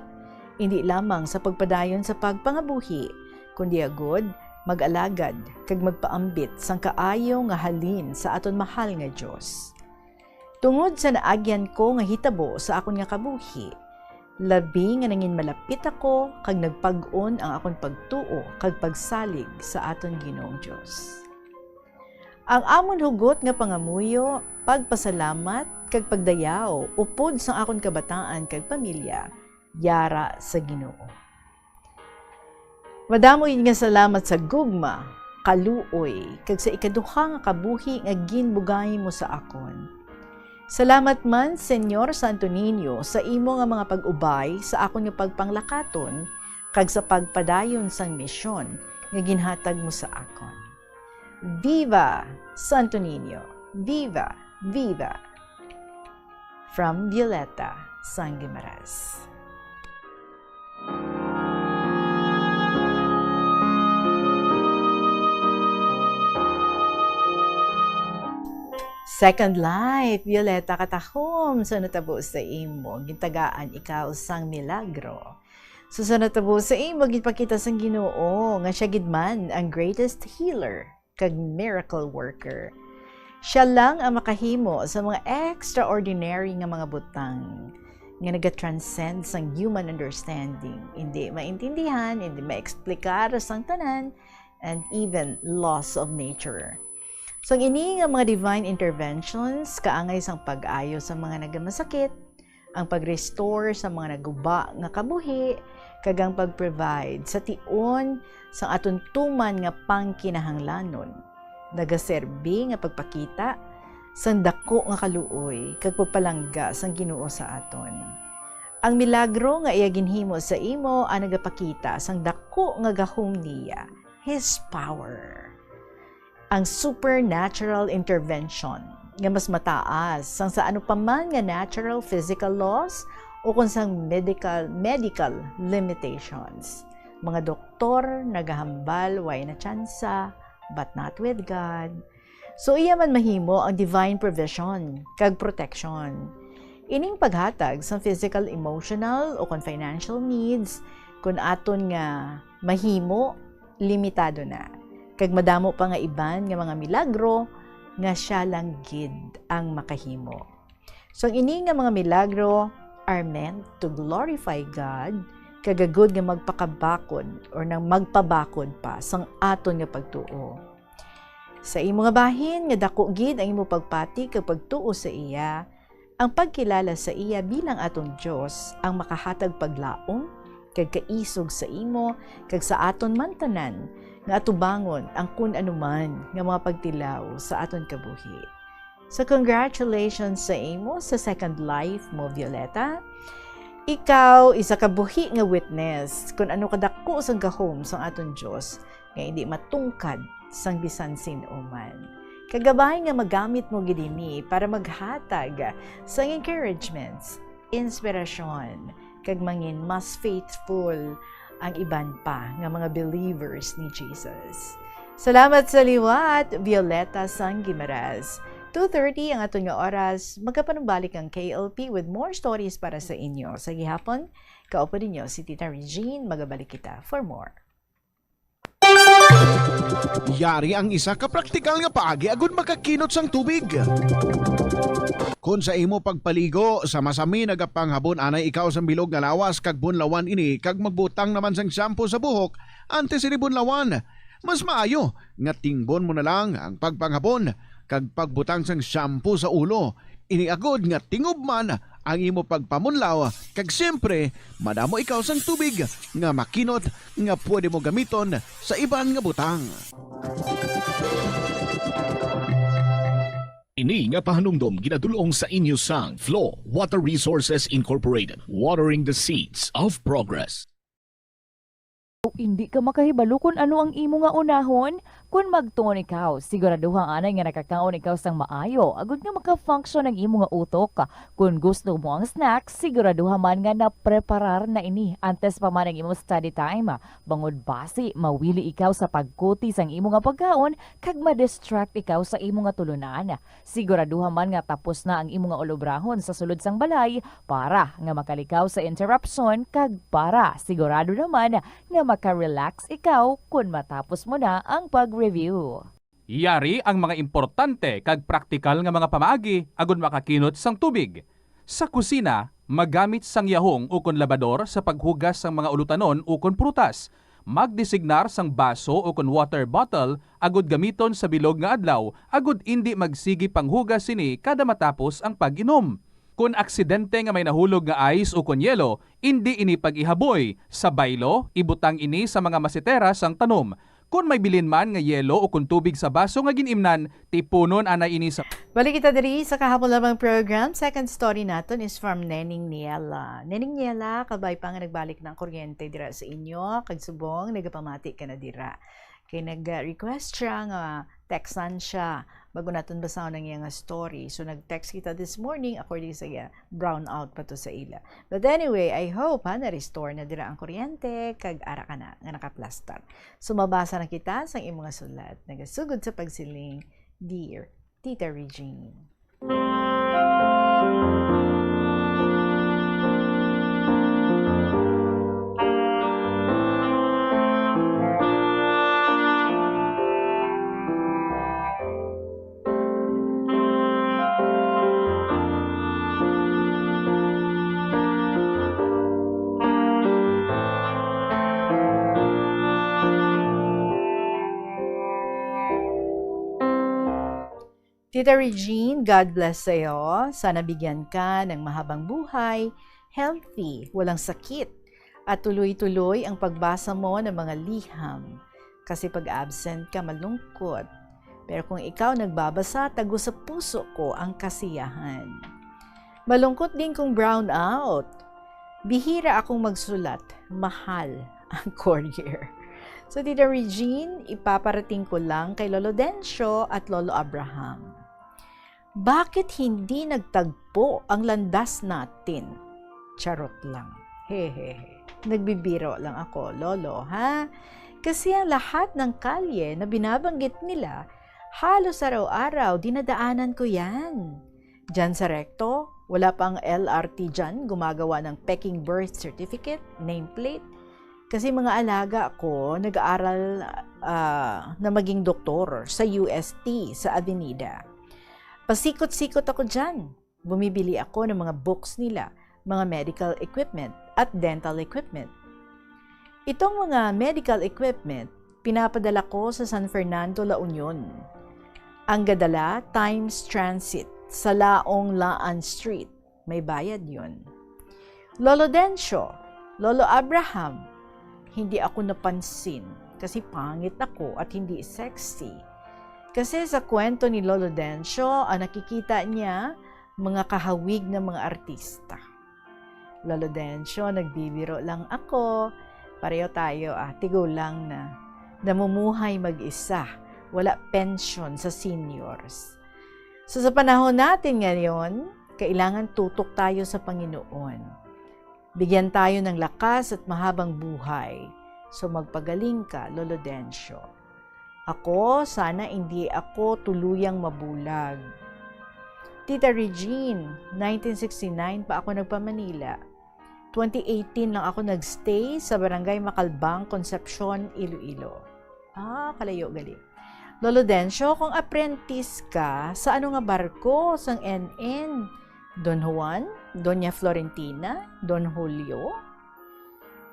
indi lamang sa pagpadayon sa pagpangabuhi, kundi agud mag-alagad kag magpaambit sang kaayo nga halin sa aton mahal nga Dios. Tungod sa naagyan ko nga hitabo sa akon nga kabuhi, labi nga nangin malapit ako kag nagpag-on ang akon pagtuo kag pagsalig sa aton Ginoong Dios. Ang amon hugot nga pangamuyo, pagpasalamat, kag pagdayaw upod sang akon kabataan kag pamilya yara sa Ginoo. Madamo gid nga salamat sa gugma, kaluoy, kag sa ikaduha nga kabuhi nga ginbugay mo sa akon. Salamat man, Señor Santo Niño, sa imo nga mga pag-ubay sa akon nga pagpanglakaton kag sa pagpadayon sang misyon nga ginhatag mo sa akon. Viva Santo Niño! Viva! Viva! From Violeta Sanggimaras. Second Life, Violeta Katahom, sa natabo sa imo, gintagaan ikaw sang milagro. So, sa natabo sa imo, ginpakita sang Ginoo nga siya gid man ang greatest healer kag miracle worker. Siya lang ang makahimo sa mga extraordinary nga mga butang nga nagatranscend sang human understanding, hindi maintindihan, hindi maeksplikar sang tanan, and even laws of nature. So, ang ini nga mga divine interventions kaangay sang pag-ayo sa mga nagamasakit, ang pag-restore sa mga naguba nga kabuhi, kag ang pag-provide sa tion sang aton tuman nga pangkinahanglanon, nagaserbi nga pagpakita sang dako nga kaluoy kag pagpalangga sang Ginoo sa aton. Ang milagro nga iya ginhimo sa imo ang nagapakita sang dako nga gahom niya, His power. Ang supernatural intervention nga mas mataas sang sa ano pa man nga natural physical laws o kon sang medical, medical limitations. Mga doktor nagahambal way na tsansa, but not with God. So, iya man mahimo ang divine provision kag protection. Ining paghatag sang physical, emotional, o kon financial needs, kun aton nga mahimo, limitado na, kag madamo pa nga iban nga mga milagro nga siya lang gid ang makahimo. So, ang ini nga mga milagro are meant to glorify God, kag agud nga magpakabakod or nang magpabakod pa sang aton nga pagtuo. Sa imo nga bahin nga dako gid ang imo pagpati kag pagtuo sa iya, ang pagkilala sa iya bilang aton Dios ang makahatag paglaom kag kaisog sa imo kag sa aton man tanan nga atubangon ang kun ano man nga mga pagtilaw sa aton kabuhi. So, congratulations sa imo sa second life mo, Violeta. Ikaw isa ka buhi nga witness kun ano kadako sang gahom sang aton Dios nga indi matungkad sang bisan sin-o man. Kagabay nga magamit mo gid ini para maghatag sang encouragements, inspirasyon, kag mangin mas faithful ang iban pa nga mga believers ni Jesus. Salamat sa liwat, Violeta Sanggimaras. Two thirty ang aton nga oras. Magapanumbalik ang K L P with more stories para sa inyo. Sa gihapon, kaupo ninyo si Tita Regine. Magabalik kita for more. Yari ang isa ka praktikal nga paagi agud makakinot sang tubig. Kon sa imo pagpaligo, sa masami nagapanghabon anay ikaw sang bilog nga lawas kag bunlawan ini kag magbutang naman sang shampoo sa buhok antes ini bunlawan. Mas maayo nga tingbon mo na lang ang pagpanghabon kag pagbutang sang shampoo sa ulo. Ini agud nga tingob man ang imo pagpamunlaw, kag siyempre, madamo ikaw sang tubig nga makinot nga pwede mo gamiton sa iban nga butang. Ini nga pahanumdom ginadul-ong sa inyo sang Flow Water Resources Incorporated, watering the seeds of progress. Indi ka makahibalo kon ano ang imo nga unahon? Kon magtuon ikaw, siguraduha anay nga nakakaon ikaw sang maayo, agud nga maka-function ang imo nga utok. Kon gusto mo ang snack, siguraduha man nga napreparar na ini antes pa man ang imong study time. Bangod basi, mawili ikaw sa pagkuti sang imo nga pagkaon kag ma-distract ikaw sa imo nga tulunan. Siguraduha man nga tapos na ang imo nga ulobrahon sa sulod sang balay para nga makalikaw sa interruption kag para sigurado naman nga maka-relax ikaw kon matapos mo na ang pag-review. Yari ang mga importante kag praktikal nga mga pamaagi agud makakinot sang tubig. Sa kusina, magamit sang yahong ukon labador sa paghugas sang mga ulutanon ukon prutas. Magdesignar sang baso ukon water bottle agud gamiton sa bilog nga adlaw agud indi magsigi panghugas sini kada matapos ang pag-inom. Kon aksidente nga may nahulog nga ice ukon yelo, indi ini pag-ihaboy. Sa baylo, ibutang ini sa mga masetera sang tanom. Kon may bilin man nga yelo ukon tubig sa baso nga gin-imnan, tipunon anay ini sa Balik kita diri sa kahapon lamang program. Second story naton is from Neneng Niela. Neneng Niela, kabay pa nga nagbalik na ang kuryente dira sa inyo, kag subong nagapamati ka na dira. Kay nag-request siya nga textan siya bago naton basahon ang iya nga story. So, nag-text kita this morning, according sa iya, brown out pa to sa ila. But anyway, I hope, ha, na-restore na dira ang kuryente, kag ara ka na nga nakaplastar. So, mabasa na kita sang imo nga sulat. Nagasugod sa pagsiling, Dear Tita Regine. Tita Regine, God bless sa'yo. Sana bigyan ka ng mahabang buhay, healthy, walang sakit, at tuloy-tuloy ang pagbasa mo ng mga liham. Kasi pag absent ka, malungkot. Pero kung ikaw nagbabasa, tago sa puso ko ang kasiyahan. Malungkot din kung brown out. Bihira akong magsulat, mahal ang courier. So, Tita Regine, ipaparating ko lang kay Lolo Dencio at Lolo Abraham. Bakit hindi nagtagpo ang landas natin? Charot lang. Hehehe. Nagbibiro lang ako, Lolo, ha? Kasi ang lahat ng kalye na binabanggit nila, halos araw-araw dinadaanan ko yan. Diyan sa Recto, wala pa ang L R T diyan gumagawa ng peking birth certificate, nameplate. Kasi mga alaga ko nag-aaral, ah, na maging doktor sa U S T sa Avenida. Pasikot-sikot ako diyan. Bumibili ako ng mga books nila, mga medical equipment at dental equipment. Itong mga medical equipment, pinapadala ko sa San Fernando, La Union. Ang gadala, Times Transit, sa Laong Laan Street. May bayad yun. Lolo Dencio, Lolo Abraham, hindi ako napansin kasi pangit ako at hindi sexy. Kasi sa kwento ni Lolo Dencio, ang nakikita niya, mga kahawig na mga artista. Lolo Dencio, nagbibiro lang ako. Pareho tayo, ah, tigulang na. Namumuhay mag-isa. Wala pensyon sa seniors. So, sa panahon natin ngayon, kailangan tutok tayo sa Panginoon. Bigyan tayo ng lakas at mahabang buhay. So, magpagaling ka, Lolo Dencio. Ako, sana hindi ako tuluyang mabulag. Tita Regine, nineteen sixty-nine pa ako nagpa-Manila. Twenty eighteen lang ako nagstay sa Barangay Macalbang, Concepcion, Iloilo. Ah, kalayo gali. Lolo Dencio, kung apprentice ka, sa ano nga barko sang N N? Don Juan? Doña Florentina? Don Julio?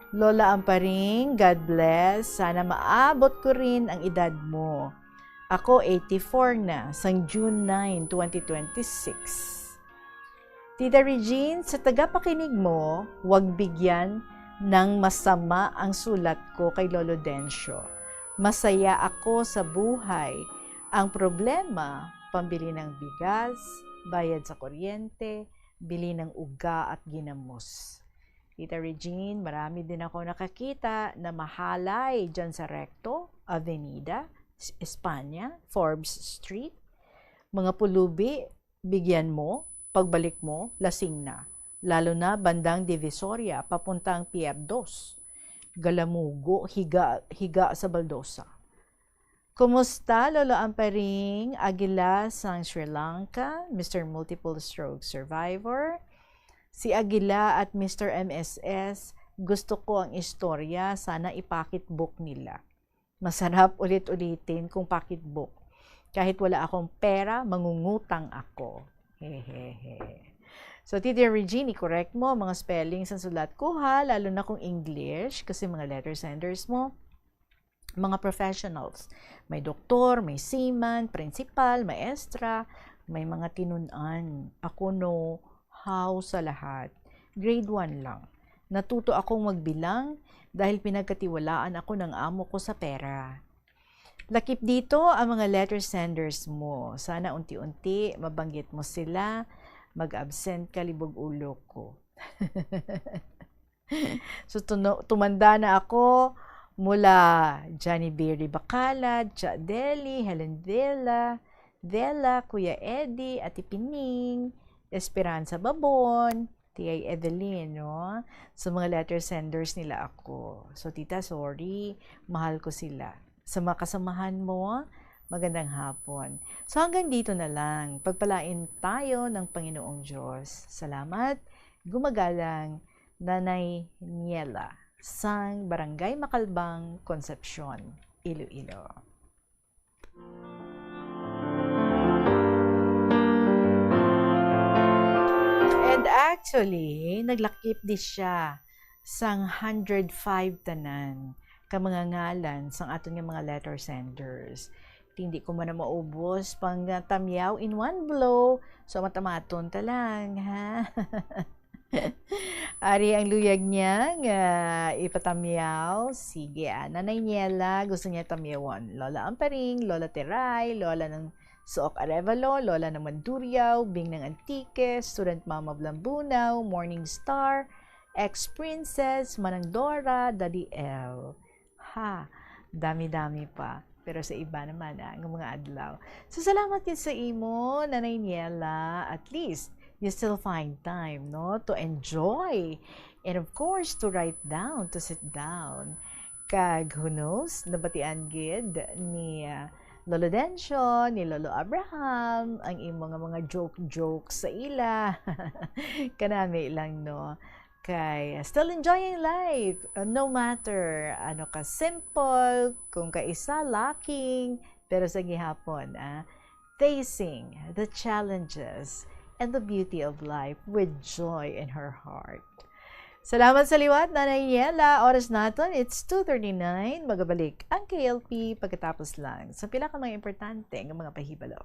Lola Amparing, God bless. Sana maabot ko rin ang edad mo. Ako, eighty-four na, sang June nine, twenty twenty-six. Tita Regine, sa tagapakinig mo, wag bigyan ng masama ang sulat ko kay Lolo Dencio. Masaya ako sa buhay. Ang problema, pambili ng bigas, bayad sa kuryente, bili ng uga at ginamos. Tita Regine, marami din ako nakakita na mahalay dyan sa Recto, Avenida, S-, Espanya, Forbes Street. Mga pulubi, bigyan mo, pagbalik mo, lasing na. Lalo na bandang Divisoria, papuntang Pier Dos. Galamugo, higa, higa sa baldosa. Kumusta, Lolo Amparing Aguila sang Sri Lanka, Mister Multiple Stroke Survivor? Si Aguila at Mister M S S, gusto ko ang istorya, sana i-pocketbook nila. Masarap ulit-ulitin kung pocketbook. Kahit wala akong pera, mangungutang ako. Hehehe. So, Tita Regine, i-correct mo mga spelling sa sulat ko, ha, lalo na kung English, kasi mga letter senders mo, mga professionals. May doktor, may seaman, principal, maestra, may mga tinun-an. Ako no, how sa lahat. Grade one lang. Natuto akong magbilang dahil pinagkatiwalaan ako ng amo ko sa pera. Lakip dito ang mga letter senders mo. Sana unti-unti mabanggit mo sila. Mag-absent ka, libog ulo ko. So, tuno-, tumanda na ako mula Johnny Berry Bacalad, Cha Deli, Helen Vela, Vela, Kuya Eddie, Ate Pining, Esperanza Babon, T I Evelyn, no? So, mga letter senders nila ako. So, tita, sorry. Mahal ko sila. Sa mga kasamahan mo, magandang hapon. So, hanggang dito na lang. Pagpalain tayo ng Panginoong Diyos. Salamat. Gumagalang, Nanay Niela, sang Barangay Macalbang, Concepcion, Iloilo. And actually, naglakip di siya sang hundred five tanan ka mga ngalan sang aton nga mga letter senders. Hindi ko man na maubos pang, ah, tamyaw in one blow. So, matamaton ta lang, ha? Ari ang luyag niya nga ipatamyaw. Sige, ah, Nanay Niela, gusto niya tamyawon. Lola Amparing, Lola Teray, Lola ng Suok Arevalo, Lola ng Mandurriao, Bing ng Antique, Student Mama Blambunaw, Morning Star, Ex-Princess, Manang Dora, Daddy L. Ha, dami-dami pa. Pero sa iba naman, ah, ang mga adlaw. So, salamat gid sa imo, Nanay Niela. At least, you still find time, no, to enjoy. And of course, to write down, to sit down. Kag who knows, nabatian gid ni, ah, Lolo Dencio, ni Lolo Abraham, ang imo nga mga joke-joke sa ila. Kanami lang, no? Kay, ah, still enjoying life, uh, no matter ano ka simple, kung kaisa lacking, pero sa gihapon, ah, facing the challenges and the beauty of life with joy in her heart. Salamat sa liwat, Nanay Niela. Oras naton, it's two thirty-nine. Magabalik ang K L P pagkatapos lang sa pila ka mga importante nga mga pahibalo.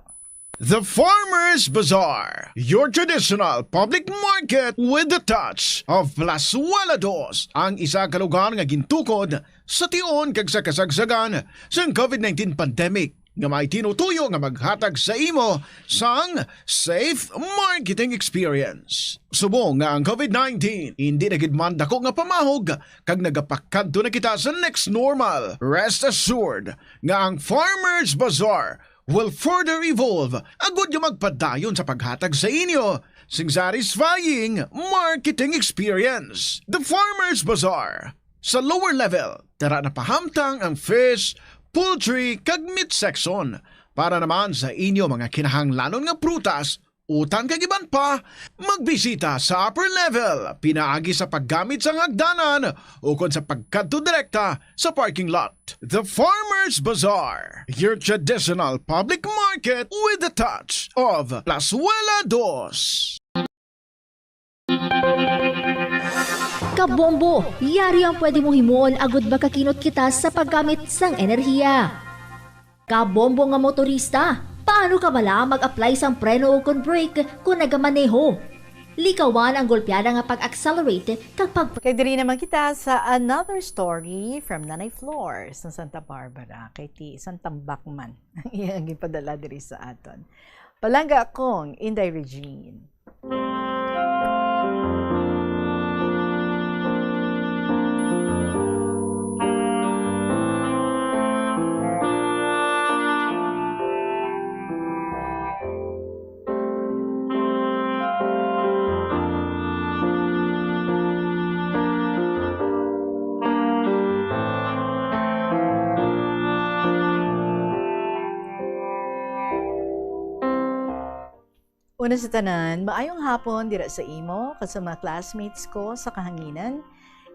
The Farmers Bazaar, your traditional public market with the touch of Plazuela Dos, ang isa ka lugar nga gintukod sa tion kag sa kasagsagan sang COVID nineteen pandemic, nga may tinutuyo nga maghatag sa imo sang safe marketing experience. Subong nga ang COVID nineteen hindi na gid man dako nga pamahog kag nagapakadto na kita sa next normal, rest assured nga ang Farmers Bazaar will further evolve agud nga magpadayon sa paghatag sa inyo sing satisfying marketing experience. The Farmers Bazaar. Sa lower level, tara na pahamtang ang fish, poultry, kag meat section. Para naman sa inyo mga kinahanglanon nga prutas, utan kag iban pa, magbisita sa upper level pinaagi sa paggamit sang hagdanan ukon sa pagkadto direkta sa parking lot. The Farmers Bazaar, your traditional public market with the touch of Plazuela Dos. Kabombo, yari ang pwede mo himuon agud makakinot kita sa paggamit sang enerhiya. Kabombo nga motorista, paano ka bala mag-apply sang preno ukon brake kon nagamaneho? Likawan ang golpeada nga pag-accelerate kag pag- Kay diri naman kita sa another story from Nanay Flor sa Santa Barbara, kay ti Santa Bacman ang iyang gipadala diri sa aton. Palangga kong Inday Regine. Una sa tanan, maayong hapon dira sa imo kag sa mga classmates ko sa kahanginan.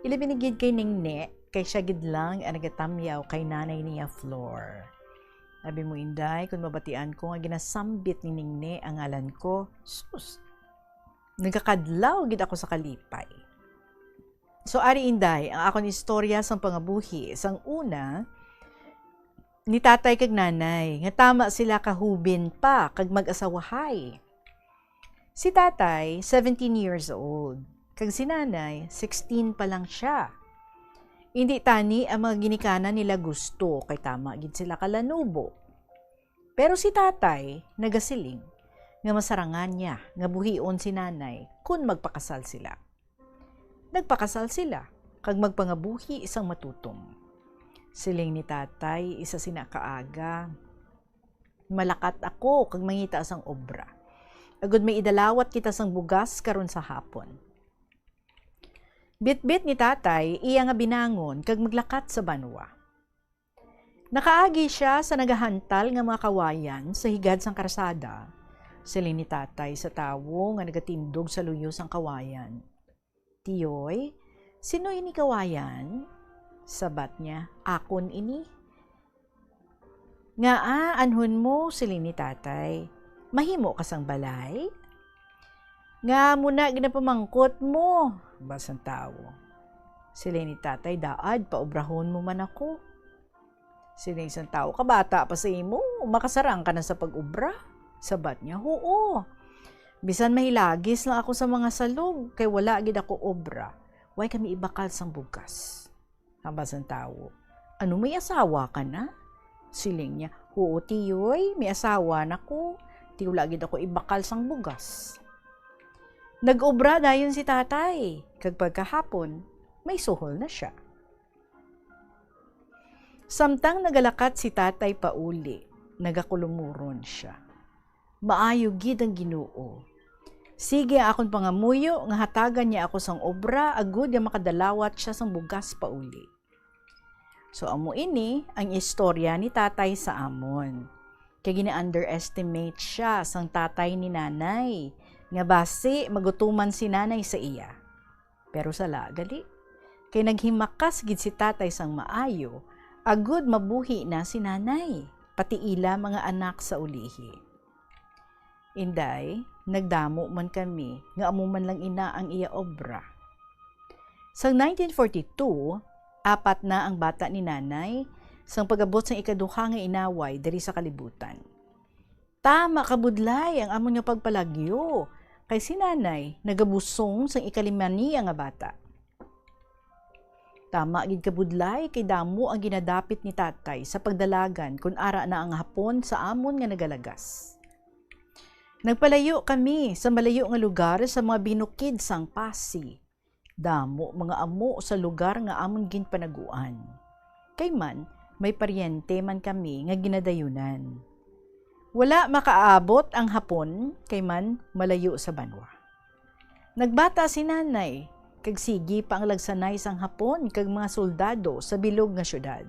Ilabi na gid kay Ningni, kay siya gid lang ang nagatamyaw kay nanay niya Flor. Abi mo, Inday, kung mabatian ko nga ginasambit ni Ningni ang ngalan ko, sus, nagakadlaw gid ako sa kalipay. So, ari, Inday, ang akon istorya sang pangabuhi sang una ni tatay kag nanay, nga tama sila kahubin pa kag mag-asawahay. Si tatay, seventeen years old, kag si nanay, sixteen pa lang siya. Indi tani ang mga ginikanan nila gusto, kay tama gid sila kalanubo. Pero si tatay nagasiling nga masarangan niya nga buhion si nanay kon magpakasal sila. Nagpakasal sila kag magpangabuhi sang matutom. Siling ni tatay isa sina ka aga, "Malakat ako kag mangita sang obra, agud may idalawat kita sang bugas karon sa hapon." Bitbit ni tatay iya nga binangon kag maglakat sa banwa. Nakaagi sia sa nagahantal nga mga kawayan sa higad sang karsada. Siling ni tatay sa tawo nga nagatindog sa luyo sang kawayan, "Tiyoy, sino ini kawayan?" Sabat niya, "Akon ini." "Ngaa anhon mo?" siling ni tatay. "Mahimo ka sang balay?" "Ngaa mo na ginapamangkot mo?" ba sang tawo. Siling ni tatay, "Daad, paobrahon mo man ako." Siling sang tawo, "Kabata pa sa imo, makasarang ka na sa pag-obra?" Sabat niya, "Huo. Bisan mahilagis lang ako sa mga salog, kay wala gid ako obra. Way kami ibakal sang bugas." Hambal sang tawo, "Ano, may asawa ka na?" Siling niya, "Huo, tiyoy, may asawa na ko. Ti wala gid ako ibakal sang bugas." Nag-obra dayon si tatay, kag pagkahapon, may suhol na sia. Samtang nagalakat si tatay pauli, nagakulumuron sia. Maayo gid ang Ginoo. Sige ang akon pangamuyo nga hatagan niya ako sang obra agud nga makadalawat sia sang bugas pauli. So, amo ini ang istorya ni tatay sa amon. Kay gina-underestimate sia sang tatay ni nanay, nga basi magutuman si nanay sa iya. Pero sala gali, kay naghimakas gid si tatay sang maayo, agud mabuhi na si nanay, pati ila mga anak sa ulihi. Inday, nagdamo man kami nga amo man lang ina ang iya obra. Sang nineteen forty-two, apat na ang bata ni nanay, sang pag-abot sang ikaduha nga inaway diri sa kalibutan. Tama kabudlay ang amon nga pagpalagyo, kay si nanay nagabusong sang ikalima niya nga bata. Tama gid kabudlay, kay damo ang ginadapit ni tatay sa pagdalagan kun ara na ang hapon sa amon nga nagalagas. Nagpalayo kami sa malayo nga lugar, sa mga binukid sang Pasi. Damo mga amo sa lugar nga amon ginpanaguan. Kay man, may paryente man kami nga ginadayunan. Wala makaabot ang hapon, kay man malayo sa banwa. Nagbata si nanay, kag sige pa ang lagsanay sang hapon kag mga soldado sa bilog nga siyudad.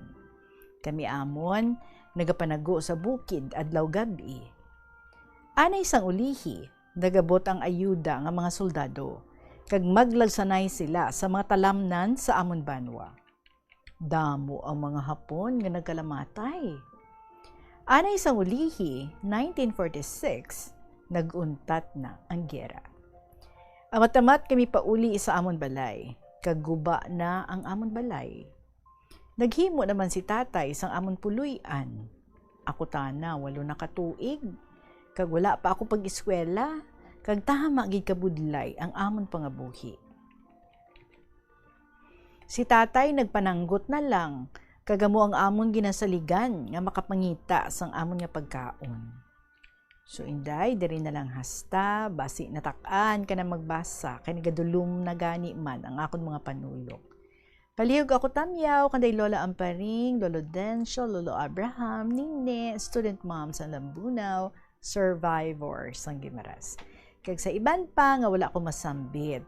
Kami amon nagapanago sa bukid adlaw gab-i. Anay sang ulihi, nagabot ang ayuda nga mga soldado, kag maglagsanay sila sa mga talamnan sa amon banwa. Damo ang mga Hapon nga nagkalamatay. Anay sang ulihi, nineteen forty-six, nag-untat na ang giyera. Amat-amat kami pauli sa amon balay, kag guba na ang amon balay. Naghimo naman si tatay sang amon puloy-an. Ako tana, walo na ka tuig, kag wala pa ako pag-eskwela, kag tama gid kabudlay ang amon pangabuhi. Si tatay nagpananggot na lang, kag amo ang amon ginasaligan nga makapangita sang amon nga pagkaon. So, Inday, diri na lang hasta, basi natak-an ka na magbasa, kay nagadulom na gani man ang akon mga panulok. Palihog ako tamyaw kanday Lola Amparing, Lolo Dencio, Lolo Abraham, Ningni, student mom sa Lambunao, survivor sang Guimaras. Kag sa iban pa nga wala ko masambit,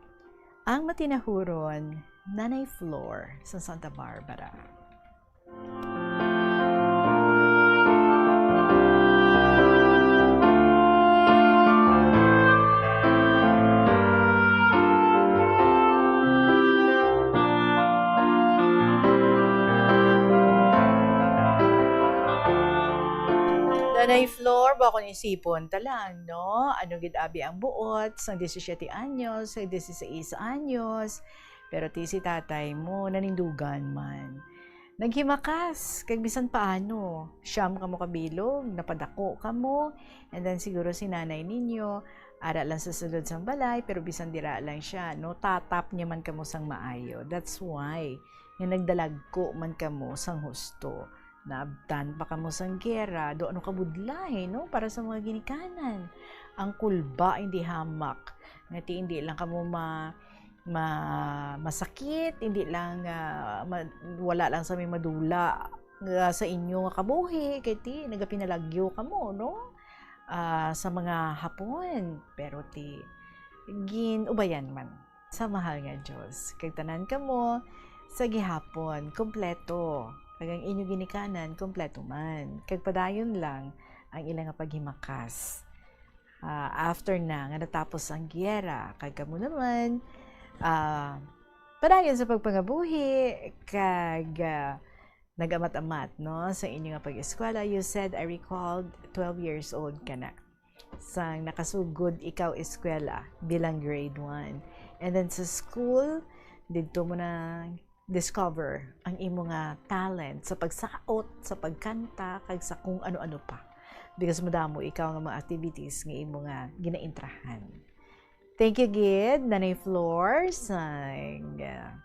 ang matinahuron, Nanay Flor sa Santa Barbara. Nanay Flor, ba akong isipon ta lang, no? Ano gid abi ang buot sang disisiete anyos, sang dieciséis anyos, pero ti si tatay mo, nanindugan man. Naghimakas, kag bisan paano, siyam kamo kabilog, napadako kamo, and then siguro si nanay ninyo, ara lang sa sulod sang balay, pero bisan dira lang siya, no? Tatap niya man kamo sang maayo. That's why nga nagdalagko man kamo sang husto. Naabtan pa kamo sang giyera, do ano kabudlay, no? Para sa mga ginikanan. Ang kulba hindi hamak. Nga ti hindi lang kamo ma-, ma-, masakit, hindi lang, ah, ma-, wala lang sa may madula nga sa inyo nga kabuhi, kay ti nagapinalagyo kamo, no? Ah, sa mga hapon, pero ti gin-ubayan man sa mahal nga Dios. Kag tanan kamo sa gihapon, kompleto. Kag ang inyo ginikanan, kompleto man. Kag padayon lang ang ila nga paghimakas. Ah, after na nga natapos ang giyera, kag kamo naman, ah, padayon sa pagpangabuhi, kag, ah, nag-amat-amat, no, sa inyo nga pag-eskwela. You said, I recalled, twelve years old ka na. Sang nakasugod ikaw eskwela bilang grade one. And then sa school, didto mo na discover ang imo nga talent sa pagsaot, sa pagkanta, kag sa kung ano-ano pa. Because madamo ikaw nga mga activities nga imo nga ginaintrahan. Thank you gid, Nanay Flor, sang, ah,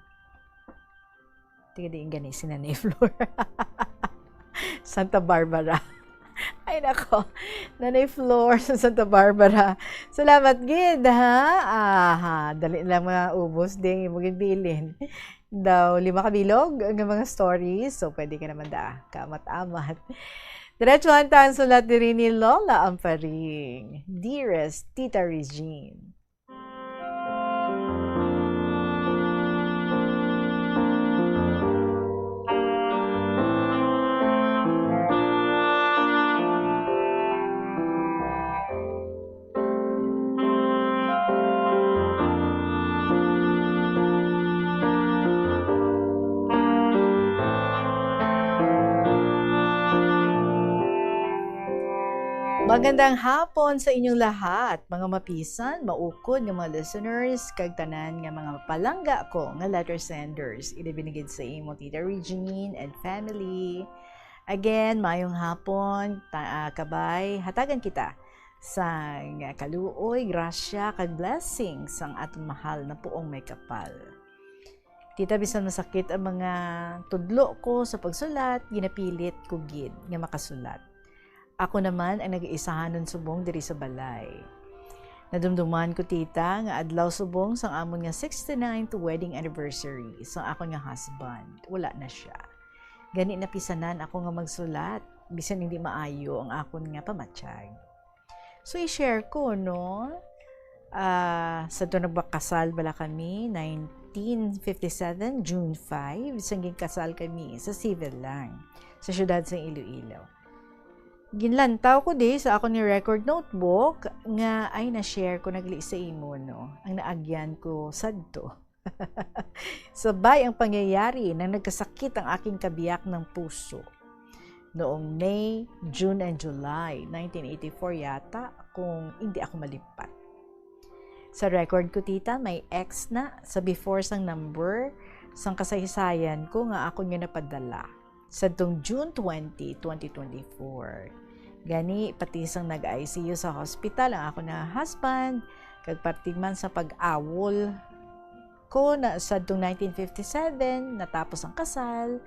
tiga diin gani si Nanay Flor? Santa Barbara. Ay, nako. Nanay Flor sa Santa Barbara. Salamat gid, ha? Aha, dali lang maubos ding imo ginbilin. Daw, lima ka bilog nga mga stories. So, pwede ka naman da, kaamat-amat. Diretso ang sulat diri ni Lola Amparing. Dearest Tita Regine. Magandang hapon sa inyong lahat, mga mapisan, maukod nga mga listeners, kag tanan nga mga palangga ko nga letter senders. Ilabi na gid sa imo, Tita Regine and family. Again, mayong hapon, ta-, ah, kabay, hatagan kita sang kaluoy, grasya, kag blessing sang aton mahal na Poong Maykapal. Tita, bisan masakit ang mga tudlo ko sa pagsulat, ginapilit ko gid nga makasulat. Ako naman ang nag-iisahanon subong diri sa balay. Nadumduman ko, tita, nga adlaw subong sang amon nga sixty-ninth wedding anniversary sang akon nga husband, wala na sia. Gani napisanan ako nga magsulat, bisan hindi maayo ang akon nga pamatyag. So, i-share ko, no? Ah, sa to nagpakasal bala kami, nineteen fifty-seven, June five, sang ginkasal kami sa civil lang, sa siyudad sa Iloilo. Ginlantaw ko di sa akon nga record notebook nga ay na-share ko nagli sa imo, no? Ang naagyan ko sadto. Sabay ang pangyayari nang nagkasakit ang aking kabiyak ng puso. Noong May, June, and July nineteen eighty-four yata, kung hindi ako malipat. Sa record ko, tita, may X na sa before sang number sang kasaysayan ko nga akon nga napadala sadtong June twenty, twenty twenty-four. Gani, pati sang nag-I C U sa hospital ang akon nga husband, kag parte man sa pag-awol ko na sadtong nineteen fifty-seven, natapos ang kasal.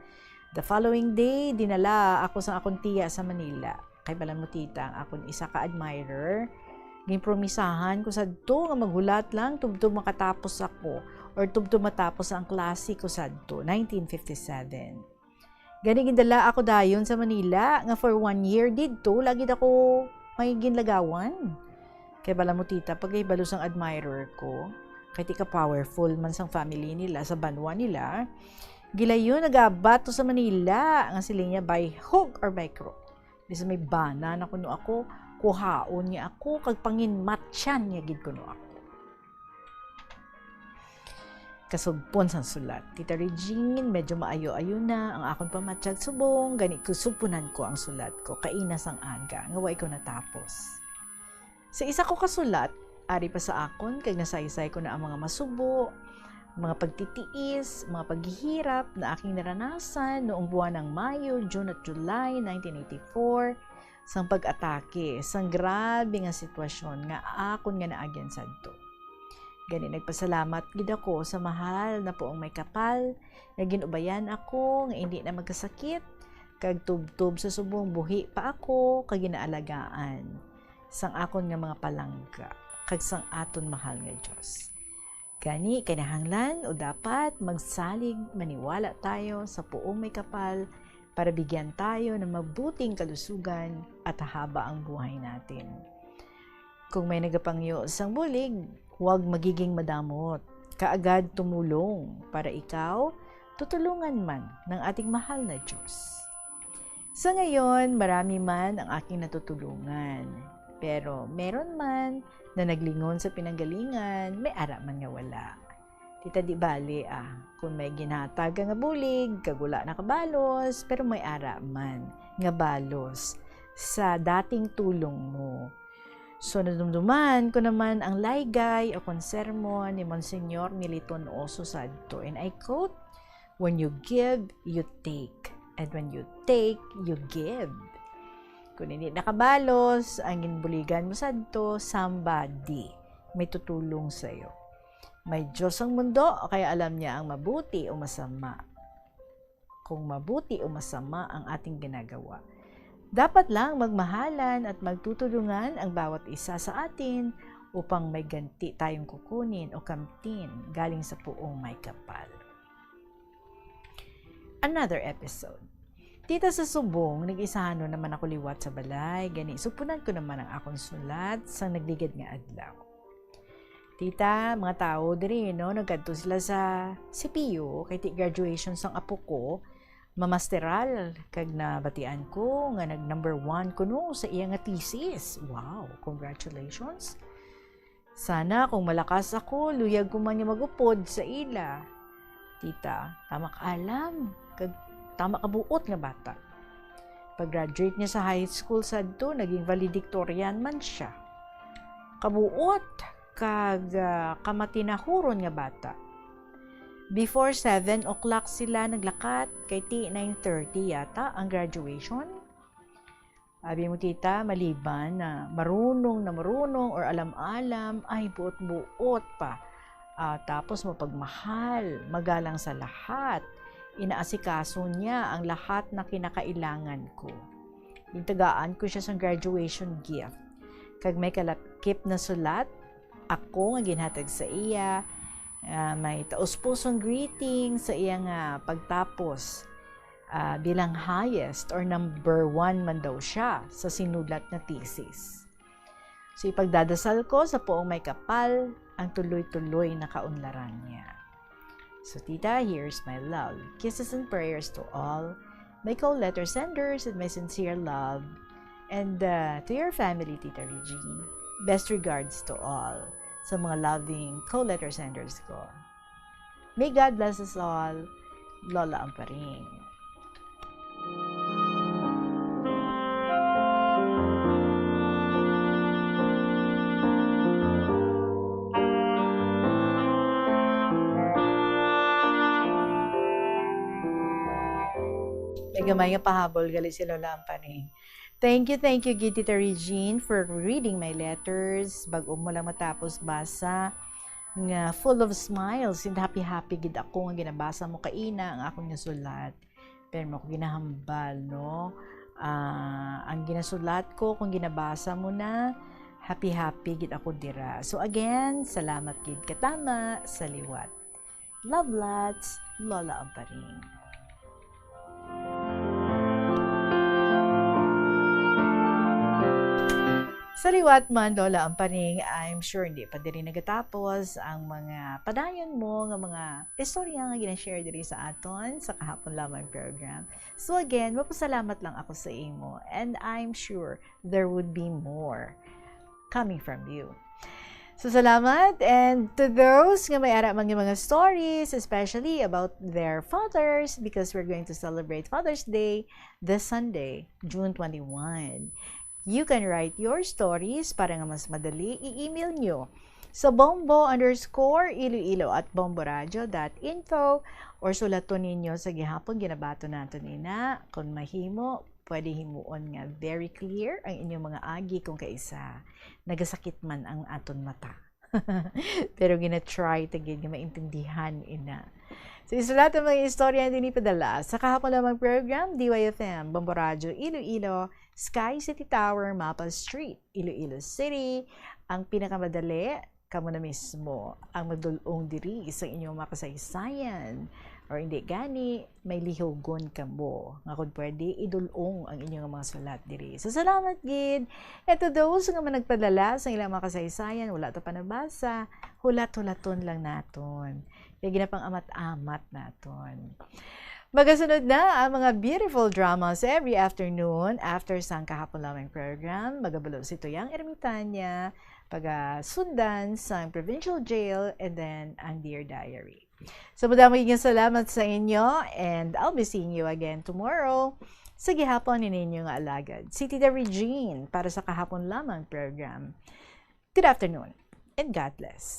The following day, dinala ako sa akon tiya sa Manila. Kay bala mo, tita, ang akon isa ka admirer, ginpromisahan ko sadto nga maghulat lang tubtob makatapos ako or tubtob matapos ang klase ko sadto, nineteen fifty-seven. Gani gindala ako dayon sa Manila, nga for one year didto, lagi ako may ginlagawan. Kay bala mo, tita, pagkahibalo sang admirer ko, kay ti ka-powerful man sang family nila, sa banwa nila, gilayon nagabato sa Manila, nga siling niya, by hook or by crook. Bisan may bana na kuno ako, kuhaon niya ako, kag panginmatyan niya gid kuno ako. kasugpon sang sulat. Tita Regine, medyo maayo-ayo na ang akon pamatyag subong, gani ko sugpunan ko ang sulat ko kaina sang aga nga way ko natapos. Sa isa ko ka sulat, ari pa sa akon kag nasaysay ko na ang mga masubo, mga pagtitiis, mga paghihirap na aking naranasan noong buwan ng Mayo, June at July nineteen eighty-four, sang pag-atake sang grabe nga sitwasyon nga akon nga naagyan sadto. Gani nagpasalamat gid ako sa mahal na Poong Maykapal nga gin-ubayan ako nga indi na magkasakit, kag tubtob sa subong buhi pa ako kag ginaalagaan sang akon nga mga palangga kag sang aton mahal nga Dios. Gani, kinahanglan o dapat magsalig maniwala tayo sa Poong Maykapal para bigyan tayo ng mabuting kalusugan at haba ang buhay natin. Kung may nagapangyo sang bulig, huwag magiging madamot. Kaagad tumulong para ikaw tutulungan man ng ating mahal na Diyos. Sa ngayon, marami man ang aking natutulungan. Pero meron man na naglingon sa pinanggalingan, may ara man nga wala. Tita, di bali, ah, kung may ginhatag ka nga bulig, kag wala nakabalos, pero may ara man nga balos sa dating tulong mo. So, nadumduman ko naman ang laygay o kon sermon ni Monsignor Militon Oso sadto, and I quote, "When you give, you take. And when you take, you give." Kung hindi nakabalos ang ginbuligan mo sadto, somebody may tutulong sa'yo. May Diyos ang mundo, kaya alam niya ang mabuti o masama. Kung mabuti o masama ang ating ginagawa, dapat lang magmahalan at magtutulungan ang bawat isa sa atin upang may ganti tayong kukunin o kamtin galing sa Poong Maykapal. Another episode. Tita, sa subong, nag-isahanon naman ako liwat sa balay. Gani, supunan ko naman ang akon sulat sang nagligad nga adlaw. Tita, mga tawo diri, no, nagkadto sila sa C P U, kay ti graduation sang apo ko, mamasteral, kag nabatian ko nga nag number one kuno sa iya nga thesis. Wow, congratulations. Sana kung malakas ako, luyag ko man nga mag-upod sa ila. Tita, tama ka alam, kag tama ka buot nga bata. Pag-graduate niya sa high school sadto, naging valedictorian man siya. Kabuot kag, ah, kamatinahuron nga bata. Before seven o'clock sila naglakat, kay ti nine thirty yata ang graduation. Abi mo, tita, maliban na marunong na marunong or alam-alam, ay buot-buot pa. Ah, tapos mapagmahal, magalang sa lahat. Inaasikaso niya ang lahat na kinakailangan ko. Gintagaan ko siya sang graduation gift. Kag may kalakip na sulat, ako nga ginhatag sa iya, ah, may taus-pusong greeting sa iya nga pagtapos, ah, bilang highest or number one man daw siya sa sinulat na thesis. So, ipagdadasal ko sa Poong Maykapal ang tuloy-tuloy na kaunlaran niya. So, tita, here's my love. Kisses and prayers to all my co-letter senders and my sincere love. And, uh, to your family, Tita Regine, best regards to all sa mga loving co-letter senders ko. May God bless us all, Lola Amparing. May gamay nga pahabol gali si Lola Amparing. Thank you, thank you, gid, Tita Regine, for reading my letters. Bag-o mo lang matapos basa, nga full of smiles and happy-happy gid ako nga ginabasa mo kaina ang akon nga sulat. Pero mo ko ginahambal, no? Ah, ang ginasulat ko, kung ginabasa mo na, happy-happy gid ako dira. So again, salamat gid katama sa liwat. Love lots, Lola Amparing. Sa liwat man, Lola Amparing, I'm sure hindi pa diri nagatapos ang mga padayon mo nga mga istorya nga gina-share diri sa aton sa kahapon lamang program. So again, mapasalamat lang ako sa imo, and I'm sure there would be more coming from you. So, salamat. And to those nga may ara man nga mga stories, especially about their fathers, because we're going to celebrate Father's Day this Sunday, June twenty-one. You can write your stories para nga mas madali, i-email nyo sa bombo underscore iloilo at bomboradio dot info, or sulaton ninyo sa gihapon ginabaton nato nina. Kung mahimo, pwede himuon nga very clear ang inyong mga agi kung kaisa nagasakit man ang aton mata. Pero gina-try ta gid nga maintindihan ina. So, isulat ang mga istorya din ipadala sa kahapon lamang program, D Y F M, Bombo Radyo, Iloilo, Sky City Tower, Maples Street, Iloilo City. Ang pinakamadali, kamo na mismo ang magdul-ong diri sa inyong mga kasaysayan. Or hindi gani, may lihugon kamo nga kung pwede, idul-ong ang inyong mga sulat diri. So, salamat gid. And to those nga man nagpadala sa ilang mga kasaysayan, wala ta pa nabasa, hulat-hulaton lang naton. Kaya ginapang-amat-amat naton. Magasunod na ang mga beautiful dramas every afternoon after sang kahapon lamang program. Magabalo si Tuyang Ermitanya, pagasundan sang Provincial Jail, and then ang Dear Diary. So, madamo nga salamat sa inyo, and I'll be seeing you again tomorrow sa gihapon ni ninyo nga alagad, si Tita Regine, para sa kahapon lamang program. Good afternoon, and God bless.